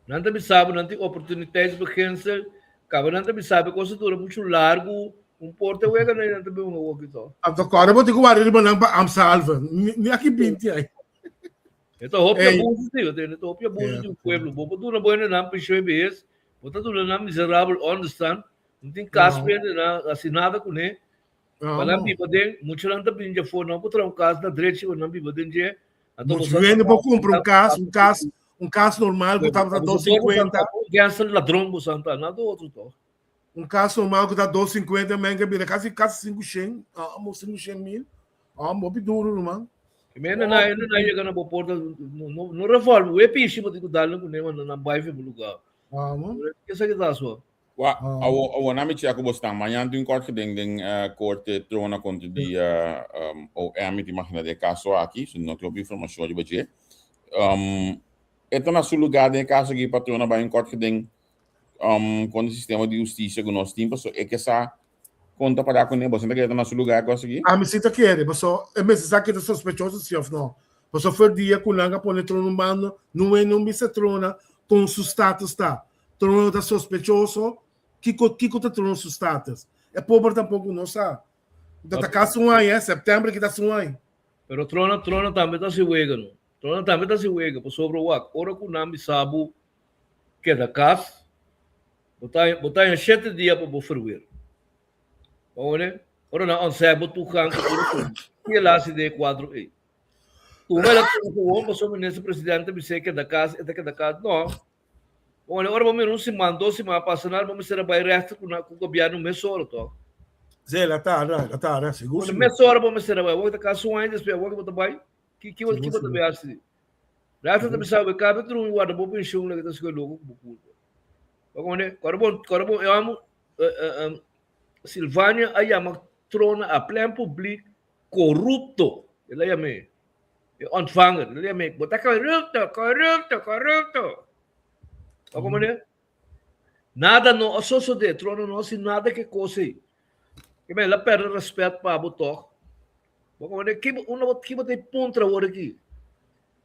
nan ta bisa bo nan tin oportuniteitsbeginsel, kaba nan ta bisa bo e kos ta dura muchu largu, un porta wega nan nan ta bin hunga woki to. Anto kòrda bo tin ku warda riba nan pa ambtshalve. Ni aki binti ai. E ta hopi abuso si, bo tende, e ta hopi abuso di un pueblo. Bo por duna bo hendenan pensioen behes, bo ta duna nan miserabel onderstand, no tin kas pa hendenan hasi nada kuné. Pa nan biba den, muchanan ta bini djafó, nan por traha un kas na drechi pa nan biba den dje. Anto Mucho hende por kumpra un kas, un kas, un kas normal ku tabata 250. Gangster ladron bo santa, nada otro to. Un kas normal ku ta 250 men ke bira kasi kasi 500, ah, mo 500 mil. Ah, hopi duro ruman. Mena na ene na yega na bo porta, no no no revolver, we pishi bo tin ku dal ku ne na bai fe bo lugar. Ah, mo. Kesa ki ta so? Wa, awo, awo na mi check ku bo stan. Mañan tin un kort geding den korte trona kontra di OM, mi ta imagina den e kaso aki, si no tin hopi informashon riba dje. E ta na su lugá den e kaso aki pa trona bai un kort geding kontra e sistema di hustisia ku nos tin, pasobra e ke sa kon ta pará kuné. Bo sinta ke e ta na su lugá e kos aki? Ami si ta kere, pasobra e mester sa ke ta sospechoso si òf no. Pasobra for dia ku nan a pone trona un banda, no e no bisa trona kon su status ta. Trono ta sospechoso, kiko kiko ta Trono su status? E pober tampoco no sa. Ta ta casi un aña, eh? September ki ta un aña. Pero Trono Trono tambe ta si wega no. Trono tambe ta si wega pasobra wak ora ku nan bisa bo keda kas bo ta bo ta haña shete dia pa bo ferwer. Bo Ora nan ontzeg bo toegang ku tur e ki el hasi den e kuadro ei. Tuma el a tuma gewoon pasobra minister presidente bis'é keda kas e ta keda kas. No. Ora ora bo mira un siman, dos siman a pasa nada, bo mester a bai rechter ku ku gobièrnu mesora tòg. Sí, la tarda, la tarda, sigur, sigur. Mesora bo mester a bai. Awor ta kasi un aña despues, awor bo ta bai, ki ki ki bo ta bai hasi? Rechter ta bisa bo, e kabe drumi warda bo penshun loke ta sikoy loko ku bo kulpa. Bo komprende? Kòrda bon, kòrda bon, e hòmber Silvania a yama Trona a plen publik korupto. El a yam'é. E ontvanger, el a yam'é, bo ta korupto, korupto, korupto. Bo komprende? Nada no a sosodé, Trona no a hasi nada ku e kos ei. Ke men, el a pèrdè rèspèt pa bo tòg. Bo komprende? Ki bo, unda bo, ki bo ta puntra awor aki?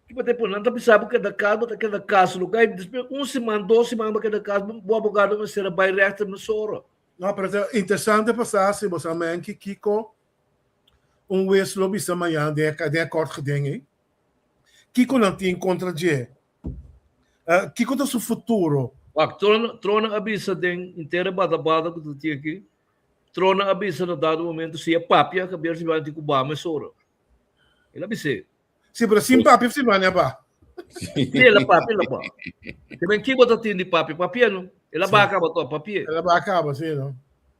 Ki bo ta puntra? Nan ta bisa bo keda kas, bo ta keda kas. Lo kai despues un siman, dos siman bo keda kas, bo abogado mester a bai rèchter mesora. No, pero ta interesante pa sa si bo sa men ki kiko un wes lo bisa mañan den e den e kort geding ei. Kiko nan tin kontra dje? Kiko ta su futuro? Wak, Trona, Trona a bisa den henter e bada-bada ku ta tin aki, Trona a bisa na dado momento si e papia Javier Silvania tin ku baha mesora. El a bis'é. Sí, pero sin papia Silvania ba. Sí, el a papia, el a ba. Te men ki bo ta tin di papia? Papia no. El a baha kaba to, papia. El a baha kaba, sí, no.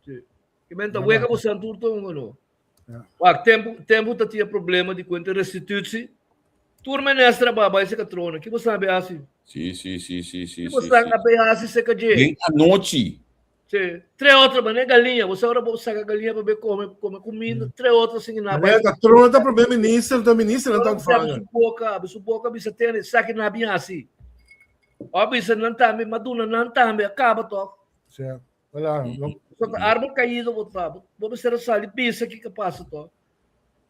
Sí. Ke men ta wega bo san tur tongo no. Wak, tempu, tempu ta tinha problema di kuenta restitutie. Tur minister a bai seka trona. Ki bo san a bai hasi? Sí, sí, sí, sí, sí. Ki bo san a bai hasi seka dje? Den anochi. Sí. Tre otro, mané galinha. Bo sa ora bo saka galinha pa bai kome, kome kuminda. Tre otro sin na bai. Ta trona ta prome minister, ta minister nan ta ontvangen. Su boka, su boka bisa tene, saki na bin hasi. O bisa nan tambe, maduna nan tambe, a kaba tok. Sí. Wala, no. So ta árbol caído bo ta, bo mester a sali bisa kiko pasa to.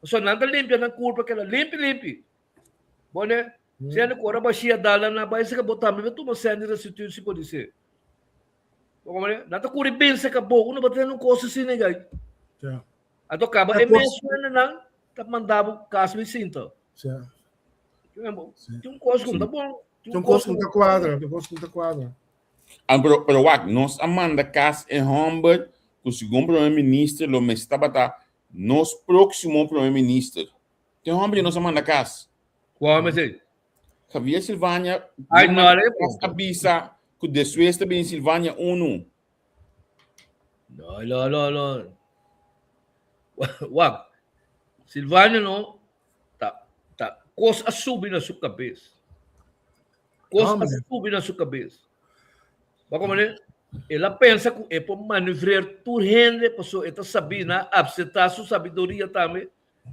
So nan ta limpia nan curpa kela limpi limpi. Bo ne, sende ku ora bashia dal nan bai seka bo tambe bo tuma sende restitutie por dise. Bo komprende? Nan ta kuri bin seka bo, uno bo tene un kos asina gai. Ja. Anto kaba e mes nan ta manda bo kas mi sinta. Ja. Tin un kos ku no ta bon. Tin un kos ku no ta kuadra, tin un kos ku no ta kuadra. Ah, pero, pero wak, nos a manda kas e hòmber ku segun prome minister lo mester tabata nos próksimo prome minister. Tin hòmber di nos a manda kas. Kua hòmber esei? Javier Silvania Ai, no, manda kas a bisa ku despues ta bini Silvania unu. No, no, no, no. Wak, Silvania no ta, ta, kos a subi na su kabes. Kos a subi na su kabes. Bo komprende? El a pensa ku e por manuvreer tur hende pasobra e ta sabí, nan a apseptá su sabiduria tambe,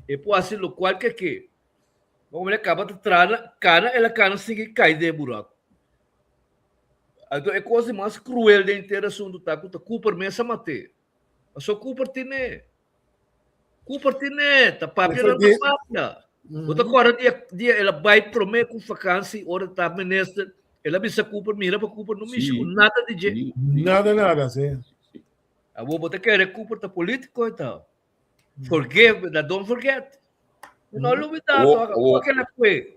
e por hasi lokual ke ke. Bo komprende? Kaba ta traha na kana, el a kana sigui kai den e buraku. Anto e kos di mas kruel den henter asuntu ta ku ta Cooper mes a mat'é. Pasobra Cooper tene. Cooper tine, ta papia nan ta papia. Bo ta kòrda dia dia el a bai promé ku vakansi ora ta minister, el a bisa Cooper mira pa Cooper no mishi ku nada di dje. Nada nada, si. Awor bo ta kere Cooper ta polítiko e ta. Forgive but don't forget. No lubida to, awor ke la kue.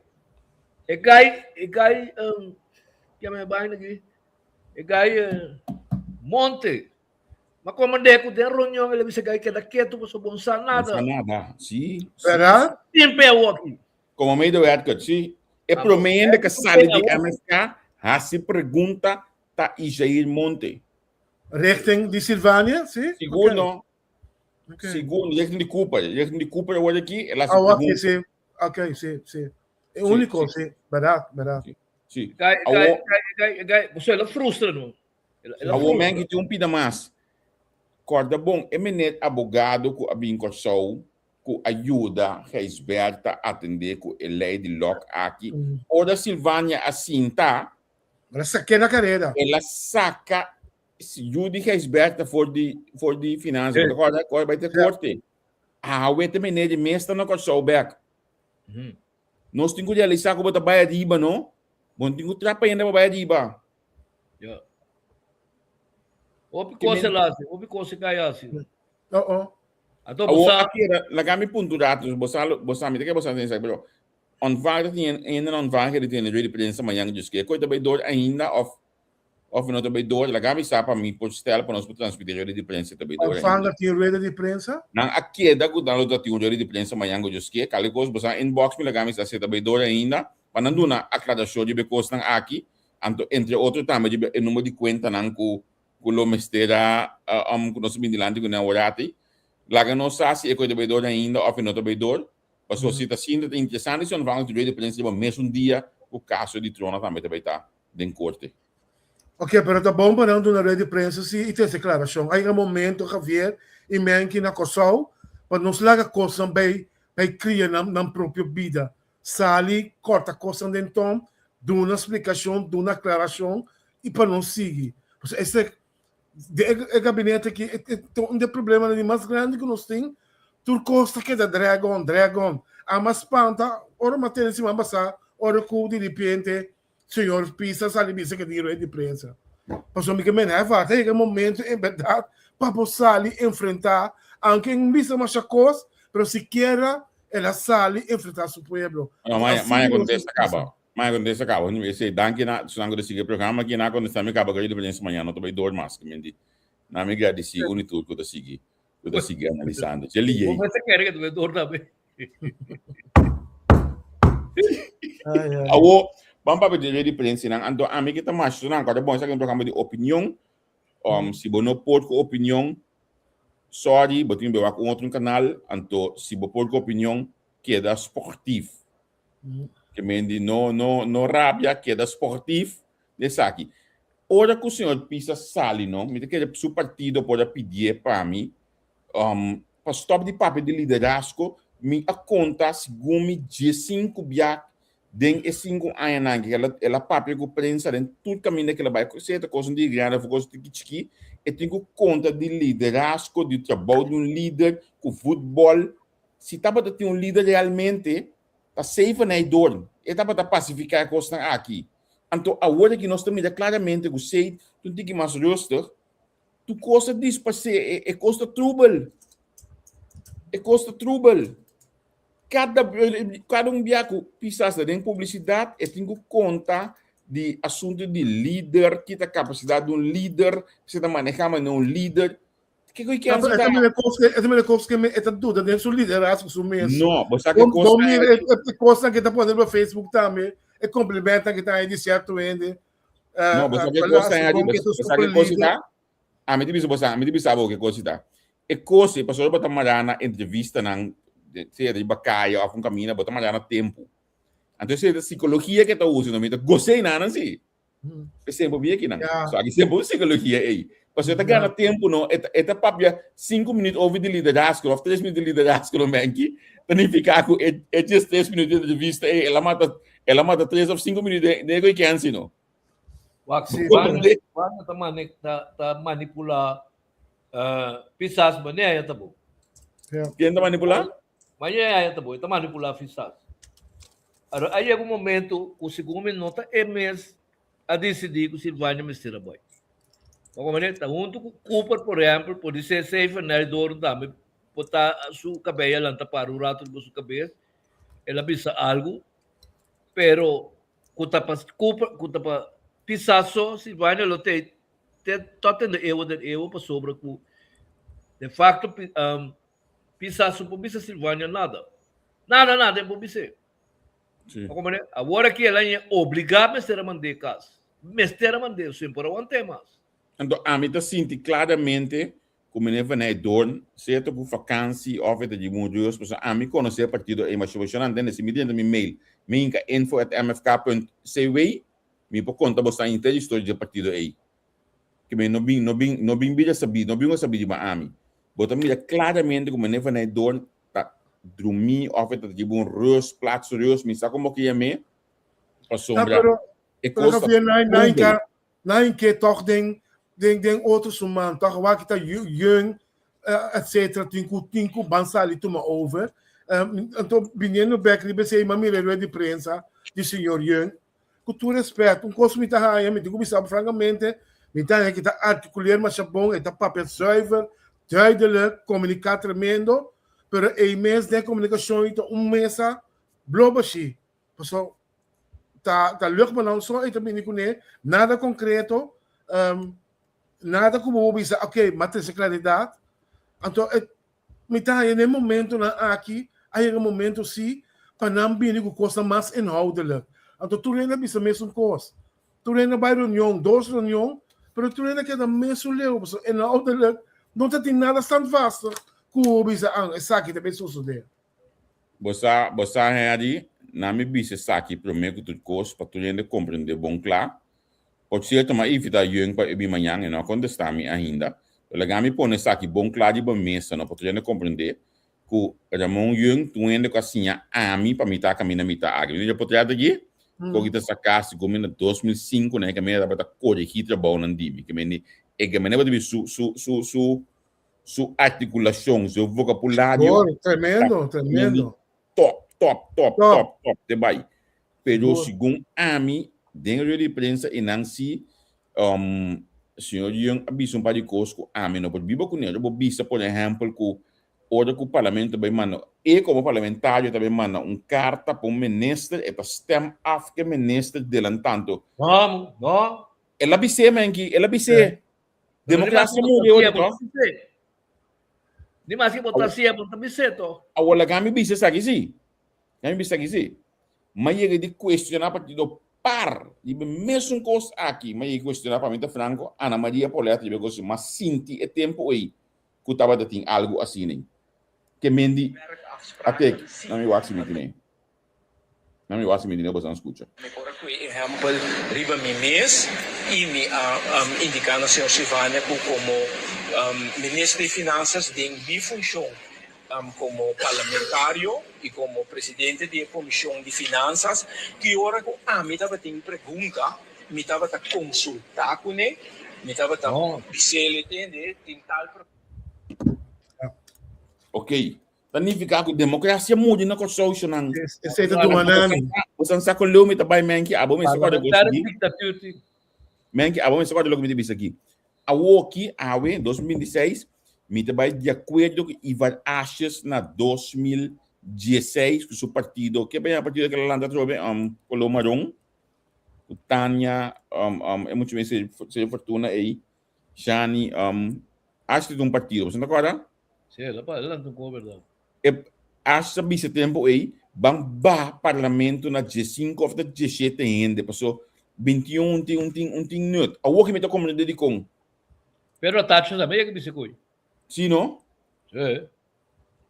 E gai, e gai, um, keme vaina aki? E gai Monte. Ma komandé ku den reunion el a bisa gai keda ketu pasobra bo no sa nada. No sa nada, si. Berdad? Tin pe awoki. Komo medewerker, si. E promé hende ku sali di MSK hasi pregunta ta Isair Monte. Richting di Silvania, si? Sigur no. Sigur, richting di Cooper. Richting di Cooper awor aki, el hasi pregunta. Si. Ok, si, si. E úniko, si. Berdad, berdad. Si. Gai, gai, gai, gai, gai, el a frustra no. Awor men ki tin un pida mas. Kòrda bon, e meneer abogado ku a bin Kòrsou ku a yuda Gijsbertha atendé ku e lei di lòk aki, ora Silvania a sinta, El a sak'é na kareda. El a saka yu di Gijsbertha for di for di finansa. Bo ta kòrda? Kòrda bai te korte. Awe te meneer di mes ta na Kòrsou bèk. Nos tin ku realisá ku bo ta bai ariba, no? Bo no tin ku trapa hende pa bai ariba. Ja. Hopi cosa el hace, hopi cosa que hace. Oh, oh. Anto Awor, bosa, aki era, laga mi punto rato, bosa, bosa, mi te ke bosa ten sa, pero ontvanger tin en ontvanger di tin di prensa mañana dus ke koi ta bay door ainda of of no ta bay door, laga mi sa pa mi por stel pa nos por transmitir di prensa ta bay door ainda. Ontvanger tin rueda di prensa? Nan a keda ku nan lo ta tin un rueda di prensa mañana dus ke, kale kos bosa inbox mi laga mi sa si ta bay door ainda, pa nan duna aklarashon riba e kosnan aki, anto entre otro tambe riba e number di kuentanan ku ku lo mester a ku nos a bin dilanti kuné aworati. Laga nos sa si e kos ta bay dor ainda òf e no ta bay dor, pasobra si ta asina ta interesante si ontvanger di rueda di prensa riba mesun dia ku kaso di Trona tambe ta bay ta den korte. Ok, pero ta bon pa nan duna rueda di prensa si i trese klarashon. A yega momento Javier i Menki na Kòrsou pa nos laga kosnan bay bay kria nan nan propio bida. Sali, kòrta kosnan den tòn, duna splikashon, duna aklarashon i pa nos sigui. Pasobra esei den e gabinete aki e ta un di e problemanan di mas grandi ku nos tin, tur kos ta keda drag on, drag on. Ama spanta ora mi a tene siman pasá ora ku diripiente señor Pisa sali bisa ke tin rueda di prensa. Pasobra mi ke mende a falta yega e momento en berdad pa bo sali enfrenta, aunke en bisa masha kos, pero sikiera el a sali enfrenta su pueblo. No, maña, maña contesta caba. Maña contesta caba. Ese, danki na esnan ku ta sigui e programa aki, na contesta mi caba ku rueda di prensa mañana no ta bai door mas. Ki Na mi gradisi uni tur ku ta sigui, ku ta sigui analisando. Dje liei. Bo mester kere ku ta bai door tambe. Awo, ban papia di rueda di prensa nan. Anto ami ke ta masha nan, kòrda bon esaki un programa di opinion. Um, si bo no por ku opinion, sorry, bo tin be wak un otro kanal. Anto si bo por ku opinion, keda sportief. Ke men di no, no, no rabia, keda sportief esaki. Ora ku señor Pisa sali no, mi ta kere su partido por a pidié pa mi, um, pa stop di papia di liderazgo, mi a konta segun mi diesinku bia den e sinku añanan ke el el a papia ku prensa den tur kaminda ke el a bai, sea ta kosnan di grandi of kos tiki chikí, e tin ku konta di liderazgo, di trabou di un lider, ku futbòl. Si tabata tin un lider realmente, ta safe na e dor. E tabata pasifiká e kosnan aki. Anto awor aki nos ta mira klaramente ku Seid ta un tiki mas rustig. Tur kos a disparsé, e e kos ta trubel. E kos ta trubel. Kada kada un bia ku Pisas ta den publisidat e tin ku konta di asuntu di lider, kita kapasidat di un lider, si ta manehá manera un lider. Kiko i No, kense pero ta? e ta kos ke, e ta kos ke e ta duda den su liderazgo su mes. No, bo sa ke Bon, kos bon ta mira e, e kosnan ke ta pone riba Facebook tambe, e komplimentonan ke ta haña di sierto hende. Eh, No, bo sa eh, ke wala, kos ta si haña bon di, ke ta bo sa super ke kos lider. ta? Ami ta bisa bo sa, ami ta bisa bo ke kos ta. E kos ei, pasobra bo ta mará na entrevistanan, sea riba kaya òf un kaminda, bo ta mará na tempu. Anto esei ta sikologia ke ta usa, no mi ta gos'é nan si. P'esei bo bia kinan. So aki siempre un psicologia ei. Pasobra e ta gana tempu no, e ta e ta papia sinku minüt over di liderazgo òf tres minüt di liderazgo no menki, ta nifiká ku e e djes tres minüt di entrevista ei el a mata el a mata tres òf sinku minüt den den e koikensi no. Wak, Sí. Wagner, Wagner ta mane ta ta manipulá eh, Pisas manera ta bo. Ken ta manipulá? Mañana ya ta boy, ta manipulá Pisas. Ahora, a yega un momento ku segun mi no ta e mes a disidí ku Silvania mester a bai. Bo comprende? Ta huntu ku Cooper, por ehèmpel, por ser Sefer Nijdoorn tambe por ta su kabei a lanta para un rato riba su kabes, el a bisa algu, pero ku ta pa Cooper, ku ta pa Pisas so, Silvania lo te te tot in de eeuwen der eeuwen pasobra ku de facto Pisas no por bisa Silvania nada. Nada, nada e por bis'é. Sí. Bo comprende? Awor aki el a ñe obligá mester a mand'é kas. Mester a mand'é, sin por awant'é mas. Anto ami ta sinti claramente ku meneer Van Heydoorn, sea ta ku vakansi òf e ta djiba un rus, pasobra ami konosé e partido ei masha masha nan tende. Si mi drenta mi mail, mi hinka info at mfk.cw, mi por konta boso henter historia dje partido ei. Ke men no bin, no bin, no bin bira sabí, no bin un sabí riba ami. Bo ta mira claramente ku meneer Van Heydoorn ta drumí òf e ta djiba un rus, plaats rus, mi sa komo ke yam'é, Ah, pasobra pero, e pero kos ta Javier, nai, nai troebel. ka, nai ke toch den, den, den otro su man, toch wak ta jong, eh, etcetera, tin ku, tin ku ban sali tuma over. Um, anto, viniendo bek riba esei, m'a mira e rueda di prensa di señor Jong. Ku tur respet, un kos mi ta haña, mi tin ku bisa bo frankamente, mi ta haña ki ta artikuleer masha bon, e ta papia zuiver, duidelijk, komuniká tremendo, pero ei mes den e komunikashon ei ta un mesa blo bashí. Pasobra ta ta luchtballon so ei ta bini kuné, nada konkreto, nada ku bo por bisa ok, mi a trese klaridat. Anto e mi ta haña na e momentonan aki a yega momento si pa nan bini ku kosnan mas inhoudelijk. Anto tur hende a bisa mesun kos. Tur hende a bai reunion, dos reunion, pero tur hende a keda mesun leu pasobra inhoudelijk no ta tin nada standvastig ku bo bisa an esaki ta bay sosode. Bo sa, bo sa Henry, na mi bisa esaki promé ku tur kos pa tur hende komprendé bon kla. Por sierto, m'a invitá Jung pa e bin mañan, e no a kontestá mi ainda. Pero laga mi pone esaki bon kla riba mesa no pa tur hende komprendé ku Ramon Jung ta un hende ku a siña ami pa mi ta kaminda mi ta aki. Mi ta potrèt aki, ku aki ta saká segun mi na 2005 na e kaminda tabata koregí trabounan di mi. Ke mende e kaminda tabata su su su su su artikulashon, su vokabulario. Sigur, tremendo, tremendo. Top, top, top, top, top, te bai. Pero segun ami, den rueda di prensa e nan si, um, señor Young a bisa un par di kos ku ami no por biba kuné. Ora bo bisa, por ehèmpel, ku ora ku parlamento bai manda, e komo parlamentario ta bai manda un karta pa un minister, e ta stem af ku e minister delantanto. No, no. El a bis'é, menki, el a bis'é. Democracia muri ora to. Di mas que botar sia, bota bisé to. Awor laga mi bisa esaki si. Laga mi bisa esaki si. Ma yega di cuestiona partido par di be mesun cos aki. Ma yega cuestiona pa mi ta franco Ana Maria Polet riba e cos ma sinti e tempo ey cu tabata tin algo asina. Ke men di atek na mi wak si mi tine. Na mi wak si mi tine boso nan scucha. Mi por a kue ehèmpel riba mi mes i mi a indiká na señor Silvania ku komo Minister di Finansas den mi funshon komo parlamentario i komo presidente di e komishon di finansas ki ora ku ami tabatin pregunta mi tabata konsultá kuné, mi tabata bis'é tende tin tal pregunta. Ok, Ta nifiká ku demokrasia muri na Kòrsou shonan. Esei ta duna nani. Bosan sa kon leu mi ta bai menki abo mester kòrda kos aki. Menki abo mester kòrda loke mi ta bisa aki. Awoki awe 2026 mi ta bai di akuerdo ku Ivar Asjes na 2016 ku su partido ke bai partido ke la lanta atrobe koló maron ku Tania e mucha mes Sergio Fortuna ei Shani Asjes ta un partido bosan ta kòrda? Sí, el a lanta un koe berdad. E Ash a bisa tempo ei, ban ba parlamento na diesinco of ta diesshete hende, paso bintiun un tin un tin un tin nut. Awor ki mi ta komprende dikon. Pedro Atacho tambe yega bisa koe. Sí no? Sí.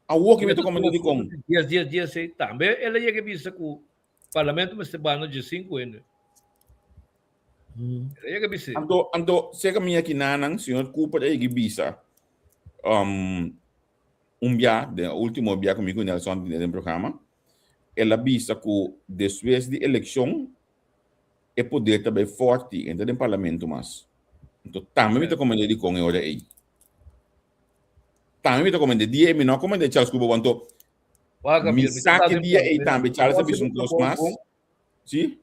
Awor ki mi ta komprende dikon. Dies dies dies ei tambe el a yega bisa ku parlamento mester ba na diesinco hende. El a yega bisa. Anto anto seka mi aki nanan señor Cooper a yega bisa um, un bia, den último bia ku mi ku Nelson tin den programa, el a bisa ku despues di elekshon e poder ta bai forti, entra den parlamento mas. Anto tambe mi ta komprende dikon e ora ei. Tambe mi ta komende dia ei mi no a komende Charles Cooper wanto mi sa ki dia ei tambe Charles a bisa un kos mas. Si?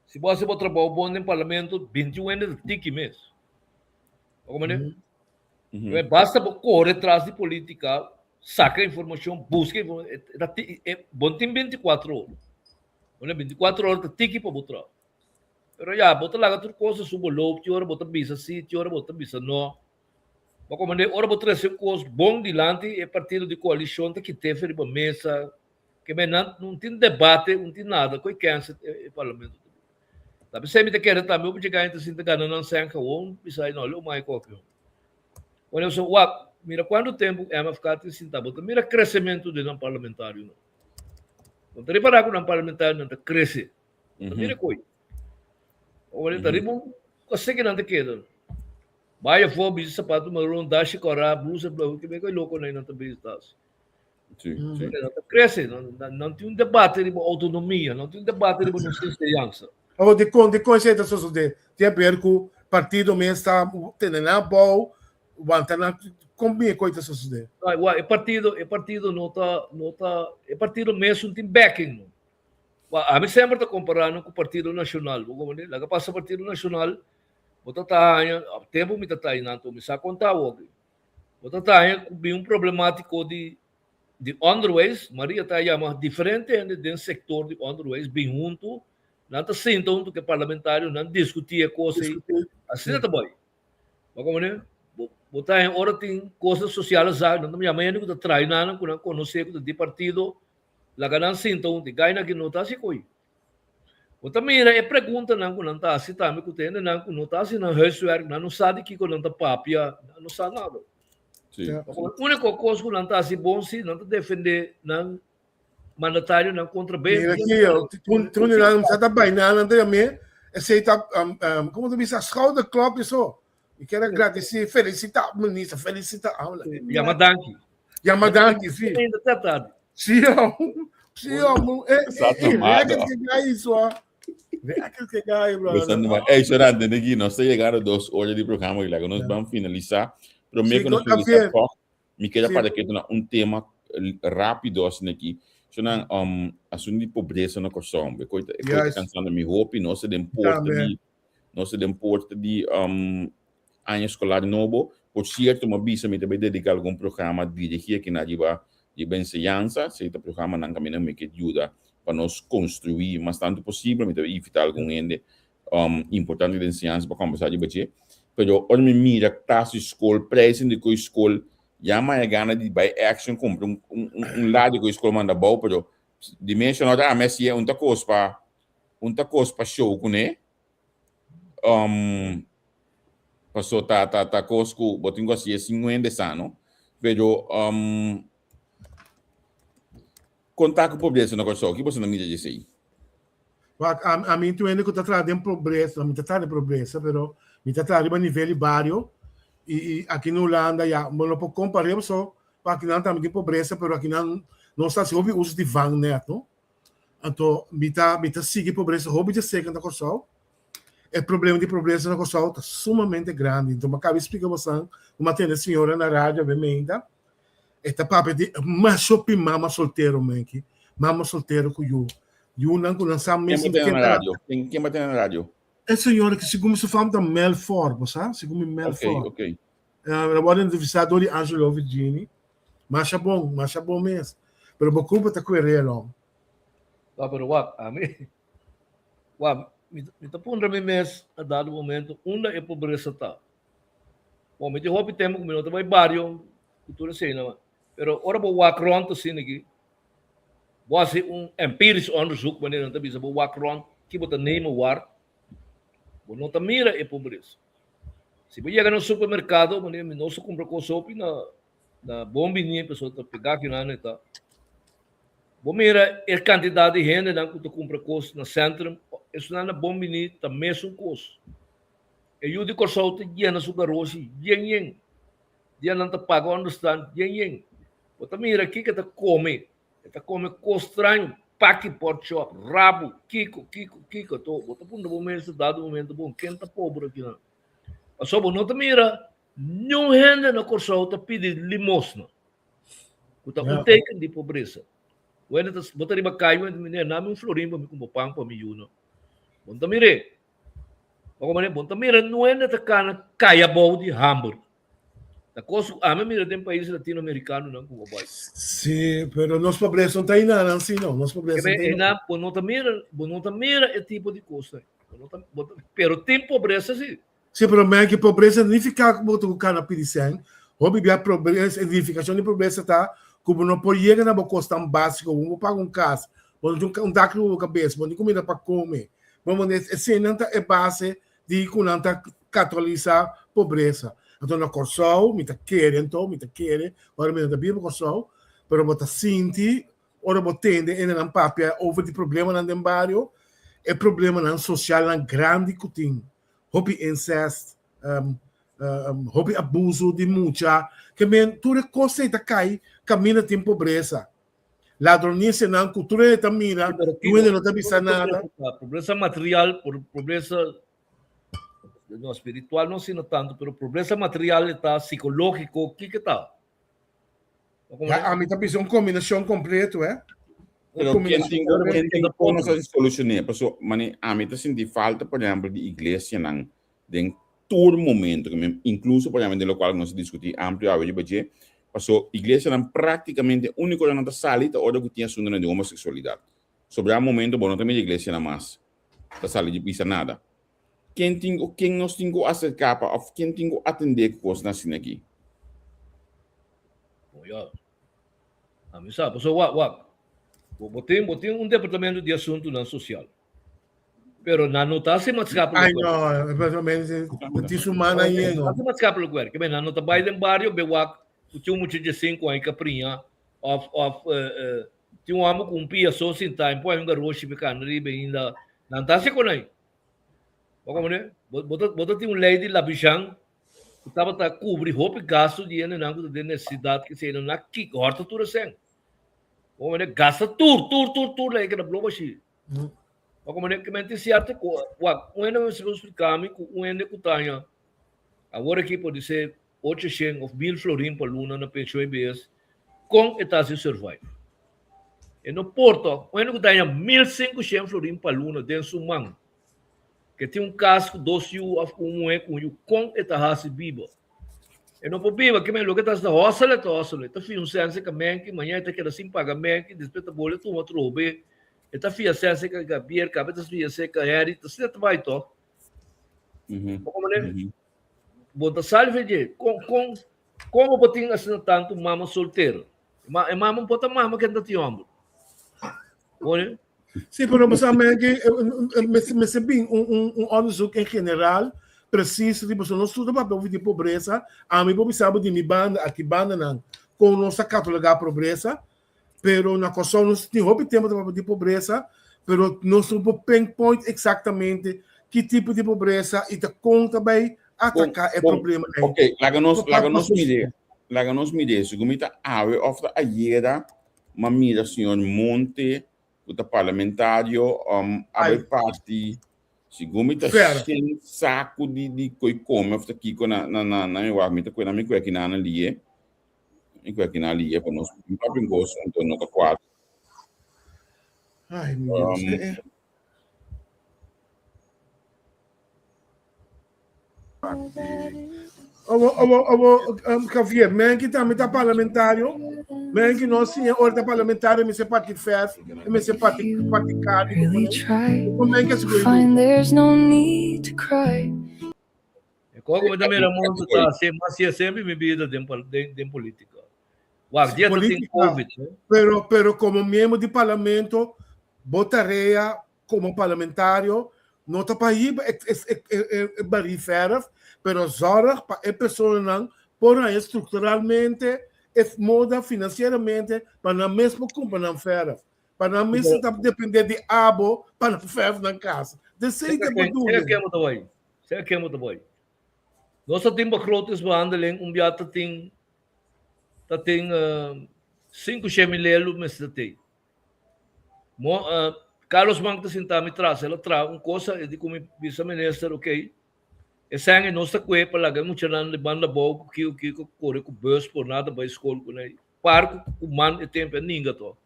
Si bo hasi bo trabou bon den parlamento, 21 hende ta tiki mes. Bo komende? Basta bo kore tras di politika, saka informashon, buska informashon, bo tin 24 ora. Bo 24 ora ta tiki pa bo traha. Pero ya, bo ta laga tur kos su bo loop, ki ora bo ta bisa si, ki ora bo ta bisa no. Bo komende, ora bo trese un kos bon dilanti, e partido di koalishon ta kit'é fe riba mesa. Ke men nan no tin debate, no tin nada, koe kèns e parlamento ta bira. Ta p'esei mi ta kere tambe hopi dje ta sinta gana nan sèn gewon, bisa no leu mai koki hon. Ora so wak, mira kuantu tempu MFK tin sinta, bo ta mira kresementu di nan parlamentarionan. Bo ta ripará ku nan parlamentarionan ta krese. Bo ta mira koi. Ora ta riba un kose ku nan ta keda. Bai afó, bisti sapatu maron, dashi kòrá, blusa blou, ke koi loko nan ta bisti tas. Sí, sí. Nan ta krese, nan tin un debate riba outonomia, nan tin un debate riba nos enseñansa. Awor, dikon, dikon esei ta sosodé? Tin aber ku partido mes ta tene nan abou, wanta nan, kon bin e koi ta sosodé? E partido, e partido no ta, no ta, e partido mes no tin backing no. Ami semper ta kompará nan ku Partido Nashonal, bo komprendé? Laga pasa Partido Nashonal, bo ta ta haña, tempu mi ta ta einan mi sa konta awor. Bo ta ta haña ku bin un problemátiko di di onderwijs, Maria ta yama diferente hende den sektor di onderwijs bin huntu, nan ta sinta huntu ku e parlamentarionan diskutí e kos ei, asina ta bai. Bo komprendé? Bo bo ta haña ora tin kosnan sosial esaki, nan ta yama hende ku ta traha nan, ku nan konosé, ku ta di partido, laga nan sinta huntu. E gainan aki no ta hasi koi. Bo ta mira e preguntanan ku nan ta hasi tambe ku ta hendenan ku no ta hasi nan huiswerk, nan no sa di kiko nan ta papia, nan no sa nada. Sí. Úniko kos ku nan ta hasi bon si, nan ta defendé nan mandatarionan kontra Mira aki, yo, tun di nan sa ta bai nan, nan ta yam'é, esei ta, komo ta bisa, schouderklop eso. Mi kier a gradisí, felisitá minister, felisitá. Yama danki. Yama danki, sí. Sí, sí, Rekker que gai isso, ó. Rekker que gai, bro. Ey, Sorante, negi, nos ta llegando dos horas di programa y laga nos van finalizar. Pero me que nos finalizar toch, mi queda para que na un tema rápido asina aquí. Sonan, um, asunto di pobreza na Kòrsou. E koi ta cansando mi hopi, nos ta den porta di Nos ta den porta di um, aña escolar nobo. Por cierto, mi a bisa mi ta bay dedica algun programa dirigi aki na riba riba enseñansa. Esey ta programanan caminda mi ke yuda pa nos construi mas tanto posibel. Mi ta bay invita algun hende um, importante den enseñansa pa conversa riba dje. Pero ora mi mira tas di scol, prijzen di koe scol, ya mi haya gana di bay Action cumpra un, un, un la di koe scol manda abao, pero di mes no ta ami haci'e un ta cos pa Un ta kos pa show kuné. Um, paso ta, ta, ta kos ku bo tin ku hasié sin un hende sa, no? Pero, um, kon ta ku pobresa na Kòrsou? Ki boso ta mira di esei? Wak, a, ami tu hende ku ta traha den pobresa, mi ta traha den pobresa, pero mi ta traha riba nivel di bario i, i aki na Hulanda ya, bo no por kompar'é paso aki nan tambe tin pobresa, pero aki nan nos ta hasi hopi uso di vangnet, no? Anto mi ta mi ta sigui pobresa hopi dje seka na Kòrsou. E problema di pobresa na Kòrsou ta sumamente grandi. Anto mi a kaba di splika bosan ku mi a tende señora na radio awe meinta. E ta papia di mas hopi mama soltero menki. Mama soltero ku yu. Yunan ku nan sa mes Ken bo tene na radio? Ken ken bo tene na radio? E señora ki segun mi su fam ta Melfor, bo sa? Segun mi Melfor. Ok, ok. El a wòrdu entrevistá dor di Angelo Virgini. Masha bon, masha bon mes. Pero bo culpa ta cu e relom. No, pero wak, ami, wak, mi, mi ta puntra mi mes a dado momento unda e pobresa ta. Bon, mi tin hopi tempo ku mi no ta bai bario ku tur eseinan, pero ora bo wak rònt asina aki, bo hasi un empirisch onderzoek, manera nan ta bisa, bo wak rònt ki bo ta nemen war, Bo no ta mira e pobresa. Si bo yega na un supermerkado, manera mi nos a kumpra kos hopi na na Bon Bini, pasobra ta pegá ki nan e ta. Bo mira e kantidat di hendenan ku ta kumpra kos na Centrum, esunnan na Bon Bini ta mesun kos. E yu di Kòrsou ta yena su garoshi yen yen. Dia nan ta paga ònderstant yen yen. Bo ta mira kiko e ta kome. E ta kome kos straño, paki porkchop, rabu, kiko, kiko, kiko. Anto bo ta puntra bo mes dado momento, bon, ken ta pober akinan? Pasobra bo no ta mira. Niun hende na Kòrsou ta pidi limosna, ku ta un teken di pobresa. Un hende ta, bo ta riba kai, un hende ta mira, nami un florin pa mi kumpra pan pa mi yunan. Bo no ta mir'é. Bo komo bo no ta mira niun hende ta kana kai abou di hamber. Ta kos ku ami a mira den pais latinoamerikanonan ku bo bai. Sí, pero nos pobresa no ta einanan sí no. Nos pobresa no ta einan. Bo no ta mira, bo no ta mira e tipo di kosnan. Bo no ta, bo ta, pero tin pobresa sí. Sí, pero men ki pobresa no nifiká ku bo ta ku kana pidi sèn. Hopi bia pobresa, e nifikashon di pobresa ta ku bo no por yega na bo kosnan básiko, bo no por paga un kas, bo no tin un dak riba bo kabes, bo no tin kumida pa kome. Bo eseinan ta e base di ku nan ta kategorisá pobresa. Anto na Kòrsou mi ta kere anto, mi ta kere, ora mi no ta biba Kòrsou, pero bo ta sinti ora bo tende hendenan papia over di problemanan den bario, e problemanan sosialnan grandi ku tin. Hopi incest, hopi abuso di mucha, ke men tur e kos ei ta kai kaminda tin pobresa. Ladronisianan ku tur hende ta mira, tur hende no ta bisa nada. Pobresa material, pobresa no spiritual no asina tanto, pero pobresa material e ta psicológico, kiko ta? Ya, ami ta bisa un kombinashon kompleto, eh. Un Pero ken kombinashon tin ku ken kompleto. tin ku nos a solucion'é? Paso mane ami ta sinti falta por ehempel di iglesianan den tur momento, ke men inkluso por ehempel den lokual ku nos a diskutí amplio awe riba dje, paso iglesianan práktikamente úniko nan ta sali ta ora ku tin asuntunan di homoseksualidat. Sobrá momento bo no ta mira iglesianan mas ta sali di bisa nada. Ken tin ku ken nos tin ku aserká pa òf ken tin ku atendé ku kosnan asina aki? Bo ya. Ami sa, pasobra wak, wak. Bo, bo tin, bo tin un departamento di asuntunan sosial. Pero nan no ta hasi maatschappelijk Ai werk. no, pero men tin su man ahí No no. hasi maatschappelijk werk. Ke men nan no ta bai den bario be wak ku tin un mucha djesinku ahí kapriña òf òf tin un hòmber ku un pia so sintá en poi un garoshi be kana riba ainda. Nan ta hasi kon ahí. Bo komprende? Bo, bo ta, bo ta tin un lei di Labizjan ku tabata kubri hopi gastu di hendenan ku ta den nesesidat ke esei nan a kik hòrta tur esèn. Bo komprende? Gasta tur, tur, tur, tur lei keda blo bashí. Bo komprende? Ke men tin sierto ku, wak, un hende mester por splika mi ku un hende ku ta haña awor aki podisé 800 òf 1000 florin pa luna na penshon IBS, kon e ta hasi survive? E no por tòg. Un hende ku ta haña 1500 florin pa luna den su man, ke tin un kas ku dos yu òf ku un muhé ku un yu, kon e ta hasi biba? E no por biba. Kimen loke ta hasi ta hòsel e ta hòsel. E ta fia un sèn serka mènki, mañana e ta keda sin paga mènki, despues e ta bolbe tuma atrobe. E ta fia sèn serka Gabier, kaba e ta fia serka Henry, ta asina ta bai tòg. Bo komprende? Bo ta salve dje. Kon, kon, kon bo por tin asina tantu mama soltero? Ma, e mama por ta mama ken ta tin homber. Hoor Sí, pero bo sa men que mester bin un, un, un onderzoek en general precies riba so nos tur ta papia over di pobresa, ami por bisa bo di mi banda aki bandanan kon nos ta cataloga pobresa, Pero na Kòrsou nos tin hopi tempu ta papia di pobresa, pero nos no por pinpoint eksaktamente ki tipo di pobresa i ta kon ta bai ataká e problema ei. Ok, laga nos, laga nos mire, laga nos mire, segun mi ta awe òf ta ayera, m'a mira señor Monte ku ta parlamentario a bai parti, segun mi ta shen saku di di koi kome òf ta kiko na na na mi wak, mi ta kue na mi kue akinan liye. Mi kue aki na liye pa nos papia un kos anto no ta kuadra. Ay, mi Dios. Obo, obo, obo, um, Javier, men ki tambe ta parlamentario, men ki no siña ora ta parlamentario, mi se parti verf, mi se parti, parti carne, men ki seguro. Find there's no need to cry. E kos ku mi ta mira mundu ta hasi, mi hasié semper mi bida den den den polítika. Wak, dia ta tin Covid, no? Pero, pero komo miembro di parlamento, bo tarea komo parlamentario no ta pa hiba e e e e barí verf, pero zorg pa e personanan por haña strukturalmente e moda finansieramente pa nan mes por kumpra nan verf. Pa nan mes ta depende di abo pa nan verf nan kas. Desei ta bedoeling. Sega ken bo ta bai? Sea ken bo ta bai. Nos ta tin begrotingsbehandeling un bia ta tin ta tin 500 mil elu mester ta tei. Mo Carlos Mank ta sinta mi tras, el a traha un cosa e di ku mi bisa minister ok. E sèn ei nos ta kue pa laga e muchanan di banda abou ku kiko kiko kore ku bus por nada bai skol kuné. Par ku ku man e tempu a ninga to.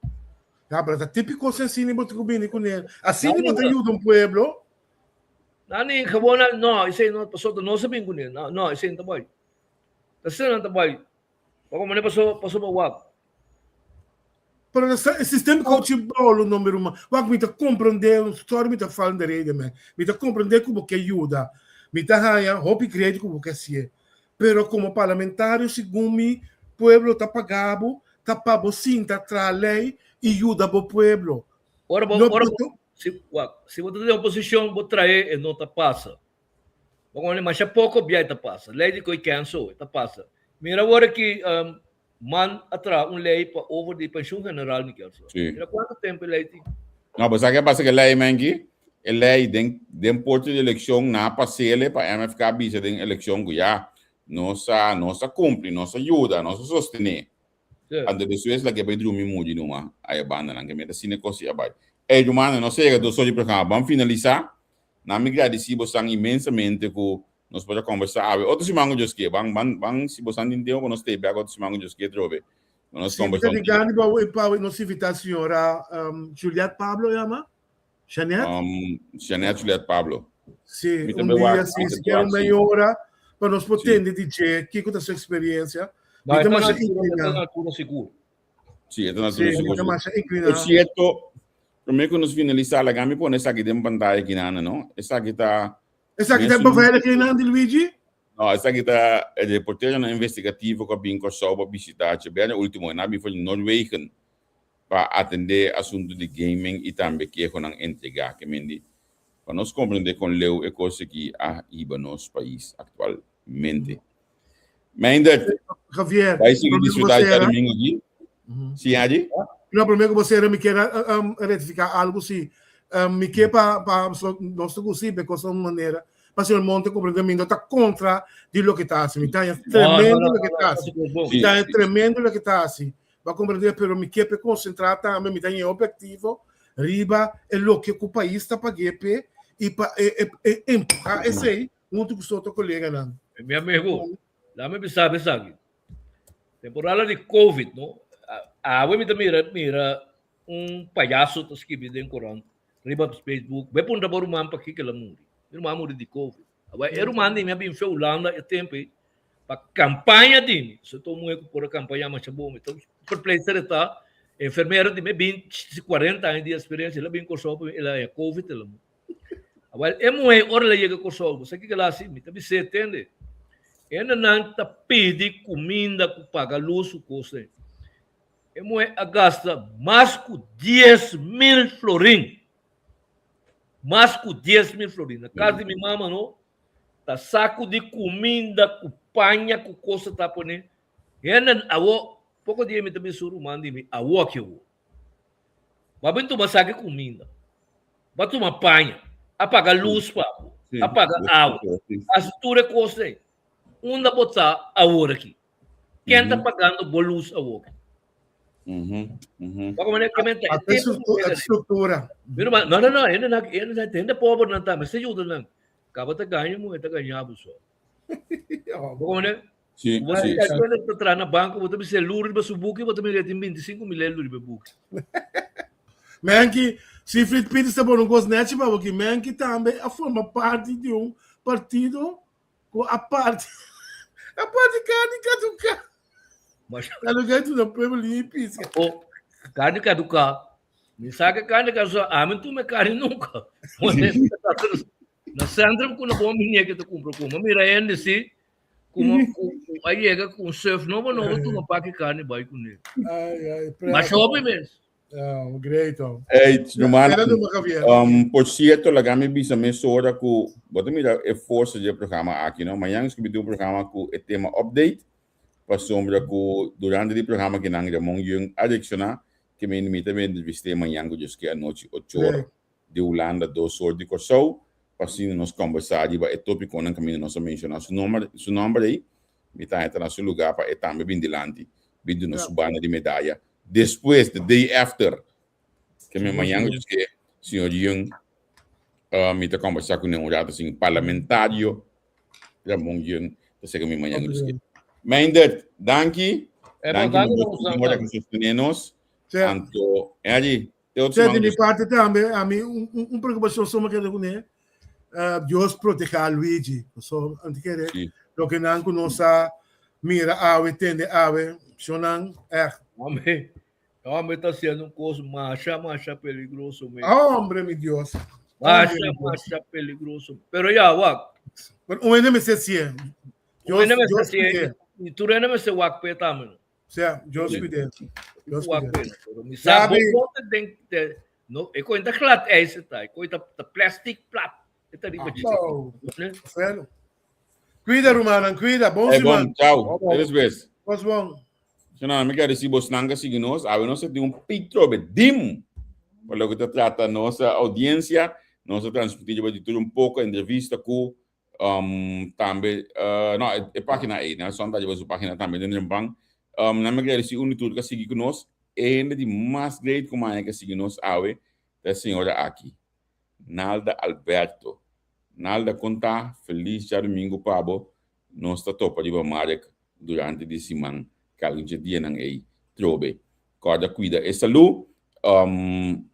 Ya, pero ta típico si asina bo ta ku bini kuné. Asina bo ta yuda un pueblo. Nan ninga gewoon nan, no, esei no, pasobra nos a bin kuné. No, no, esei no ta bai. Ta asina nan ta bai. Pasobra manera paso pasobra wak. Pero e sistema ku chi bolo no mi ruman. Wak mi ta komprendé, sorry mi ta fala de rede man. Mi ta komprendé ku bo ke yuda. Mi ta haña hopi great ku bo ke hasié. Pero komo parlamentario segun mi pueblo ta paga bo ta pa bo sinta traha lei i yuda bo pueblo. Ora bo ora bo si wak si bo ta den oposishon bo trae e no ta pasa. Bo kono masha poko bia e ta pasa. Lei di koi cancel e ta pasa. Mira awor aki man a traha un lei pa over di pensioen general mi kier sa. Mira kuantu tempu e lei tin. No, bo sa ke pasa ku e lei menki? E lei den den porte di elekshon nan a pasele pa MFK bisa den elekshon ku ya nos a nos a kumpli, nos a yuda, nos a sostené. Anto despues la ke bai drumi muri numa aya bandanan ke meta asina kos a bai. Ey rumannan nos a yega dos or di programa ban finalisa. Nan mi gradisi bosan inmensamente ku nos por a kombersá awe. Otro siman ku Dios ke ban ban ban si bosan tin tempu pa nos stay bek otro siman ku Dios ke trobe pa nos Si mi kombersá ta un di tiki. gana pa pa nos invitá señora Juliette Pablo yama? Jeanette? Jeanette Juliette Pablo. Si, Mi un tambe wak, dia mi si, tambe si kier wak, un si. meia ora pa nos por Si. tende di dje kiko ta su experiencia. No, Mi e ta ta na masha altura, e ta inclina. na altura sigur. Si, e ta na Si, altura mi sigur, ta sigur. masha Por inclina. cierto, prome ku nos finalisá, laga mi pone esaki den pantaya aki nana, no? Esaki ta Esaki ta mesun beveiliging nan di Luigi? No, esaki ta e reporteronan investigativo ku a bin Kòrsou pa bishitá Chebène último. Nan a bin for di Noorwegen pa atendé asuntu di gaming i tambe kehonan entregá ke mendi pa nos komprendé kon leu e kos aki a hiba nos pais aktualmente. Meindert, Javier, bai sigui promé ku bo disfrutá di sera, djadumingu aki. Sí, Adi? No, promé ku bo sera mi kier a rectifiká algu si. Mi ke pa pa nos ta gusi be kos un manera pa señor Monte komprendé mi no ta kontra di loke ta hasi. Mi ta haña No, no, tremendo no, loke no, ta no, hasi. no, Mi ta haña tremendo loke ta hasi. Bo a komprendé, pero mi ke p'e konsentrá tambe, mi ta haña objektivo riba e loke ku pais ta pag'é p'e i pa e e e empuhá esei huntu ku su otro koleganan. Mi amigo, lami bisa bo esaki. Temporada di Covid, no? Awe mi ta mira mira un payaso ta skibi den korant riba Facebook. Bo e puntra bo ruman pakiko el a muri. Mi ruman a muri di Covid. Awor e ruman di mi a bin fe Hulanda e tempu ei pa kampaña di mi. So ta un muher ku por a kampañá masha bon. Mi ta verpleegster e ta, enfermera di mi, e bin 40 aña di eksperensia, el a bin Kòrsou pa mi, el a haña covid el a muri. Awor e muher ora el a yega Kòrsou, bo sa kiko el a hasi? Mi ta bis'é, tende, hendenan ta pidi kuminda ku paga lus ku kos ei. E muher a gasta mas ku 10,000 florin. Mas ku 10,000 florin. Na kas di mi mama no, ta saku di kuminda ku paña ku kos ta pone. Hende awo, poko dia mi ta bin su ruman di mi, awo aki awo. Bo a bin tuma saki kuminda, bo a tuma paña, a paga lus pa bo, a paga awa, hasi tur e kos ei. Unda bo ta awor aki? Ken ta pagando bo luz awor? Wak manera ke men ta A estructura. Mira ma, no no no, hende na hende na hende pober nan ta, mester yuda nan. Kaba ta gaña muhe ta gaña bo so. Wak manera? Sí, Bo sí. ta kende ta traha na banko, bo ta bisa lur riba su buki, bo ta mira tin 25 mil lur riba e buki. Menki, Siegfried Peters ta pone un kos nechi pa bo aki. Menki tambe a forma parti di un partido Ku a parti a parti karni kaduká. Kaduká i tuna pueblo liña i piska. O karni kaduká. Mi sa ke karni kaduká. Ami no tuma e karni nunka. Na sentrum ku na bon minia ke ta kumpra ku. Ma mira hende si ku ku a yega ku un surf nobo nobo tuma paki karni bai kuné. Ai ai. Masha hopi mes. Oh, great. Oh. Hey, Romana, Era do Javier. por cierto, laga mi bisa mesora ku bo ta mira e forsa di e programa aki, no? Mañana nos tin un programa ku e tema update, pasobra ku durante di programa kinan Ramon Jung a reacciona ke mi mi ta bin entrevist'é mañana ku Dios ke anochi ocho ora di Hulanda, dos or di Kòrsou, pa asina nos kòmbersá riba e tópikonan kaminda nos a menshoná su nomber, su nòmber ei, mi ta haña ta na su lugá pa e tambe bin dilanti, bin duna su banda di medaya Despues, the day after, ke mi mañan cu ke señor Young, mi ta conversa cu ne un rato sin parlamentario. Ramon Jung ta sega mi mañana dus. Meindert, danki. Eh, Danki danki nos na boso ora tambe. ku sostené nos. Sí. Anto, Henry, te otro Sí, siman di mi dus. parte tambe, a mi un, un, un preocupación soma kere kuné. Dios proteja a Luigi. So, antes kere, Sí. loke nan ku nos a mira awe, tende awe, shonan, echt. Hombre, hombre ta haciendo un cos masha, masha peligroso, man. Hombre, mi Dios. Masha, Hombre, mi Dios. masha peligroso. Pero ya, wak. Pero un hende mester sié. Un hende mester Dios sié. cuide. Y tur hende mester wak pe tambe. Sea, Dios cuide. Dios Wak cuide. pe. Pero mi sa Gabi. bo ponte den de no, e coin ta glad ijzer ta, e coin ta ta plastic plat. E ta riba dje. Oh, Ne? Felo. Cuida, rumannan, cuida. Bon Eh, siman. bon, ciao. Te despues. Bos bon. Shona, mi quer decir, bos nanga sigui nos, awe nos tin un pitrobe dim pa loke ta trata nos audiencia, nos a transmití riba di tur un poco entrevista ku um, tambe, uh, no, e, e página ei, Nelson ta riba su página tambe den Rempan. Um, nan mi quer decir, un di tur ka sigui ku nos, e hende di mas great ku maña ka sigui nos awe, ta e señora aki, Nalda Alberto. Nalda, kon ta? Feliz djadumingu pa bo. Nos ta topa riba Marek durante di siman kalgun dje dianan ei trobe. Kòrda kuida e salú. Um,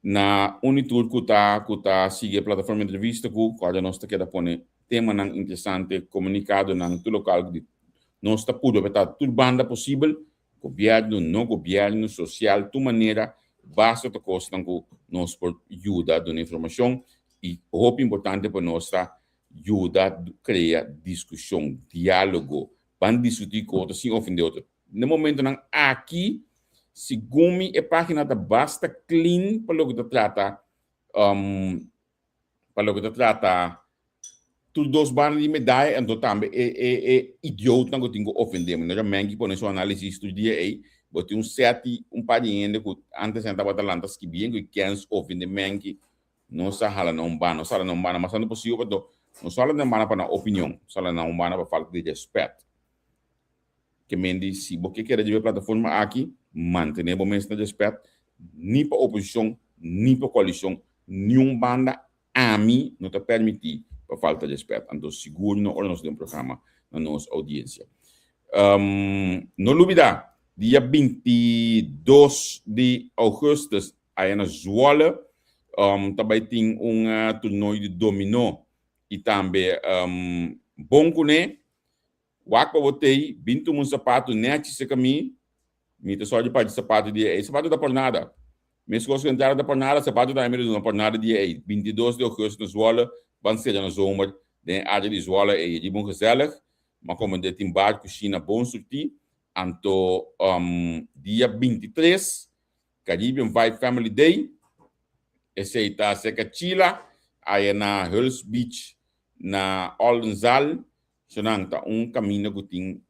na un i tur ku ta ku ta sigui e plataforma entrevista ku kòrda nos ta keda pone temanan interesante, komunikadonan, tur lokal di nos ta purba pa ta tur banda posibel, gobièrnu, no gobièrnu, sosial, tur manera, basta ta kosnan ku nos por yuda duna informashon i hopi importante pa nos ta yuda krea diskushon, diálogo, ban diskutí ku otro sin ofendé otro. Na momentonan aki, segun mi e página ta basta clean pa loke ta trata pa loke ta trata tur dos banda di medaya, anto tambe e e e idiootnan ku tin ku ofendé. Manera Menki pone su análisis tur dia ei, bo tin un sèt un par di hende ku antes nan tabata lanta skibí ku e kens ofendé Menki. Nos a hala na un banda, nos a hala na un banda mas tantu posibel pasobra nos no hala na un banda pa nan opinion, nos hala na un banda pa falta di respet. Ke men di si bo ke keda riba e plataforma aki, mantene bo mes na respet, ni pa oposicion, ni pa coalicion, niun banda ami no ta permiti pa falta respet. Anto sigur no ora nos den programa na nos audiencia. No lubida, dia 22 di augustus Aya na Zwolle ta bai tin un torneo di dominó i tambe bon kuné. Wak pa bo tei, bin tuma un sapatu nèchi serka mi. Mi ta sòrgi pa di sapatu di ei. Sapatu ta por nada. Meskos ku entrada ta por nada, sapatu tambe mi ta duna por nada di ei. 22 di ougùstus na Zwolle, ban sera na zomer den e área di Zwolle ei. Riba un gezellig, ma komo de tin bar, kushina bon surtí. Anto dia 23 Caribbean Vibe Family Day, esei ta serka Chila, aya na Hulst Beach na Oldenzaal. Sonan ta un kaminda ku tin,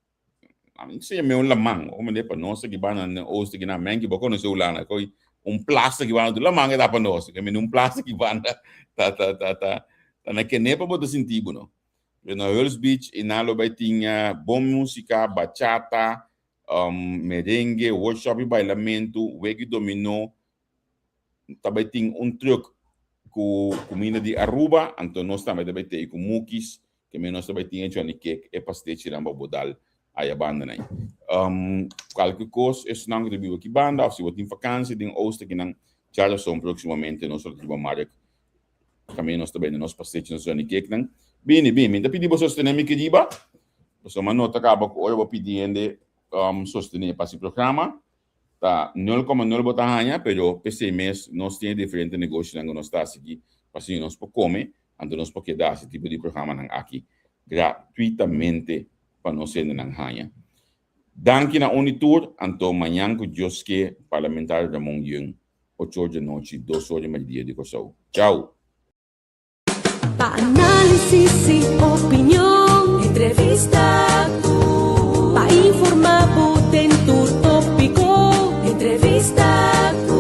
ami no sa yam'é un laman, ora mende pa nos aki banda na oost aki na Menki bo konosé Hulanda, koi un plasa aki banda tur laman e ta pa nos, ke mende un plasa aki banda ta ta ta ta ta na kenepa bo ta sinti bo no. Pero na Hulst Beach i nan lo bai tin bon músika, bachata, merengue, workshop di bailamentu, wega di dominó, ta bai tin un truck ku kuminda di Aruba, anto nos tambe ta bai tei ku mukis, ke men nos ta bai tin e Johnny Cake, e pastechinan pa bo dal aya banda nai. Kualke kos esnan ku ta biba aki banda òf si bo tin fakansia den oost akinan, Charleston próksimamente nos lo ta riba mark Tambe nos ta bende nos pastechi, nos johnny cakenan. Bini, bini, mi ta pidi bo sostené mi keriba, pasobra mi a nota kaba ku ora bo pidi hende sostené pa si programa, ta nul koma nul bo ta haña, pero p'esei mes nos tin e diferente negoshonan ku nos ta hasi aki, pa asina nos por kome, anto nos por keda hasi tipo di programanan aki gratuitamente pa nos hendenan haña. Danki na un i tur, anto mañan ku Dios ke, Parlamentario Ramon Yeung. Ocho or di anochi, dos or di merdia di Kòrsou. Chau! Pa análisis i opinion, entrevista ku. Pa informá bo den tur tópiko, entrevista ku.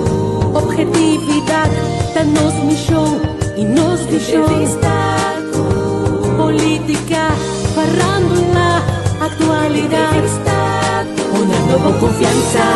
Obhetividat ta nos mishon i nos vishon. Entrevista ku. Polítika, farándula, aktualidat. Entrevista ku. Pone bo konfiansa.